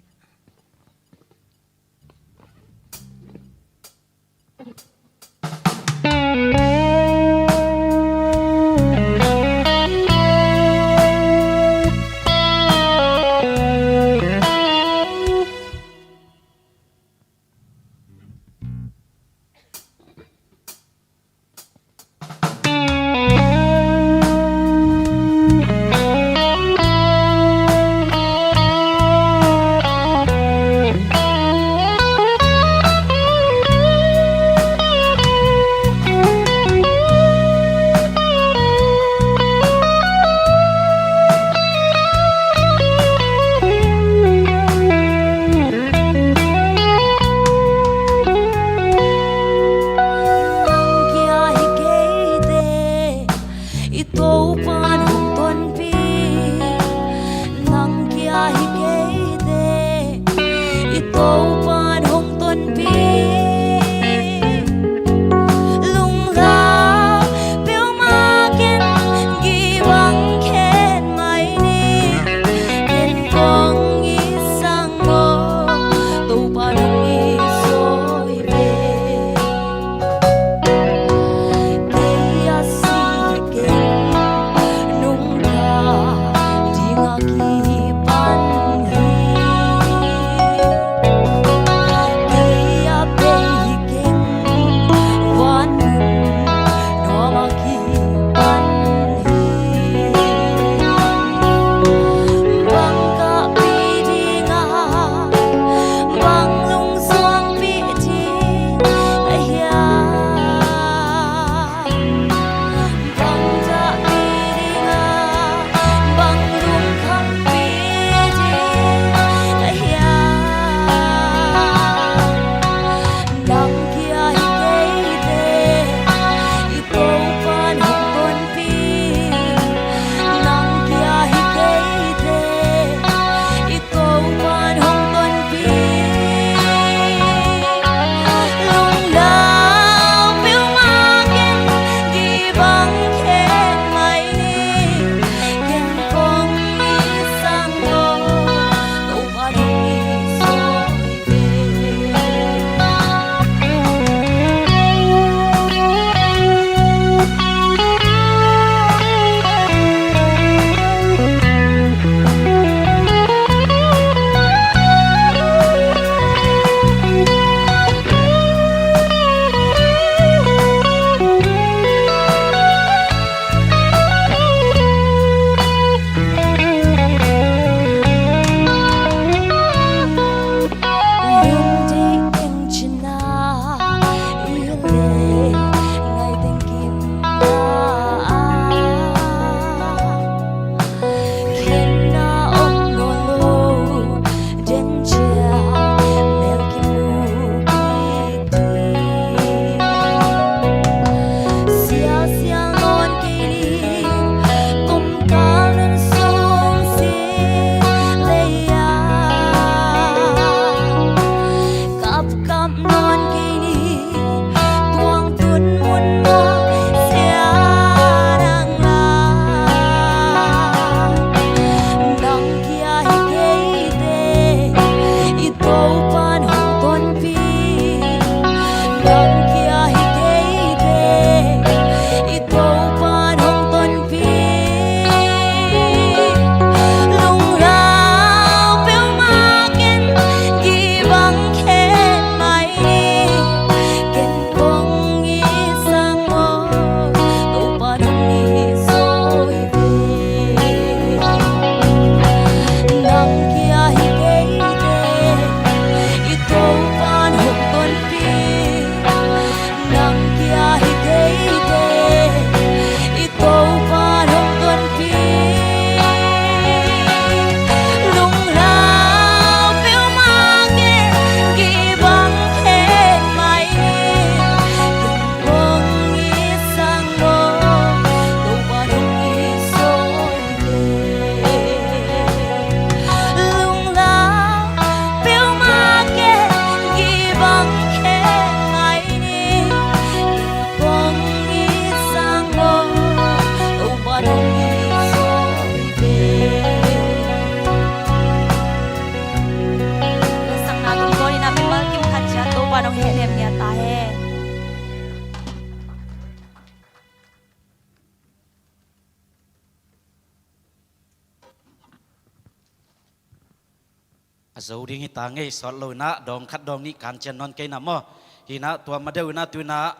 A zo ding hi ta ngei sawt lo inah dawng khat dawng nih kan cian nawn kei inah maw. Hi inah tua ma deuh inah tu inah,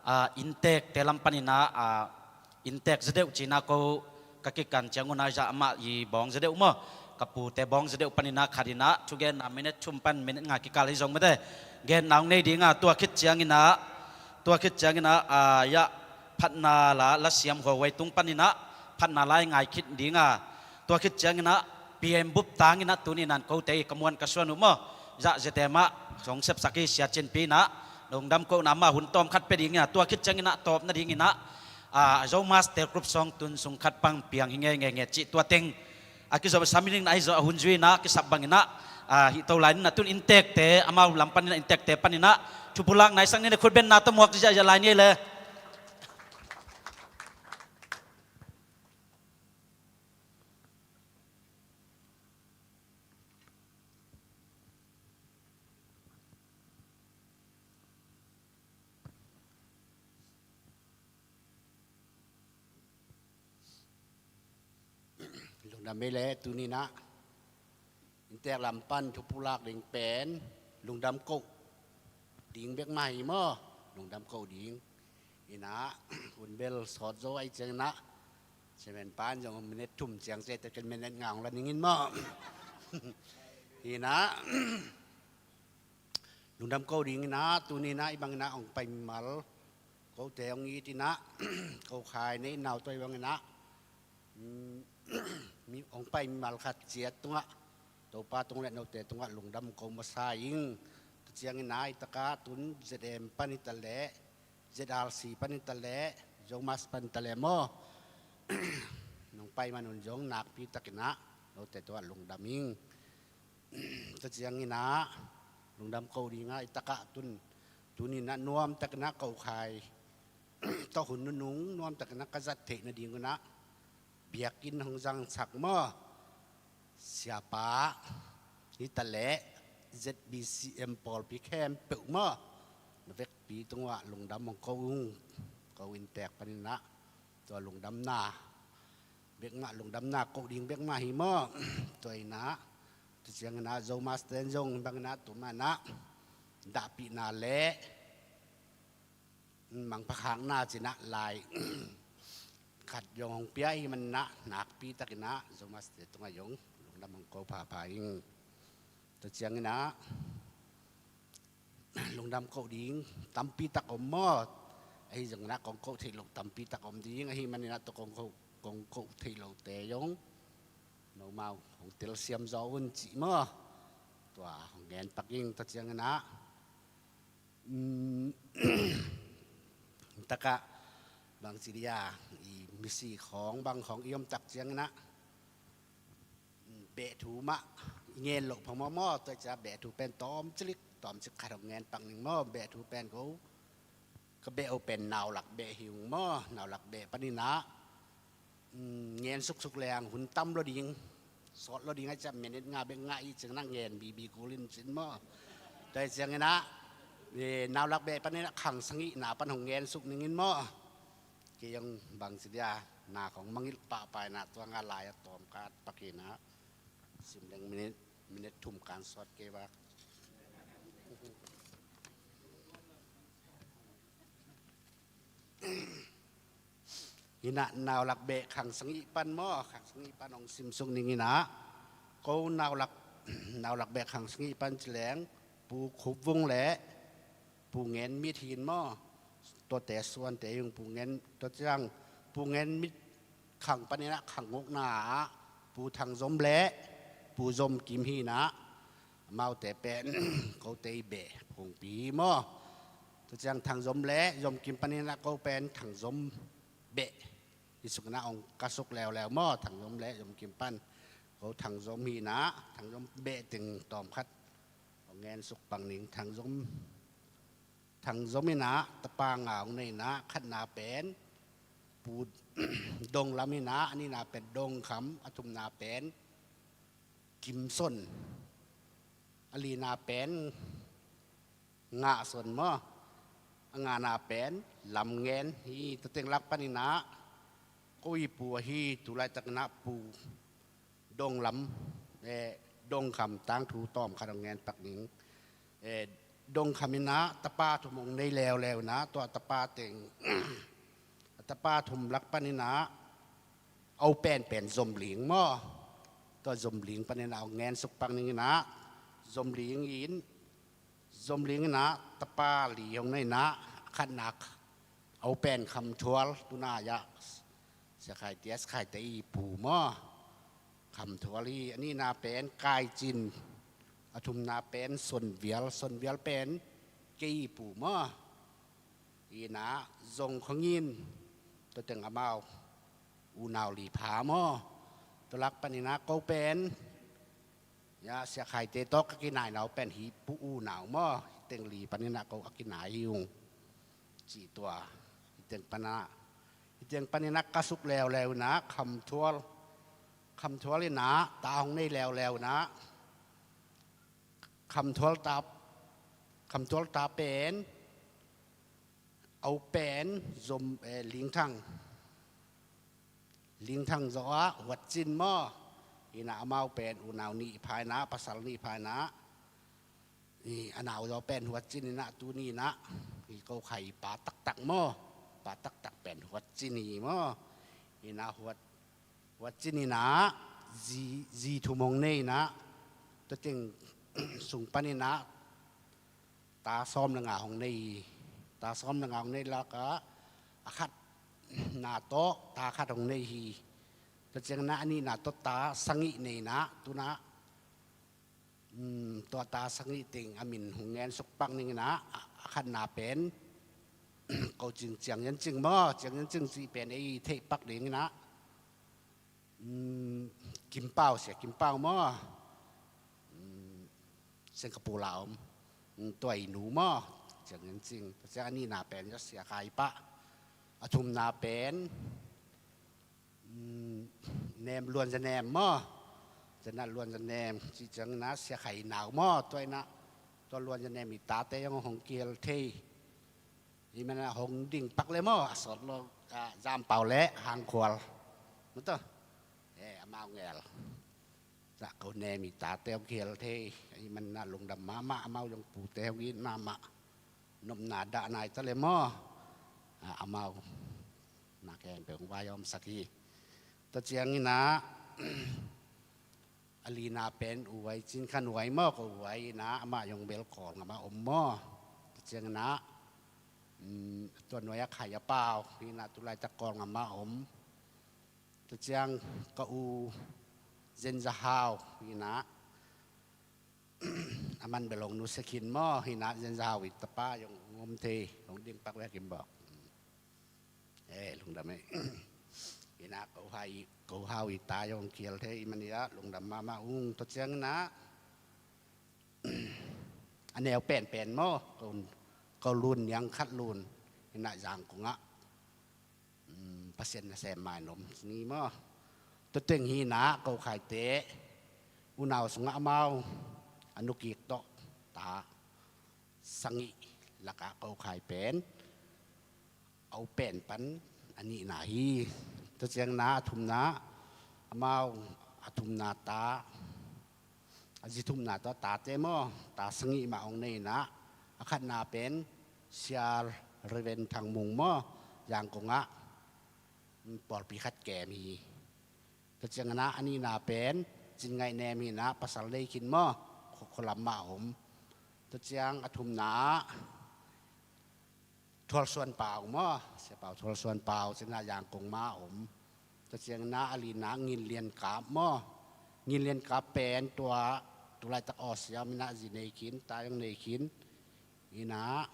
ah, innteekte lam pan inah, ah, innteek za deuh ci inah ko ka kikan ciang unah zah amah i bawng za deuh maw. Ka pute bawng za deuh pan inah khat inah thugenna minute thum pan minute nga kikal hi zong mate genna hong nei ding a, tua khit ciang inah, tua khit ciang inah, ah, yah phatna la, la siam huahuai tung pan inah phatna la i ngai khit ding a, tua khit ciang inah P M bup tang inah tuni inah kote i ka muan ka suan uh maw. Zah Z M ah hong sepsak hi Sia Cin Pi inah lungdam kohna mah hun tawm khat pia ding inah tua khit ciang inah tawp nading inah, ah, Zo Master Group sawng tun sung khat pang piang hi ngei ngei ngei cih tua teng a kizom a sam hi ding inah ahi zong a hun zui inah kisap bang inah, ah, hih to lai inah tun innteekte amau lam pan inah innteekte pan inah thupulak naisak ni le khutbenna tawh muak ziahziah lai ni le. Lungdam ei le tuni inah innteek lam pan thupulak ding pen lungdam koh ding bek mah hi maw. Lungdam koh ding inah hun bel sawt zo ahi ciang inah chairman pan zong minute thum ciang se te ken minute nga hong la ning in maw. Hi inah lungdam koh ding inah tuni inah i bang inah hong pai mimal kote hong it inah ko khai nei nau tawh i bang inah, mm, mi hong pai mimal khat ciat tungah Topa tung le note tungah lungdam ko masa ing. Tua ciang inah i takah tun Z M pan hi ta leh Z R C pan hi ta leh Zomas pan hi ta leh maw nong pai man un zong nakpi tak inah note tungah lungdam ing. Tua ciang inah lungdam koh ding a i takah tun tuni inah nuam tak inah ko khai tawh hun nunung nuam tak inah ka zat theih nading unah biakinn hong zangsak maw. Siapa hi ta leh Z B C M pawlpi khempeuh maw na vekpi tungah lungdam hong ko ung. Ko innteek pan inah tua lungdamna bek mah, lungdamna koh ding bek mah hi maw. Tua inah tua ciang inah Zomas ten zong bang inah tu mah inah dahpihna le mangpha khakna ci inah lai khat zong hong pia hi man inah nakpi tak inah Zomas te tungah zong lungdam hong ko phapha ing. Tua ciang inah lungdam koh ding tampi tak om maw. Ahi zong inah kong koh theih loh tampi tak om ding ahi man inah tua kong koh, kong koh theih lohte zong nomau hong telsiam zaw un cih maw. Tua hong ngen pak ing. Tua ciang inah, mm, takah bang ci dia i misi khawng bang khawng i om tak ciang inah beh thu mah i ngen loh phamawh maw. Tua ciah beh thu pen tawmcik, tawmcik khat hong ngen pak ning maw. Beh thu pen ko ka beh uh pen naulak beh hi ung maw. Naulak beh pan inah, mm, ngen suksuk leng hun tam lo ding, sawt lo ding a ciah minute nga bek ngah i ciang inah ngen bibi kul in cin maw. Tua ciang inah, eh, naulak beh pan inah khang sagihna pan hong ngen suk ning in maw. Kei zong bang ci dia na kong mangilh pahpah inah tua nga lai a tawm ka at pak inah sim leng minute, minute thum kan sawt kei vak. Inah naulak beh khang sagih pan maw, khang sagih pan hong sim suk ning inah ko naulak, naulak beh khang sagih pan ci leng Pu Khup Vung le Pu Ngen Mit hi in maw. Tuate suante hi ung. Pu Ngen, tua ciang Pu Ngen Mit khang pan inah khang gukna ah Pu Thang Zom le Pu Zom Kim hi inah amaute pen kote i beh phungpi hi maw. Tua ciang Thang Zom le Zom Kim pan inah ko pen Thang Zom beh hi suk inah hong ka suk leuleu maw. Thang Zom le Zom Kim pan ko Thang Zom hi inah Thang Zom beh teng tawm khat hong ngen suk pak ning. Thang Zom, Thang Zom inah tapa nga hong nei inah khatna pen Pu Dong Lam inah, a nihna pen Dong Kham, a thumna pen Kim Son, a lina pen Ngah Son maw, a ngana pen Lam Ngen hi. Tua teng lak pan inah ko i pu ahi tu laitak inah Pu Dong Lam, eh, Dongkham tangthu tawm khat hong ngen pak ning. Eh, Dongkham in ah tapa thum hong nei leuleu in ah, tua tapa teng, a tapa thum lak panin ah a u penpen Zomling maw. Tua Zomling panin ah hong ngen suk pak ning in ah, Zomling in, Zomling in ah tapa li hong nei in ah, a khatna a u pen Kham Thual, tu-in ah Sia Khai Te, Sia Khai Te i pu maw. Kham Thual hi. A nihna pen Kai Cin, a thumna pen Son Vial, Son Vial pen kei i pu maw. Hi in ah Zong Khua Ngin, tua teng amau unau li pha maw. Tua lak panin ah ko pen, ya, Sia Khai Te tawh ka kinai na u pen hih pu unau maw. Hih teng li panin ah ko a kinai hi ung, ci tua. Hih teng pan ah, hih teng panin ah ka suk leuleu in ah Kham Thual, Kham Thual in ah ta hong nei leuleu in ah, Kham Thual ta, Kham Thual ta pen a u pen Zom, eh, Lingthang, Lingthang zaw ah Huat Cin maw. Hi in ah amau pen unau nih pha in ah, pasal nih pha in ah, i, a nau zaw pen Huat Cin hi in ah, tuni in ah hi ko khai pa taktak maw. Pa taktak pen Huat Cin hi maw. Hi in ah Huat, Huat Cin in ah zi, zi thum hong nei in ah, tua teng sung panin ah ta sawm le nga hong nei hi. Ta sawm le nga hong nei lak ah, a khatna tawh ta khat hong nei hi. Tua ciangin ah a nihna tawh ta sagih nei in ah, tu-in ah, um, tua ta sagih teng a min hong ngen suk pak ning in ah, a, a khatna pen ko Cing, Ciang Yan Cing maw. Ciang Yan Cing cih pen ei theih pak ding in ah, um, Kim Pau, Sia Kim Pau maw. Um, Singapore a om, um, tua i nu maw, Ciang Yan Cing. Tua ciang a nihna pen Sia Khai Pa. A thumna pen, um, Nem, Luan Za Nem maw. Tua in ah Luan Za Nem cih ciangin ah Sia Khai i nau maw. Tua in ah tua Luan Za Nem i tate zong hong kihel thei. Hih man ah hong ding pak le maw, a sawt lo, ah, Zam Pau le Hang Khual. Maw tua. Eh, amau ngel. Za ko Nem i tate hong kihel thei. Hih man ah lungdam mahmah, amau zong pute hong it mahmah. Nopna dah nai ta le maw. Ah, amau na khempeuh hong vai omsak hi. Tua ciangin ah, a lina pen U Vai Cin Khan Vai maw, ko U Vai in ah, amah zong bel Kawlgam ah om maw. Tua ciangin ah, um, tua nuai a Khai a Pau hi in ah, tu laitak Kawlgam ah om. Tua ciang ka u Zen Za Hau hi in ah, aman bel hong nusia khin maw, hi in ah Zen Za Hau i tapa zong hong om thei, hong ding pak ve Kim Bawk. Eh, lungdam ei. Hi in ah ko Hai, ko Hau i ta zong kihel thei i man hi ah, lungdam mahmah ung. Tua ciangin ah, a neu penpen maw, ko, ko Lun Niang Khat Lun, hi in ah Zangkong ah, um, Pasian nasem mai in om ni maw. Tua teng hi in ah ko Khai Te unau sungah amau a nu kik tawh ta sagih lakah ko Khai pen a u pen pan a nihna hi. Tua ciangin ah a thumna, amau a thumna ta, a zi thumna tawh tate maw, ta sagih mah hong nei in ah, a khatna pen Sia Reven Thang Mung maw, Zangkong ah pawlpi khat kem hi. Tua ciangin ah a nihna pen Cin Ngaih Nem hi in ah, pasal nei khin maw, khualam mah om. Tua ciang a thumna ah Thual Suan Pau maw, Sia Pau Thual Suan Pau, ci in ah Zangkong mah om. Tua ciangin ah a lina Ngin Lian Kap maw. Ngin Lian Kap pen tua, tu laitak Aussie ah om in ah zi nei khin, ta zong nei khin. Hi in ah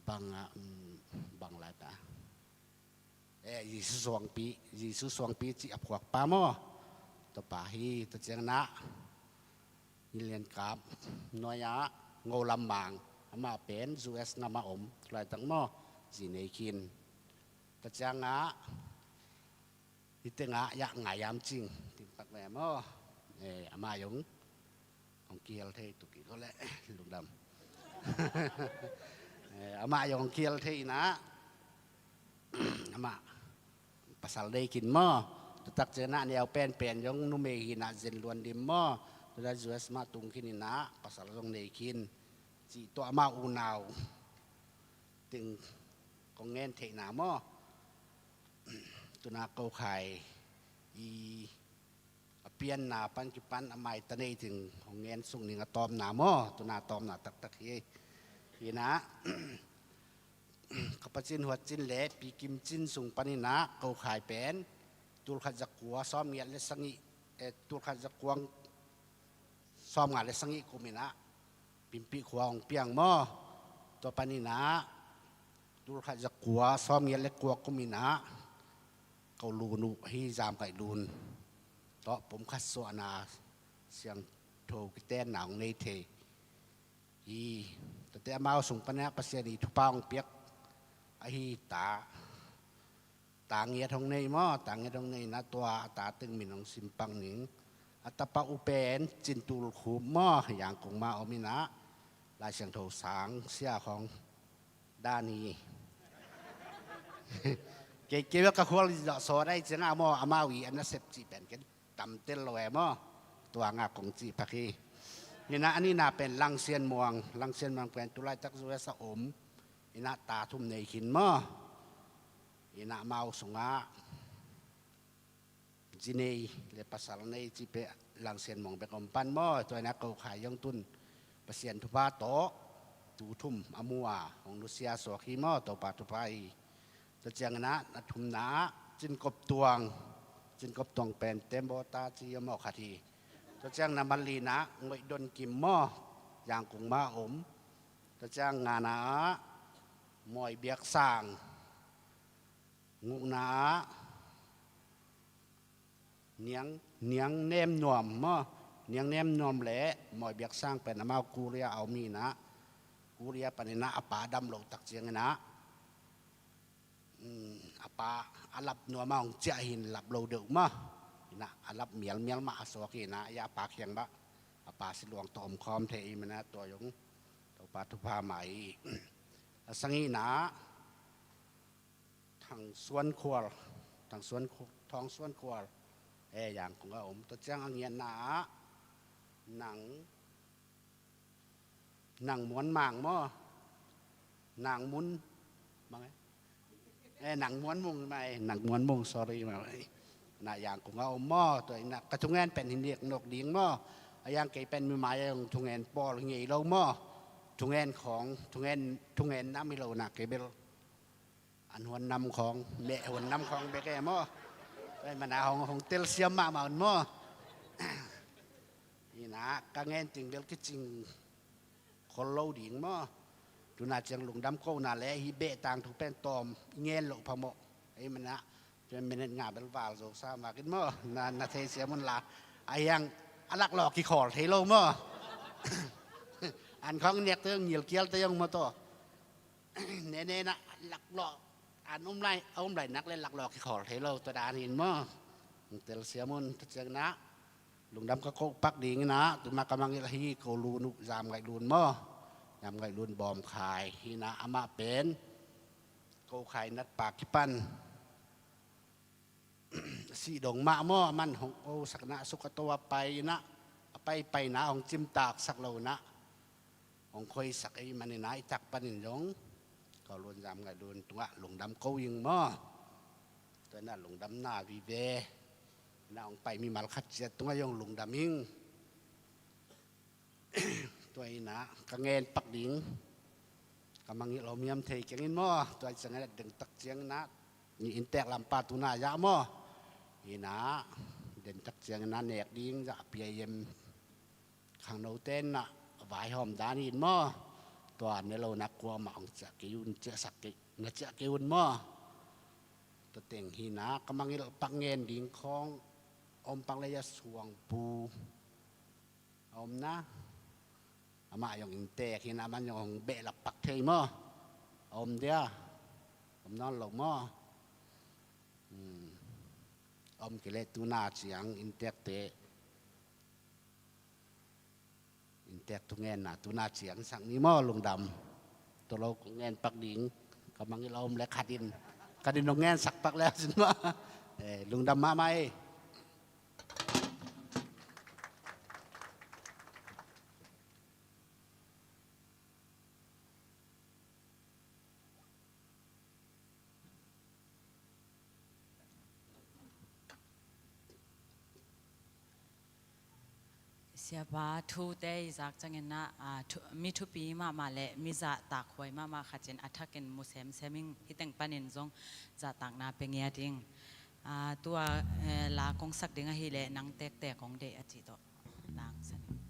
bang ah, um, bang lai ta. Eh, Jesu Suangpi, Jesu Suangpi cih a phuakpa maw. Tua pa hi. Tua ciangin ah Ngin Lian Kap nuai ah Ngo Lam Mang, amah pen U S gam ah om, tu laitak maw, zi nei khin. Tua ciangin ah hih teng ah ya Ngai Yam Cing, ding pak ve maw. Eh, amah zong hong kihel thei tu kik ko le, lungdam. Eh, amah zong hong kihel thei in ah, amah pasal nei khin maw. Tutak ciangin ah neu penpen zong numei hi-in ah Zen Luan Lim maw. Tutak U S mah tung khin in ah pasal zong nei khin. Cih tawh amau unau teng kong ngen theihna maw. Tu-in ah Ko Khai i a pianna pan kipan a maita nei teng hong ngen suk ning a tawpna maw. Tu-in ah tawpna taktak hi. Hi-in ah Ka Pa Cin Huat Cin le Pi Kim Cin sung panin ah Ko Khai pen tulkhat zakua sawmngiat le sagih, eh, tulkhat zakua sawmnga le sagih kum in ah Pimpih khua hong piang maw. Tua panin ah tulkhat zakua sawmngiat le kua kum in ah Ko Lun uh hi Zam Ngaih Lun tawh pumkhat suahna siangtho kitenna hong nei thei hi. Tuate amau sung panin ah Pasian i thupha hong piak ahi ta, ta ngiat hong nei maw. Ta ngiat hong nei in ah tua a ta teng min hong sim pak ning. A tapa uh pen Cin Tul Khup maw, Yangon mah om in ah Lai Siangtho sang sia khawng dan hi. Kei kei ka khual zawh sawt ahih ciangin ah maw, amau i a nasep cih pen ken tamtel lo e maw. Tua nga kong cih pak hi. Hi-in ah a nihna pen Lang Sian Muang, Lang Sian Muang pen tulaitak U S a om. Hi-in ah ta thum nei khin maw. Hi-in ah amau sungah zi nei le pasal nei cih pen Lang Sian Muang bek om pan maw. Tua hi-in ah Ko Khai zong tu-in Pasian thupha tawh tu thum a mu a hong nusia suak hi maw. Topa thupha hi. Tua ciangin ah na thumna ah Cin Kop Tuang, Cin Kop Tuang pen Tembawta ci a maw khat hi. Tua ciang na malina ah Ngoih Don Kim maw, Yangon mah om. Tua ciang ngana ah Mawi Biak Sang, gukna ah Niang, Niang Nem Nuam maw. Niang Nem Nuam le Mawi Biak Sang pen amau Korea a om hi-in ah, Korea panin ah a pa dam loh tak ciangin ah, um, a pa a lap nuam a hong ciah hi-in lap lo deuh maw. Hi-in ah a lap mialmial mah a suak hi-in ah, a pa kiang mah a pa siluang tawh om khawm thei ahih manin ah tua zong Topa thupha mah hi. A sagihna ah Thang Suan Khual, Thang Suan Khu-, Thawng Suan Khual, eh, Yangon a om. Tua ciang a ngiatna ah Nang, Nang Muan Mang maw, Nang Mun Mang, eh, Nang Muan Mung mah, eh, Nang Muan Mung, sorry mah, eh. Na Yangon a om maw. Tua hi-in ah ka thungen pen hi nek nawk ding maw. A yang kei pen mi mai a hong thungen pawl hi ngei lo maw. Thungen khawng, thungen, thungen nam hi lo na kei bel an huan nam khawng, meh huan nam khawng bek e maw. Tua hi-in ah hong, hong telsiam mahmah un maw. Hi-in ah ka ngen teng bel kicing khol lo ding maw. Tu-in ah ciang lungdam kohna le hih beh tangthu pen tawm i ngen loh phamawh ahih manin ah, tua minute nga bel val zo sa makin maw. Na, na theisiam un la. A hiang a laklawh kikhawl thei lo maw. An khawng nek te zong ngilkial te zong maw tawh. Nene na laklawh an um lai, a um lai nak le laklawh kikhawl thei lo, tua dan hi-in maw. Hong telsiam un. Tua ciangin ah lungdam ka koh pak ding in ah, tu-in ah ka mangngilh hi Ko Lun uh, Zam Ngaih Lun maw. Zam Ngaih Lun Bawm Khai hi-in ah, amah pen Ko Khai natpa kipan sih dong mah maw, aman hong, o, sakna suk a to a pai in ah, a paipaina hong cimtak sak lo in ah, hong khoisak ahih manin ah i tak panin zong Ko Lun, Zam Ngaih Lun tungah lungdam ko ing maw. Tua hi-in ah lungdamna vive in ah hong pai mimal khat ciat tungah zong lungdam ing. Tua hi-in ah ka ngen pak ding, ka mangngilh om hiam thei keng in maw. Tua hi ciangin ah den tak ciangin ah, ni inntek lampa tu-in ah zah maw. Hi-in ah den tak ciangin ah nek ding zah, P I M khangnote in ah vaihawm dan hi-in maw. Tua ne lo in ah kuamah hong ciah kei un, ciahsak kei, na ciah kei un maw. Tua teng hi-in ah ka mangngilh pak ngen ding khawng om pak leh, a suangpu a om na. Amah zong inntek hi-in ah, aman zong hong behlap pak thei maw. A om dia, om nawn lo maw. Hmm. A om kei leh tu-in ah ciang inntekte, inntek thungenna tu-in ah ciang sak ni maw, lungdam. Tua lo kong ngen pak ding, ka mangngilh a om leh khat in, khat in hong ngensak pak leh cin maw. Eh, lungdam mahmah ei. Siapa, thute i zak ciangin ah, ah, thu-, mi thupi mahmah le mi zahtak huai mahmah khat in a thakin mu semsem ing. Hih teng panin zong zahtakna pia ngiat ing. Ah, tua, eh, la kong sak ding ahih leh nang tektek kong deih a cih tawh la hong sa ning.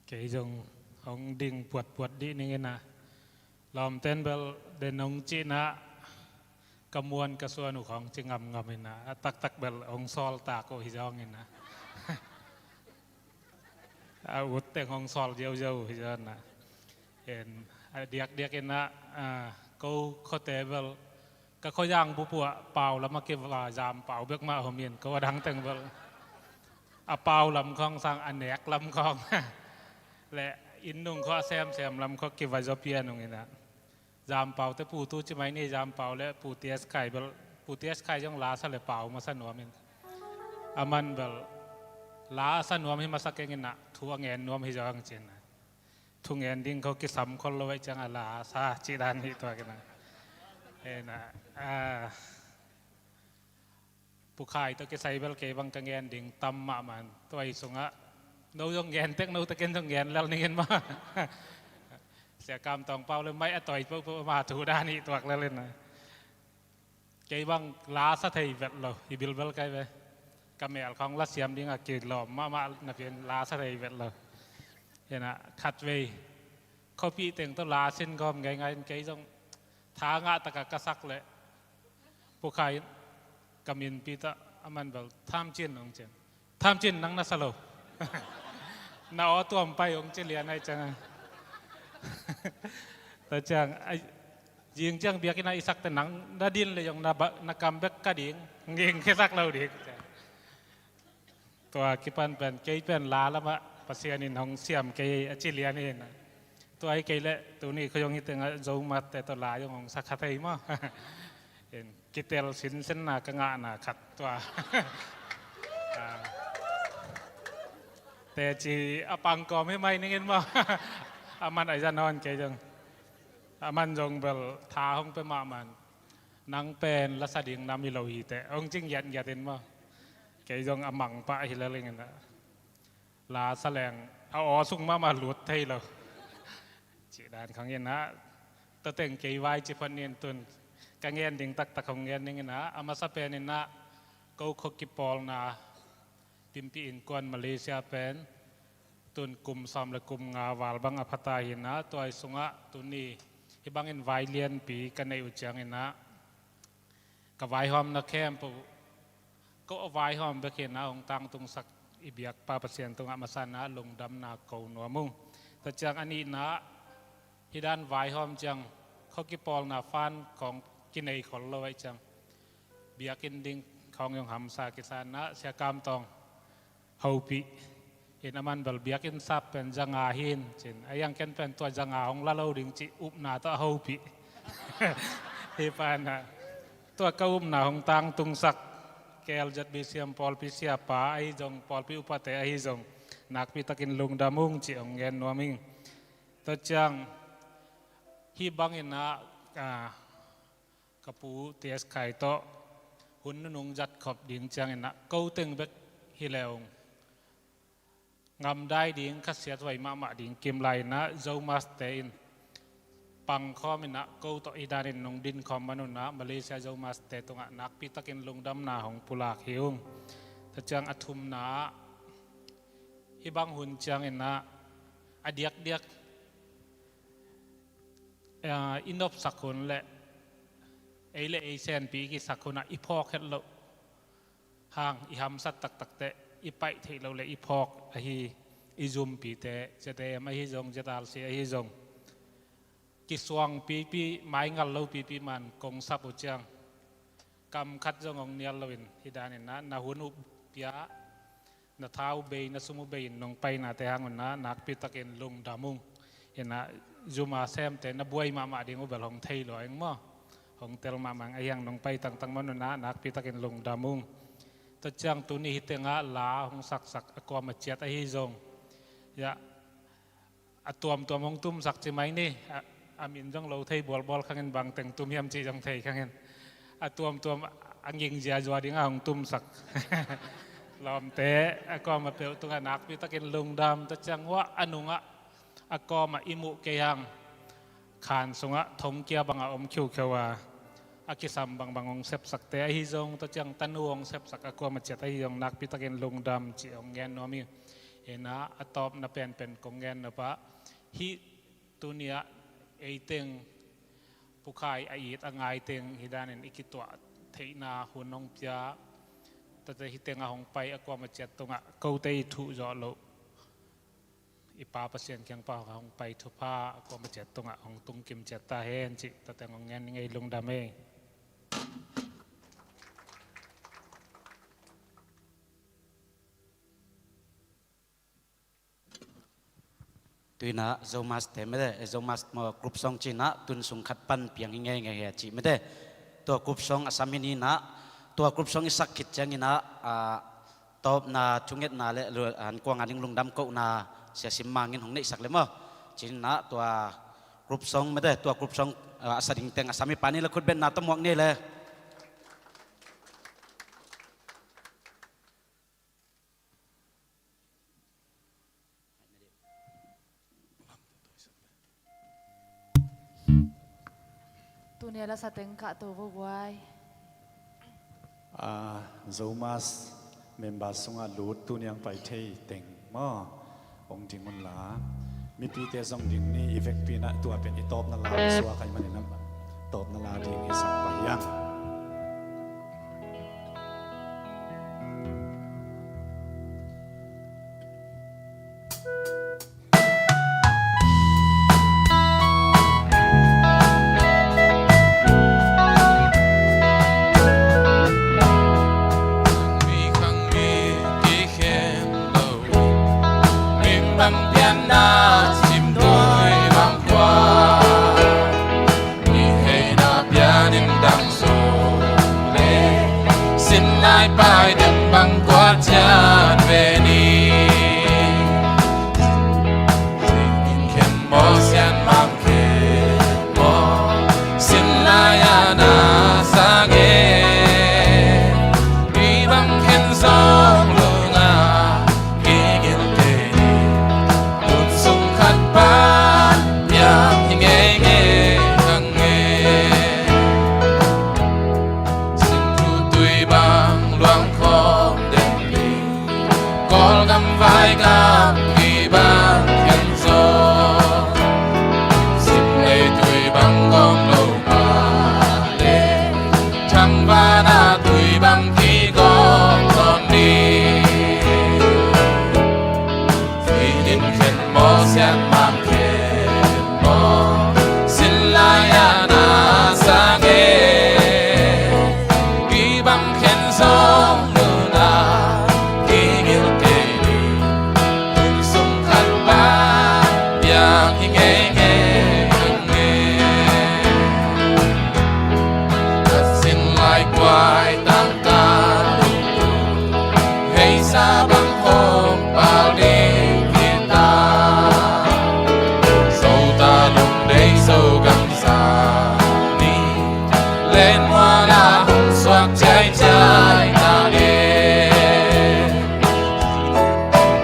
Kei zong hong ding puatpuat dih ning in ah, lawmten bel den hong cihna, ka muan ka suan uh khawng ci ngamngam in ah, a taktak bel hong sawl tak uh hi zong in ah, a ut teng hong sawl ziauziau uh hi zong in ah. En, a diakdiak in ah, a, ko khuate bel ka khuazang bup uh ah pau lam a kiva zam pau bek mah hom in, ko a dang teng bel a pau lam khawng sang a nek lam khawng le inn nung khua a semsem lam khua kiva zaw pian ung in ah, zam pau te pu tu ci mai ni, zam pau le pu T S Khai bel, pu T S Khai zong la sa le pau masa nuam in, a man bel la sa nuam hi masa keng in ah, thu a ngen nuam hi zong cin ah, thu ngen ding khua kisam khol lo ahih ciang a la sa cih dan hi tuak in ah. En ah, a, Pu Khai tawh kisai bel kei bang ka ngen ding tam mahmah in, tua hi sungah no zong ngen tek, no takin zong ngen lel ning in mah. Sia Kam Tawng Pau le mai a tawi pohpoh, ama thu dan hi tuak lel in ah. Kei bang la sa thei vet lo, hi bilbel kai ve. Ka mel khawng la siam ding a kilawm mahmah napi in la sa thei vet lo. En ah, khatvei khuapih teng tawh la sin gawm ngeingai in, kei zong tha ngah tak a ka sak leh Pu Khai in ka minpi tawh, a man bel Tham Cin hong ci in, Tham Cin, nang na sa lo. Na aw tuam pai hong ci lian ahih ciang a. Tua ciang a, zing ciang biakinn ah i sak teh nang na din leh zong na ba, na kam bek ka ding, ngingkhia sak lo ding. Tua kipan pen kei pen la lamah Pasian in hong siam kei a ci lian hi in ah. Tua hi kei leh tuni khuazong hi teng ah Zomaste tawh la zong hong sa kha thei maw. En, kitel sinsen na ka ngahna khat tua. A, teci a pangkawm hi mai ning in maw. A man a i zan hon kei zong, a man zong bel tha hong pia mahmah in, nang pen la sa ding nam hi lo hi teh hong ci ngiatngiat in maw. Kei zong a mang pah hi lel ing in ah, la sa leng a aw sung mahmah lut thei lo cih dan khawng in ah, tua teng kei vai ci phot ni in, tun ka ngen ding taktak hong ngen ning in ah, a masa pen in ah ko khua kipawlna Timpi Innkuan Malaysia pen tun kum sawm le kum nga val bang a pha ta hi in ah, tua hi sungah tuni hih bangin vai lianpi ka neih uh ciang in ah, ka vaihawmna khempeuh ko a vaihawm bek hi in ah, hong tangtungsak i biakpa Pasian tungah masa in ah lungdamna ko nuam ung. Tua ciang a nihna, hih dan vaihawm ciang khua kipawlna fan khawng kinei khol lo ahih ciang, biakinn ding khawng zong hamsa kisa in ah, Sia Kam Tawng hopih in, a man bel biakinn sap pen za nga hi in cin, a hiang ken pen tua za nga hong la lo ding cih upna tawh a hopih. Hih pa in ah, tua ka upna hong tangtungsak K L Z B C M pawlpi siapa ahi zong, pawlpi upate ahi zong, nakpi takin lungdam ung cih hong ngen nuam ing. Tua ciang hih bang in ah, a, ka pu T S Khai tawh hun nunung zat khop ding ciang in ah, ko teng bek hi le ung, ngamdai ding khasiat huai mahmah ding kim lai in ah, Zomaste in pangkhawm in ah, ko tawh hih dan in nong dinkhawm man un ah, Malaysia Zomaste tungah nakpi takin lungdamna hong pulak hi ung. Tua ciang a thumna, hih bang hun ciang in ah, a diakdiak, a, i nopsak hun le ei le ei senpi i kisak hun ah i phawk het loh hang, i hamsat taktak teh i paih theih loh le i phawk ahi i zumpite, Z A M ahi zong, Z R C ahi zong, kisuang pipi, maingal lo pipi man kong sap uh ciang, kam khat zong hong nial lo in, hih dan in ah, na hun uh pia, na tha uh bei, na sum uh bei in nong painate hang un ah, nakpi takin lungdam ung. In ah, zum a semte na buai mahmah ding uh bel hong thei lua ing maw, hong tel mahmah ing, a hiang nong pai tangtang man un ah, nakpi takin lungdam ung. Tua ciang tuni hih teng ah la hong saksak a kuama ciat ahi zong, ya, a tuamtuam hong tumsak ci mai ni. A, a min zong lo thei bualbual khang in, bang teng tum hiam cih zong thei khang in, a tuamtuam a nging ziazua ding a hong tumsak lawmte a kuama peuh tungah nakpi takin lungdam. Tua ciang uah a nungah a kuamah i muh kei hang, khan sungah thongkia bangah om khiukheu a, a kisam bangbang hong sepsakte ahi zong, tua ciang tanu hong sepsak a kuama ciat ahi zong, nakpi takin lungdam cih hong ngen nuam hi. Ina a tawpna penpen kong gen nop ah, hih tuni-ah eiteng pukhai a it a ngaiteng hi danin i kituah theihna hun hong pia. Tate hih teng a hong pai a kuama ciat tungah kote i thuh zawh loh i Pa Pasian kiang pan a hong pai thupha a kuama ciat tungah hong tungkim ciat ta hen cih tate hong ngen ning ei. Lungdam ei. Tuinah Zomas te mede, Zomas maw group song cinah tun sung khat pan piang hi ngeingei hi a cih mede. Tua group song a sam hi ninah, tua group song i sak khit cianginah, ah, tawpna thungetna le lu-, an kuang a ding lungdam kohna siasim mangin hong neihsak le maw. Cinah tua group song mede, tua group song, ah, a sa ding teng a sam hi pa ni le khutbetna tawh muak ni le. Tuni a la sa teng kah to vo guai. Ah, Zomas member sungah lut tuni ang pai thei teng maw. Hong ding unla. Mipite zong ding ni, i vekpi inah tua pen i tawpna la i suak ahih manin tawpna la ding i sang pah hi ang. Bang pianna cimdawi bang khua i heina pianin dang sung le sinlai pai ding bang kua ciat ve ni. Singin khen maw sian mang khen maw sinlai a na sang e. I bang khen zong lunga kigil kei ni. Tun sung khat pan piang hi ngeingei hang e. Singthu tui bang luang khawm den ding, Kawlgam vaigam i bang khen zaw. Simlei tui bang gawm lo mah le, thangvana tui bang kigawm nawn ding. Finin khen maw sian mang khen maw sinlai a na sang e. I bang khen zong nuna kigil kei ni. Tun sung khat pan piang hi ngeingei hang e. Khat sinlai kuai tangka lungtung heisa bang hong pal ding hi ta. Zo ta lungdei Zogam sa ni len muala hong suak ciaiciai ta e.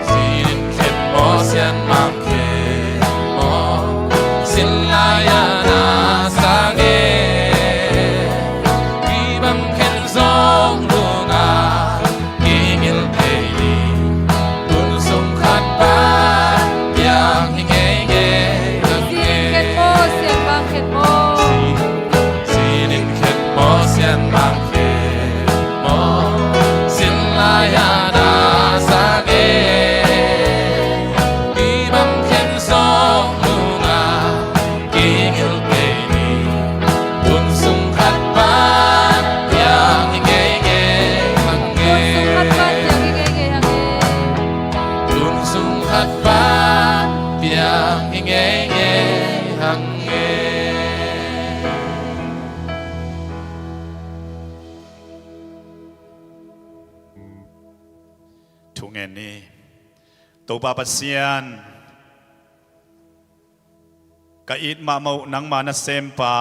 Sinin khen maw sian mang khen maw sinlai a na sang e. I bang khen zong lunga kigil kei ni. Tun sung khat pan piang hi ngeingei hang e. Sinin khen maw sian mang khen maw. Sinin khen maw sian mang khen maw sinlai a na sang e. I bang khen zong lunga kigil kei ni. Tun sung khat pan piang hi ngeingei hang e. Tun sung khat pan piang hi ngeingei hang e. Tun sung khat pan piang hi ngeingei hang e. Thu ngen ni. Topa Pasian, ka it mahmah uh nangma nasempa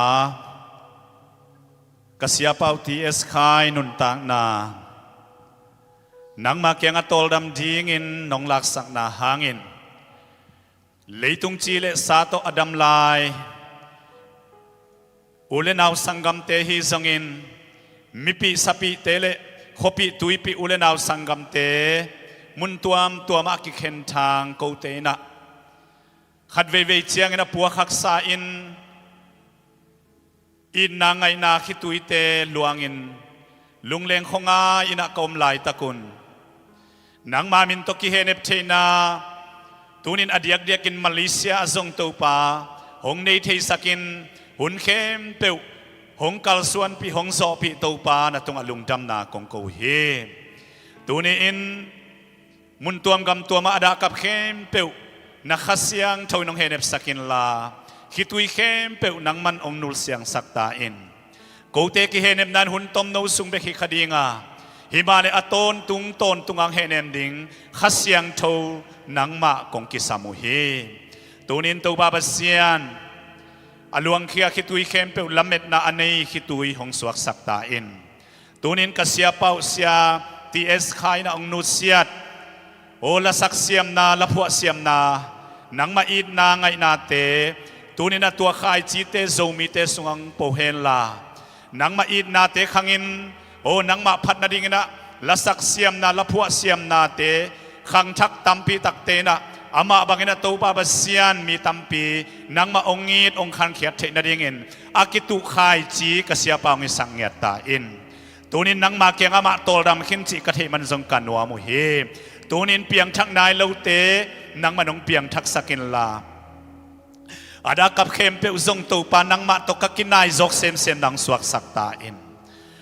ka siapa uh T S Khai nuntakna nangma kiangah tawldam dingin nong laksakna hangin, leitung ci le sa tawh a dam lai u le nau sanggamte hi zongin, mipih sapihte le khuapih tuipih u le nau sanggamte, Mun tuamtuamah a kikhen thang kote in ah khat veivei ciangin a puakhaksa in itna ngaihna khituite luangin lungleng khuangai in ah ka om laitakun nangma min tawh kihehnep theihna tunin a diakdiakin Malaysia a zong Topa hong nei theisakin hun khempeuh hong kalsuanpih hong zawhpih Topa na tungah lungdamna kong ko hi. Tuni in mun tuam gam tuamah a dahkap khempeuh na Kha Siangtho in hong hehnepsak inla khitui khempeuh nangman hong nulsiangsak ta in. Kote kihehnepna in hun tomno sung bek hi kha dinga, himahleh a tawntung tawntunga hong hehnem ding Kha Siangtho nangmah kong kisam uh hi. Tunin Topa Pasian, a luangkhia khitui khempeuh lametna a nei khitui hong suaksak ta in. Tunin ka siapa uh Sia T S Khai in ah hong nusiat aw lasak siamna laphuah siamna nangmah itna ngaihnate tunin a tuah khaicite Zomite sungah hong po henla nangmah itnate khangin aw nangmah phat nadingin ah lasak siamna laphuah siamnate khangthak tampi takte in ah amah bangin ah Topa Pasian mi tampi nangmah hong it hong khankhiat theih nadingin a kituh khaici ka siapa hong hisak ngiat ta in. Tunin nangma kiangah amah tawldam khin cih ka theih man zong ka nuam uh hi. Tunin piangthak nai lote nangman hong piangthaksak inla a dahkap khempeuh zong Topa nangmah tawh ka kinai zawk semsem na hong suaksak ta in.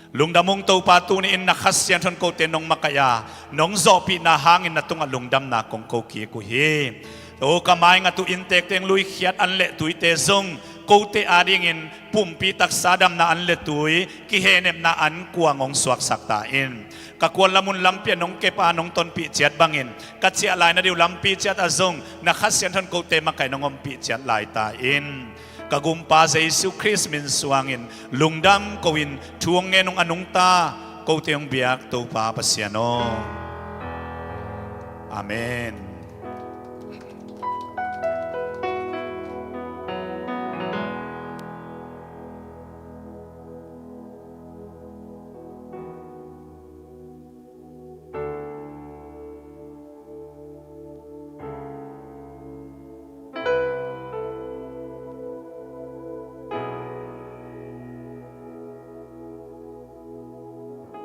Lungdam ung Topa, tuni in na Kha Siangtho in kote nong makaih a nong zawhpihna hangin na tungah lungdamna kong ko kik uh hi. Aw ka maingat uh inntekte hong luikhiat an le tuite zong kote adingin pumpi taksa damna an le tui kihehnepna an kuang hong suaksak ta in. Ka kuan lam un lampi ah nong kep a nong tonpih ciat bangin ka ciah lai nading uh lampi ciat ah zong na Kha Siangtho in kote makaih nong ompih ciat lai ta in. Ka gumpa Jesu Khrist min suangin lungdam ko in thu hong ngen ung a nungta kote hong biak Topa Pasian aw. Amen.